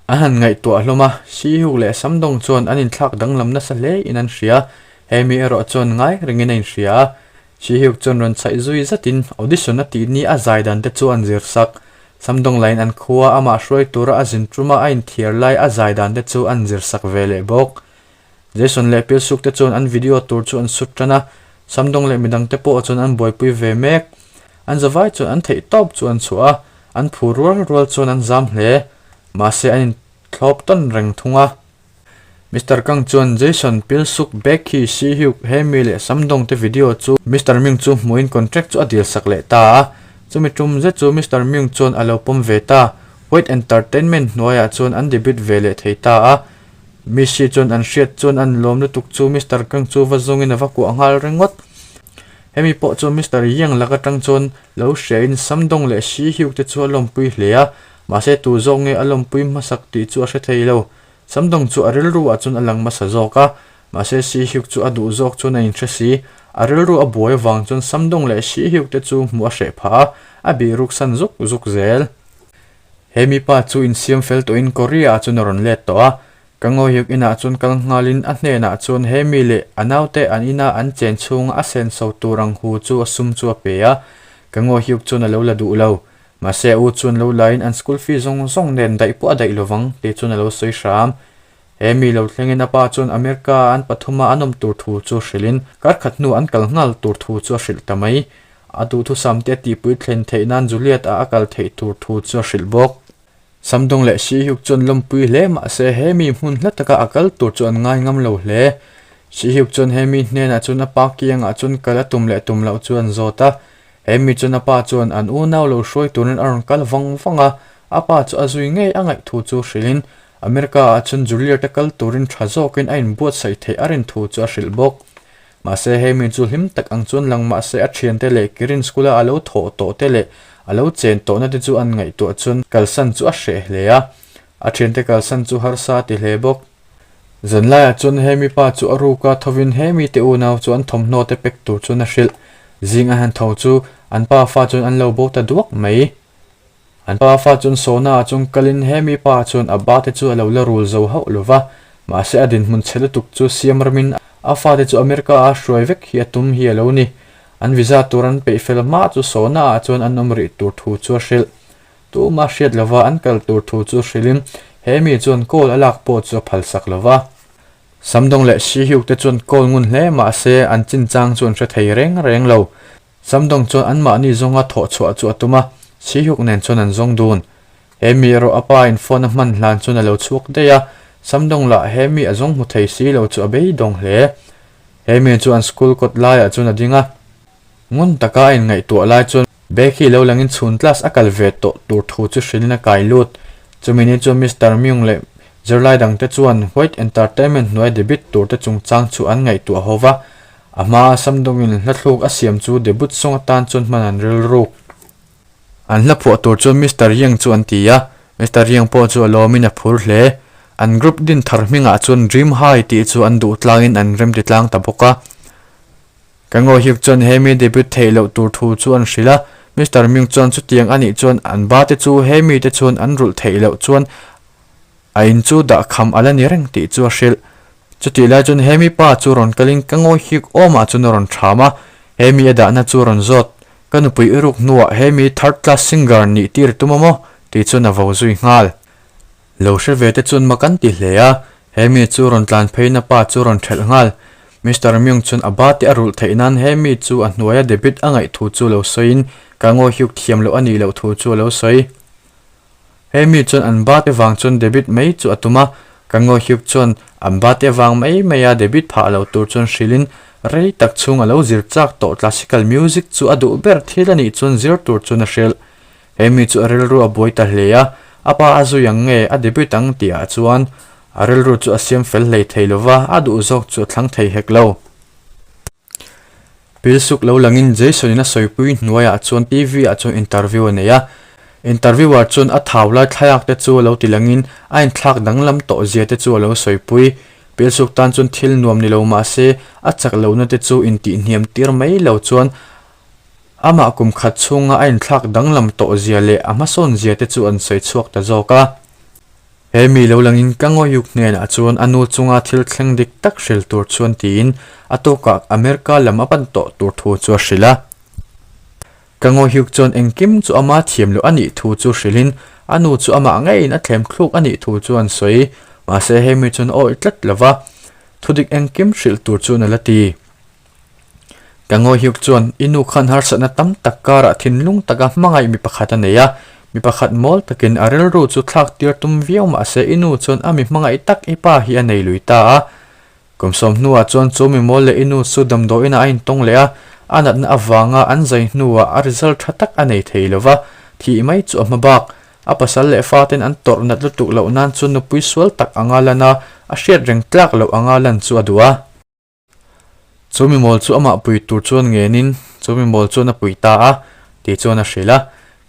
An han ngaihtuah hlawm a, Sihuk leh Samdawng chuan an inthlak danglam nasa hle in an hria. Hemi erawh chuan ngai rengin a inhria a. Sihuk chuan rawn chhaih zui zatin audition a tih ni a zai dan te chu an zir sak. Samdawng lain an khua amah hruai tura a zin ṭuma a inthiar lai a zai dan te chu an zir sak ve leh bawk. Jason leh Pilsuk te chuan an video tur chu an sut ṭan a, Samdawng leh midang te pawh chuan an buaipui ve mek. An zavai chuan an theih tawp chu an chhuah a, an phu rual rual chuan an zam hle. Mahse an inthlawp tawn reng thung a. Mister Kang chuan Jason, Pilsuk, Becky, Sihyuk, Hae-mi leh Samdong te video chu Mister Myung chu hmuhin contract chu a dil sak leh ta a. Chumi tum zet chu Mister Myung chuan a lo pawm ve ta. White Entertainment hnuaiah chuan an debut ve leh thei ta a. Missy chuan an hriat chuan an lawm lutuk chu Mister Kang chu va zawngin a va kuah nghal ringawt. Hemi pawh chu Mister Yang lak atang chuan lo hriain Samdong leh Shi Hyuk te chu a lawmpui hle a, mahse tu zawk nge a lawmpui hmasak tih chu a hre thei lo. Samdong chu a rilru ah chuan a lang hmasa zawk a, mahse Shi Hyuk chu a duh zawk chuan a inhre si. A rilru a buai avang chuan Samdong leh Shi Hyuk te chu hmuh a hreh phah a, a bih ruk san zuk zuk zel. He mipa chu insiam fel tawhin Korea ah chuan a rawn let tawh a, Ka ngawihyuk inah chuan kal nghalin a hnenah chuan he mi leh a naute an ina an chen chhunga a senso tur ang hu chu a sum chu a pe a, ka ngawihyuk chuan a lo la duh lo. Mahse a u chuan lo lain an school fee zawng zawng nen daih pawh a daih lovang tih chuan a lo sawi hram. He mi lo thlengin a pa chuan America ah an pathuma an awm tur thu chu hrilhin kar khat hnu an kal nghal tur thu chu a hrilh ta mai. A duhthusam te a tihpui thlen theih nan Juliet ah a kal theih tur thu chu a hrilh bawk. Samdawng leh Sihyuk chuan lawmpui hle mahse he mi hmun hla taka a kal tur chu an ngai ngam lo hle. Sihyuk chuan he mi hnenah chuan a pa kiangah chuan kal a tum leh tum loh chu an zawt a. He mi chuan a pa chuan an unau lo hruai turin a rawn kal vang vang a, a pa chu a zui ngei a ngaih thu chu hrilhin America ah chuan Juliet a kal turin tha zawkin a inbuatsaih theih a rin thu chu a hrilh bawk. Mahse he mi chu hlim tak ang chuan lang mahse a thiante leh Kirin school a a lo thawh tawh te leh a lo chen tawhna te chu an ngaihtuah chuan kalsan chu a hreh hle a, a thiante kalsan chu harsa a ti hle bawk. Zanlaiah chuan he mi pa chu a ruk a, thovin he mi te unau chu an thawmhnaw te pek tur chuan a hrilh. Zing a han tho chu an pa fa chuan an lo bo ta duak mai. An pa fa chuan Sona ah chuan kalin he mi pa chuan a ba te chu a lo la rul zo hauh lo va, mahse a dinhmun chhe lutuk chu siam ramin a fate chu America a hruai vek hi a tum hi a lo ni. An visa tur an peih fel hma chu Sona ah chuan an awm rih tur thu chu a hrilh. Tuma hriat lova an kal tur thu chu hrilhin he mi chuan call a lak pawh chu a phalsak lo va. Samdawng leh Sihyuk te chuan call ngun hle mahse an chinchang chu an hre thei reng reng lo. Samdawng chuan anmahni zawnga thawh chhuah chu a tum a, Sihyuk nen chuan an zawng dun. He mi erawh a pa in phone a hman hlan chuan a lo chhuak daih a, Samdawng lah he mi a zawng hmu thei si lo chu a beidawng hle. He mi chu an school kawt laiah chuan a ding a, ngun taka a inngaihtuah lai chuan Becky lo langin chhun class a kal ve tawh tur thu chu hrilhin a kai lut. Chumi ni chuan Mister Myung leh zirlai dangte chuan White Entertainment hnuai debut tur te chungchang chu an ngaihtuah ho va, A hmaa Samdawngin hla thluk a siam chu debut song atan chuan hman an rilruk. An hla phuah tur chuan Mister Yang chu an ti a, Mister Yang pawh chu a lawmin a phur hle. An group din thar hmingah chuan Dream High tih chu an duh tlangin an remti tlang ta bawk a. Ka ngawihyuk chuan he mi debut theih loh tur thu chu an hrilh a, Mister Myung chuan chutiang anih chuan an ba te chu he mite chuan an rulh theih loh chuan A in chu dah kham a la ni reng tih chu a hrilh. Chutih lai chuan he mipa chu rawn kalin ka ngawi hik awmah chuan a rawn ṭham a. He mi a dahna chu a rawn zawt. Ka nupui i ruk hnuah he mi third class singer nih tir tum a maw? tih chuan a vo zui nghal. Lo hre ve te chuan mak an ti hle a, he mi chu rawn tlan pheiin a pa chu rawn ṭhelh nghal. Mister Myung chuan a ba te a rulh theih nan he mi chu a hnuaia debit a ngaih thu chu lo sawiin ka ngawi hiuk thiam loh a nih loh thu chu a lo sawi. He mi chuan an ba te vang chuan debit mai chu a tum a, ka ngawi hiuk chuan an ba te vang mai mai a debit phah loh tur chuan hrilhin rei tak chhung a lo zir chak tawh classical music chu a duh ber thil a nih chuan zir tur chuan a hrilh. He mi chu a rilru a buai ta hle a, a pa a zui ang nge a debut ang tih ah chuan a rilru chu a siam fel hlei thei lo va, a duh zawk chu a thlang thei hek lo. Pilsuk lo langin Jason in a sawipui hnuaiah chuan TV ah chuan interview a nei a, interviewer chuan a thau lai thlaiak te chu a lo ti langin a inthlak danglam tawh zia te chu a lo sawipui. Pilsuk tan chuan thil nuam ni lo mah se a chak lohna te chu intihhniam tir mai lo chuan Amah kum khat chhunga a inthlak danglam tawh zia leh a hmasawn zia te chu an sawi chhuak ta zawk a. He mi lo langin ka Ngawiuk hnenah chuan a nu chunga thil thleng dik tak hril tur chuan tiin a tawkah America lam a pan tawh tur thu chu a hrilh a. Ka Ngawiuk chuan engkim chu ama thiam loh a nih thu chu hrilhin a nu chu amah ngeiin a thlem thluk a nih thu chu an sawi. Mahse he mi chuan a awih tlat lo va, thudik engkim hrilh tur chuan a la ti. Ka Ngawihyuk chuan, I nu khan harsatna tam tak karah thinlung taka hmangaih mi pakhat a nei a, mi pakhat mawl takin a rilru chu thlak tir tum viau mahse i nu chuan a mi hmangaih tak i pa hi a nei lui ta a. Kum sawm hnuah chuan chu mi mawl leh i nu chu damdawiinah a intawng leh a, a natna avanga an zai hnuah a result tha tak a nei thei lo va, thih mai chu a hma bak. A pasal leh faten an tawrh nat lutuk loh nan chuan nupui sual tak anga lan a, a hriat reng tlak loh anga lan chu a duh a. Chu mi mawl chu amah pui tur chuan ngenin chu mi mawl chuan a pui ta a, tih chuan a hrilh a.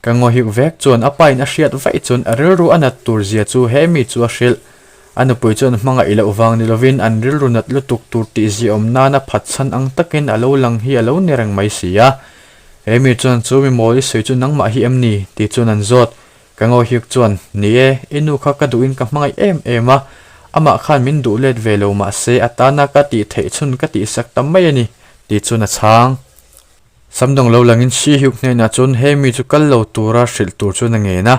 Ka ngawhik vek chuan a pain a hriat vaih chuan a rilru a nat tur zia chu he mi chu a hrilh. A nupui chuan hmangaih loh vang ni lovin an rilru nat lutuk tur tih ziaawm nana phatsan ang takin a lo lang hi a lo ni reng mai si a. He mi chuan chu mi mawl i sawi chu nangmah hi em ni? tih chuan an zawt. Ka Ngawihyuk chuan, Ni e, i nu kha ka duhin ka hmangaih em em a, amah khan min duh let ve lo mah se a tana ka tih theih chhun ka tihsak ta mai a ni, tih chuan a chhang. Samdawng lo langin Shihyuk hnenah chuan he mi chu kal lo tura hrilh tur chuan a ngen a.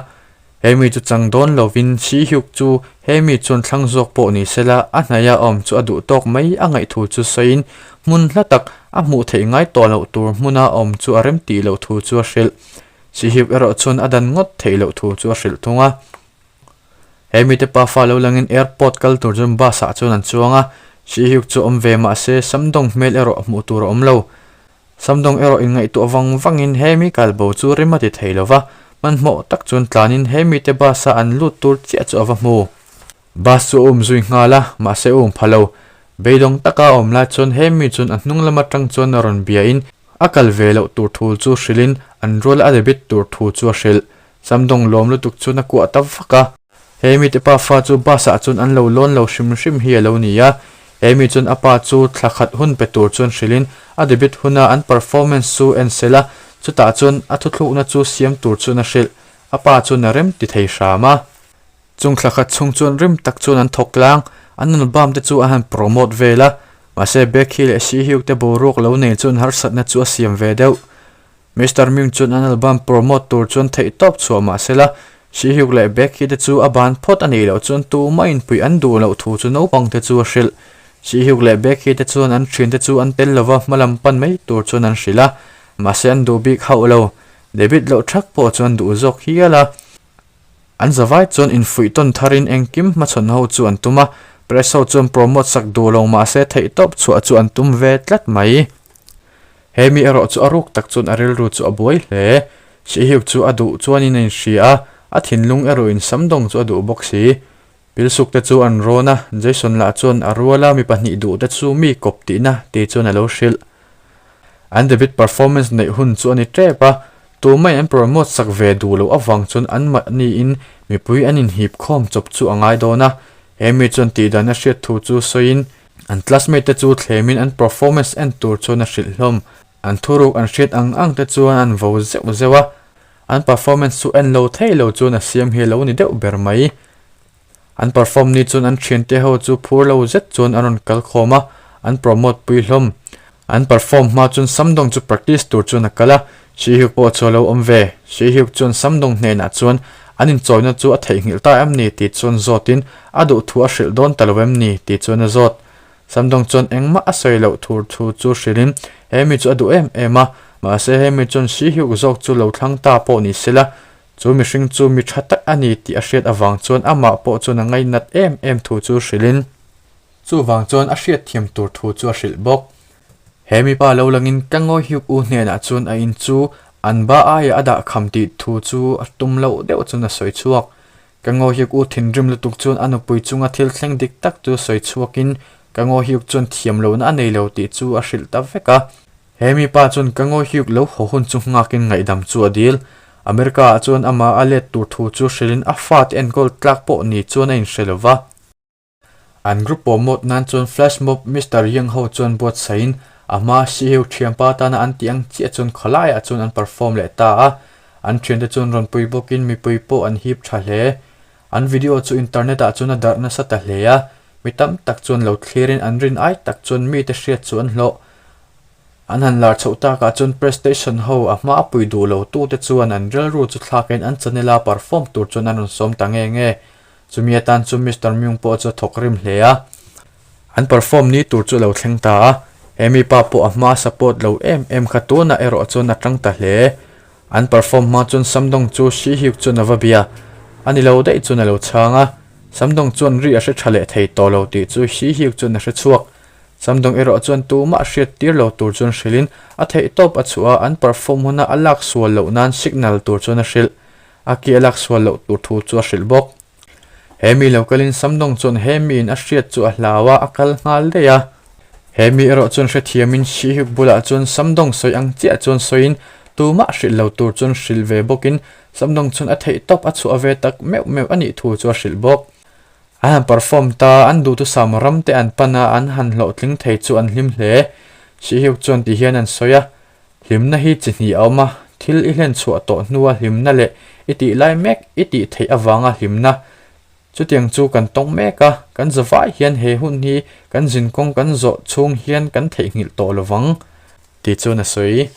He mi chu chang dawn lovin Shihyuk chu he mi chuan thlang zawk pawh ni sela a hnaia awm chu a duh tawk mai a ngaih thu chu sawiin hmun hla tak a hmuh theih ngai tawh loh tur hmuna awm chu a remtih loh thu chu a hrilh. Sihip erawh chuan a dan ngawt theih loh thu chu a hrilh thung a. He mite pafa lo langin airport kal tur chuan bus ah chuan an chuang a, Sihip chu awm ve mah se Samdawng hmel erawh hmuh tur a awm lo. Samdawng erawh inngaihtuah vang vangin he mi kalbo chu rim a ti thei lo va, hmanhmawh tak chuan tlanin he mite bus a an lut tur chiah chu a va hmu. Bus chu a um zui nghal a, mahse a um pha lo. Beidawng taka a awm lai chuan he mi chuan a hnung lam atang chuan a rawn biain A kal ve loh tur thu chu hrilhin an rual a debit tur thu chu a hrilh. Samdawng lawm lutuk chuan a kuah ta vak a. He mite pa fa chu bus ah chuan an lo lawn lo hrim hrim hi a lo ni a. He mi chuan a pa chu thla khat hun pe tur chuan hrilhin a debit huna an performance chu en sel a, chutah chuan a thuthlukna chu siam tur chuan a hrilh. A pa chuan a rem ti thei hram a. Chung thla khat chhung chuan rim tak chuan an thawk tlang, an album te chu an han promote vel a, mahse Becky leh Sihyuk te boruak lo nei chuan harsatna chu a siam ve deuh. Mister Myung chuan an album promote tur chuan theih tawp chhuah mahsela, Sihyuk leh Becky te chu a ban phawt a nih loh chuan tumah inpuih an duh loh thu chu naupang te chu a hrilh. Sihyuk leh Becky te chuan an thian te chu an tel lova hmalam pan mai tur chuan an hrilh a, mahse an duh bik hauh lo. David loh thak pawh chuan duh zawk hial a. An zavai chuan infuih tawn tharin engkim hmachhawn ho chu an tum a, press ho chuan promote sak duh lo mahse theihtawp chhuah chu an tum ve tlat mai. He mi erawh chu a ruk tak chuan a rilru chu a buai hle. Sihyuk chu a duh chuanin a inhria a, a thinlung erawhin Samdawng chu a duh bawk si. Pilsuk te chu an rawn a, Jason lah chuan a ruala mi pahnih duh te chu mi kawp tihna tih chuan a lo hrilh. An debut performance neih hun chu a ni tep a, tumah an promote sak ve duh loh avang chuan anmahniin mipui an inhip khawm chawp chu a ngai dawn a. He mi chuan tihdan a hriat thu chu sawiin an classmate te chu thlemin an performance en tur chuan a hrilh hlawm. An thuruk an hriat ang ang te chuan an vo zeuh zeuh a, an performance chu en lo thei lo chuan a siam hi a lo ni deuh ber mai. An perform ni chuan an thiante ho chu phur lo zet chuan an rawn kal khawm a, an promote pui hlawm. An perform hma chuan Samdong chu practice tur chuan a kal a, Shihyuk pawh chu a lo awm ve. Shihyuk chuan Samdong hnenah chuan an inchawina chu a theihnghilh ta em ni tih chuan zawtin a duh thu a hrilh dawn ta lo em ni tih chuan a zawt. Samdong chuan engmah a sawi loh thur thu chu hrilhin he mi chu a duh em em a, mahse he mi chuan Shihyuk zawk chu lo thlang ta pawh ni sela chu mihring chu mi tha tak a ni tih a hriat avang chuan amah pawh chuan a ngainat em em thu chu hrilhin Chuvang chuan a hriatthiam tur thu chu a hrilh bawk. He mipa lo langin ka ngawi hiuk u hnenah chuan a in chu an ba aia a dah kham tih thu chu a tum loh deuh chuan a sawi chhuak. Ka ngawi hiuk u thinrim lutuk chuan a nupui chunga thil thleng dik tak chu sawi chhuakin ka ngawi hiuk chuan thiam lohna a nei lo tih chu a hrilh ta vek a. He mipa chuan ka ngawi hiuk lo haw hun chu nghakin ngaihdam chu a dil. America ah chuan amah a let tur thu chu hrilhin a fate enkawl tlak pawh ni chuan a inhre lo va. An group promote nan chuan flash mob Mister Young ho chuan buatsaihin a hma Sihiu thianpa tana an tih ang chiah chuan khawlaiah chuan an perform leh ta a, an thiante chuan rawn pui bawkin mipui pawh an hip tha hle. An video chu internet ah chuan a darh nasa ta hle a, mi tam tak chuan lo thlirin an rin ai tak chuan mite hriat chu an hlawh. An han lar chhoh takah chuan Prestation ho a hma pui duh lo tute chuan an rilru chu thlakin an channel a perform tur chuan an rawn sawm ta nge nge. Chumi atan chu Mister Myung pawh chu a thawk rim hle a, an perform ni tur chu a lo thleng ta a, he mi pa pawh a hma support lo em em kha tunah erawh chuan a tang ta hle. An perform hma chuan Samdong chu Shi Hyuk chuan a va bia, a ni lo daih chuan a lo chhang a, Samdong chuan ri a hre tha leh thei tawh lo tih chu Shi Hyuk chuan a hre chhuak. Samdong erawh chuan tumah hriat tir lo tur chuan hrilhin a theihtawp a chhuah a, an perform huna a lak sual loh nan signal tur chuan a hrilh. A ki a lak sual loh tur thu chu a hrilh bawk. He mi lo kalin Samdong chuan he miin a hriat chu a hlau a, a kal nghal daih a. He mi erawh chuan hrethiamin Shihyuk bulah chuan Samdong sawi ang chiah chuan sawiin tumah hrilh lo tur chuan hrilh ve bawkin Samdong chuan a theih tawp a chhuah ve tak meuh meuh a nih thu chu a hrilh bawk. An han perform ta, an duhthusam ram te an pan a, an han hlawhtling thei chu an hlim hle. Shihyuk chuan ti hian an sawi a, Hlimna hi chi hnih a awm a, thil i hlen chhuah tawh hnua hlimna leh i tih lai mek i tih theih avanga hlimna. Chutiang chu kan tawng mek a, kan zavai hian he hun hi kan zinkawng kan zawh chhung hian kan theihnghilh tawh lo vang, tih chuan a sawi.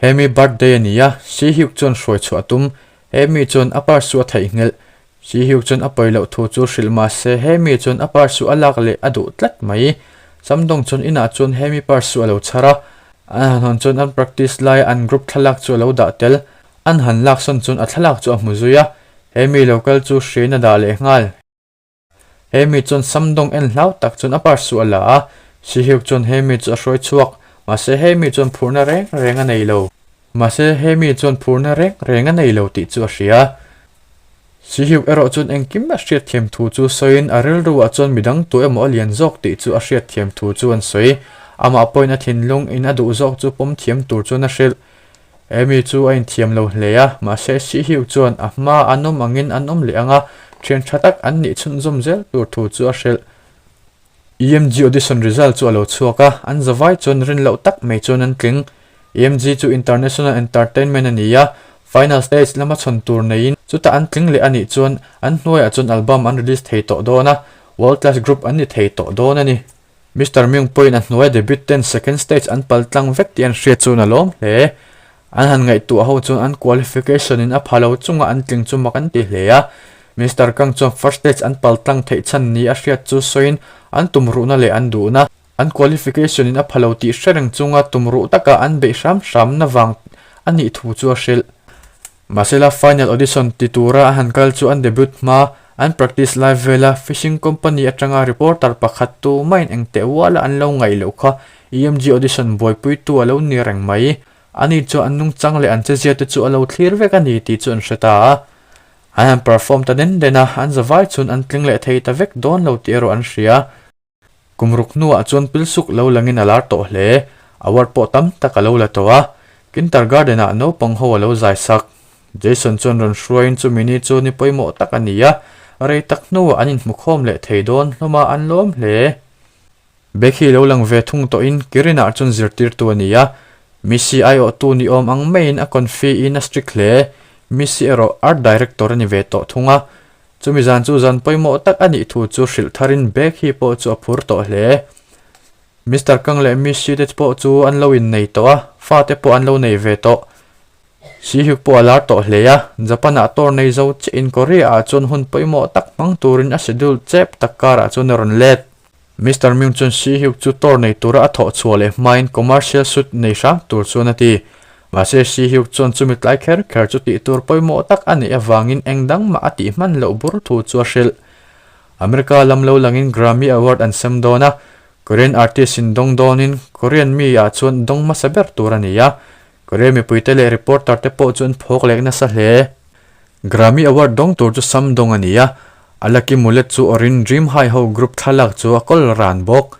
Hemi birthday a ni a, Sihyuk chuan hruai chhuah a tum. Hemi chuan a purse chu a theihnghilh. Sihyuk chuan a pawi loh thu chu hrilh mah se Hemi chuan a purse chu a lak leh a duh tlat mai. Samdong chuan inah chuan Hemi purse chu a lo chhar a, An han hawn chuan an practice laia an group thlalak chu a lo dah tel. An han laksawn chuan a thlalak chu a hmu zui a, he mi lo kal chu hriain a dah leh nghal. He mi chuan Samdong en hlau tak chuan a purse chu a la a, Sihyuk chuan he mi chu a hruai chhuak, mahse he mi chuan phurna reng reng a nei lo. Mahse he mi chuan phurna reng reng a nei lo tih chu a hria. Sihyuk erawh chuan engkim a hriatthiam thu chu sawiin a rilruah chuan midang tu emaw a lian zawk tih chu a hriatthiam thu chu an sawi. Amah pawhin a thinlung in a duh zawk chu pawm thiam tur chuan a hrilh. Amy chu a inthiam lo hle a, mahse Sihyuk chuan a hma an awm angin an awm leh ang a, thian tha tak an nih chhunzawm zel tur thu chu a hrilh. EMG audition result chu a lo chhuak a, an zavai chuan rin loh tak mai chuan an tling. EMG chu international entertainment a ni a, final stage lama chhawn tur neiin chutah an tling leh a nih chuan an hnuaiah chuan album an release thei tawh dawn a, world class group an ni thei tawh dawn a ni. Mister Myung pawhin a hnuaia debut ten second stage an pal tlang vek tih an hriat chuan a lawm hle. An han ngaihtuah ho chuan an qualification in a pha lo chunga an tling chu mak an ti hle a. Mister Kang chuan first stage an pal tlang theih chhan ni a hriat chu sawiin an tumruhna leh an duhna, an qualification in a pha lo tih hre reng chunga tumruh taka an beih hram hramna vang a nih thu chu a hrilh. Mahsela final audition ti tura an han kal chu an debut hma, an practice lai vela fishing company atanga reporter pakhat tu maiin engteh uala an lo ngaih loh kha EMG audition buaipuitu a lo ni reng mai. Ani chu an nungchang leh an chezia te chu a lo thlir vek a ni tih chu an hre ta a. An han perform ta den den a, an zavai chhun an tling leh thei ta vek dawn lo tih erawh an hria. Kum ruk hnuah chuan pilsuk lo langin a lar tawh hle. Award pawh tam tak a lo la tawh a. Kindergarten ah naupang ho a lo zai sak. Jason chuan rawn hruaiin chumi ni chu ni pawimawh tak a ni a, rei tak hnuah an inhmukhawm leh thei dawn hlawm a, an lawm hle. Becky lo lang ve thung tawhin Kirin-ah chuan zirtirtu a ni a, Missy aiawhtu ni awm ang maiin a confi in a strict hle. Missy erawh art director a ni ve tawh thung a, chumi zan chu zan pawimawh tak a nih thu chu hrilh tharin Becky pawh chu a phur tawh hle. Mister Kang leh Miss Shi te pawh chu an lo innei tawh a, fate pawh an lo nei ve tawh. Shi Hyuk pawh a lar tawh hle a, Japan ah tour nei zo chiah in Korea ah chuan hun pawimawh tak hmang turin a schedule chep tak karah chuan a rawn let. Mister Myung chuan Shi Hyuk chu tour nei tura a thawh chhuah leh hmain commercial shoot nei hram tur chuan a ti. Mahse Shi Hyuk chuan chumi tlai kher kher chu tih tur pawimawh tak a neih avangin eng dang mah a tih hman loh bur thu chu a hrilh. America lam lo langin Grammy Award an sem dawn a, Korean artist in dawng dawnin Korean mi ah chuan dawng hmasa ber tur a ni a, Korea mipuite leh reporter te pawh chu an phawk lek nasa hle. Grammy Award dawng tur chu Sam dawng a ni a, a lucky mullet chu awrin Dream High ho group thlalak chu a kawl ran bawk.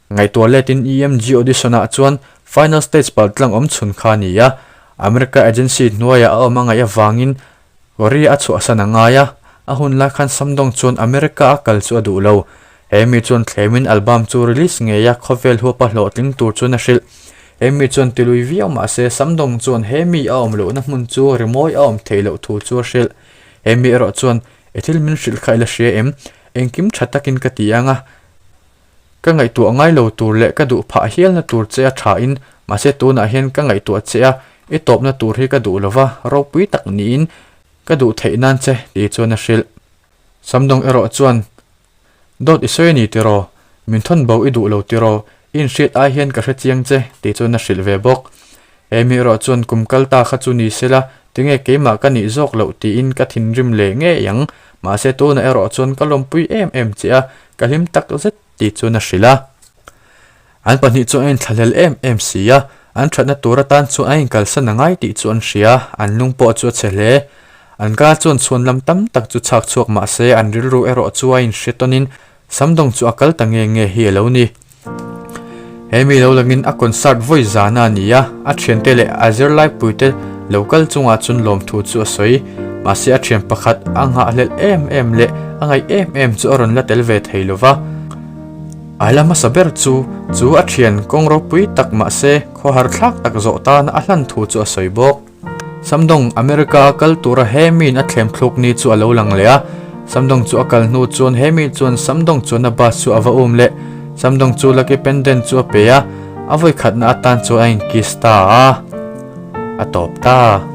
Ngaihtuah letin EMG audition ah chuan final stage paltlang awm chhun kha a ni a, America agency hnuaiah a awm a ngaih avangin Korea a chhuahsan a ngai a, a hun lai khan Samdong chuan America a kal chu a duh lo. He mi chuan thlemin album chu release ngei a, khawvel huapa hlawhtling tur chuan a hrilh. He mi chuan tilui viau mah se Samdong chuan he mi a awm lohna hmun chu rimawi a awm theih loh thu chu a hrilh. He mi erawh chuan, I thil min hrilh kha i la hria em? Engkim tha takin ka ti ang a. Ka ngaihtuah ngai lo tur leh ka duh phah hialna tur che a tha in, mahse tunah hian ka ngaihtuah che a, i tawpna tur hi ka duh lova, ropui tak niin ka duh theih nan che tih chuan a hrilh. Samdawng erawh chuan, Dawt i sawi a ni tiraw? Min thawn bo i duh lo tiraw? I inhriat ai hian ka hre chiang che tih chuan a hrilh ve bawk. He mi erawh chuan kum kal ta kha chu ni sela, tinge keimah ka nih zawk loh tiin ka thinrim leh ngei ang. Mahse tunah erawh chuan ka lawmpui em em che a, ka hlim tak zet tih chuan a hrilh a. An pahnih chu a inthlahlel em em si a, an thatna tur atan chuan a inkalsan a ngai tih chu an hria, an lung pawh chu a chhe hle. An ka chuan chhuan lam tam tak chu chhak chhuak mahse an rilru erawh chu a inhre tawnin Samdawng chu a kal ta nge nge hi a lo ni. He mi lo langin a concert vawi zana a ni a, a thiante leh a zirlaipuite lo kal chungah chuan lawmthu chu a sawi. Mahse a thian pakhat a nghahhlelh em em leh a ngaih em em chu a rawn la tel ve thei lo va. A la hmasa ber chu chu a thian kawng ropui tak mahse khawhar thlak tak zawh tana a hlan thu chu a sawi bawk. Samdawng America a kal tura he miin a thlem thluk ni chu a lo lang leh a. Samdawng chu a kal hnu chuan he mi chuan Samdawng chuan a bus chu a va um leh. Samdawng chu lucky pendant chu a pe a, a vawi khatna atan chuan a inkiss ta a. A tawp ta.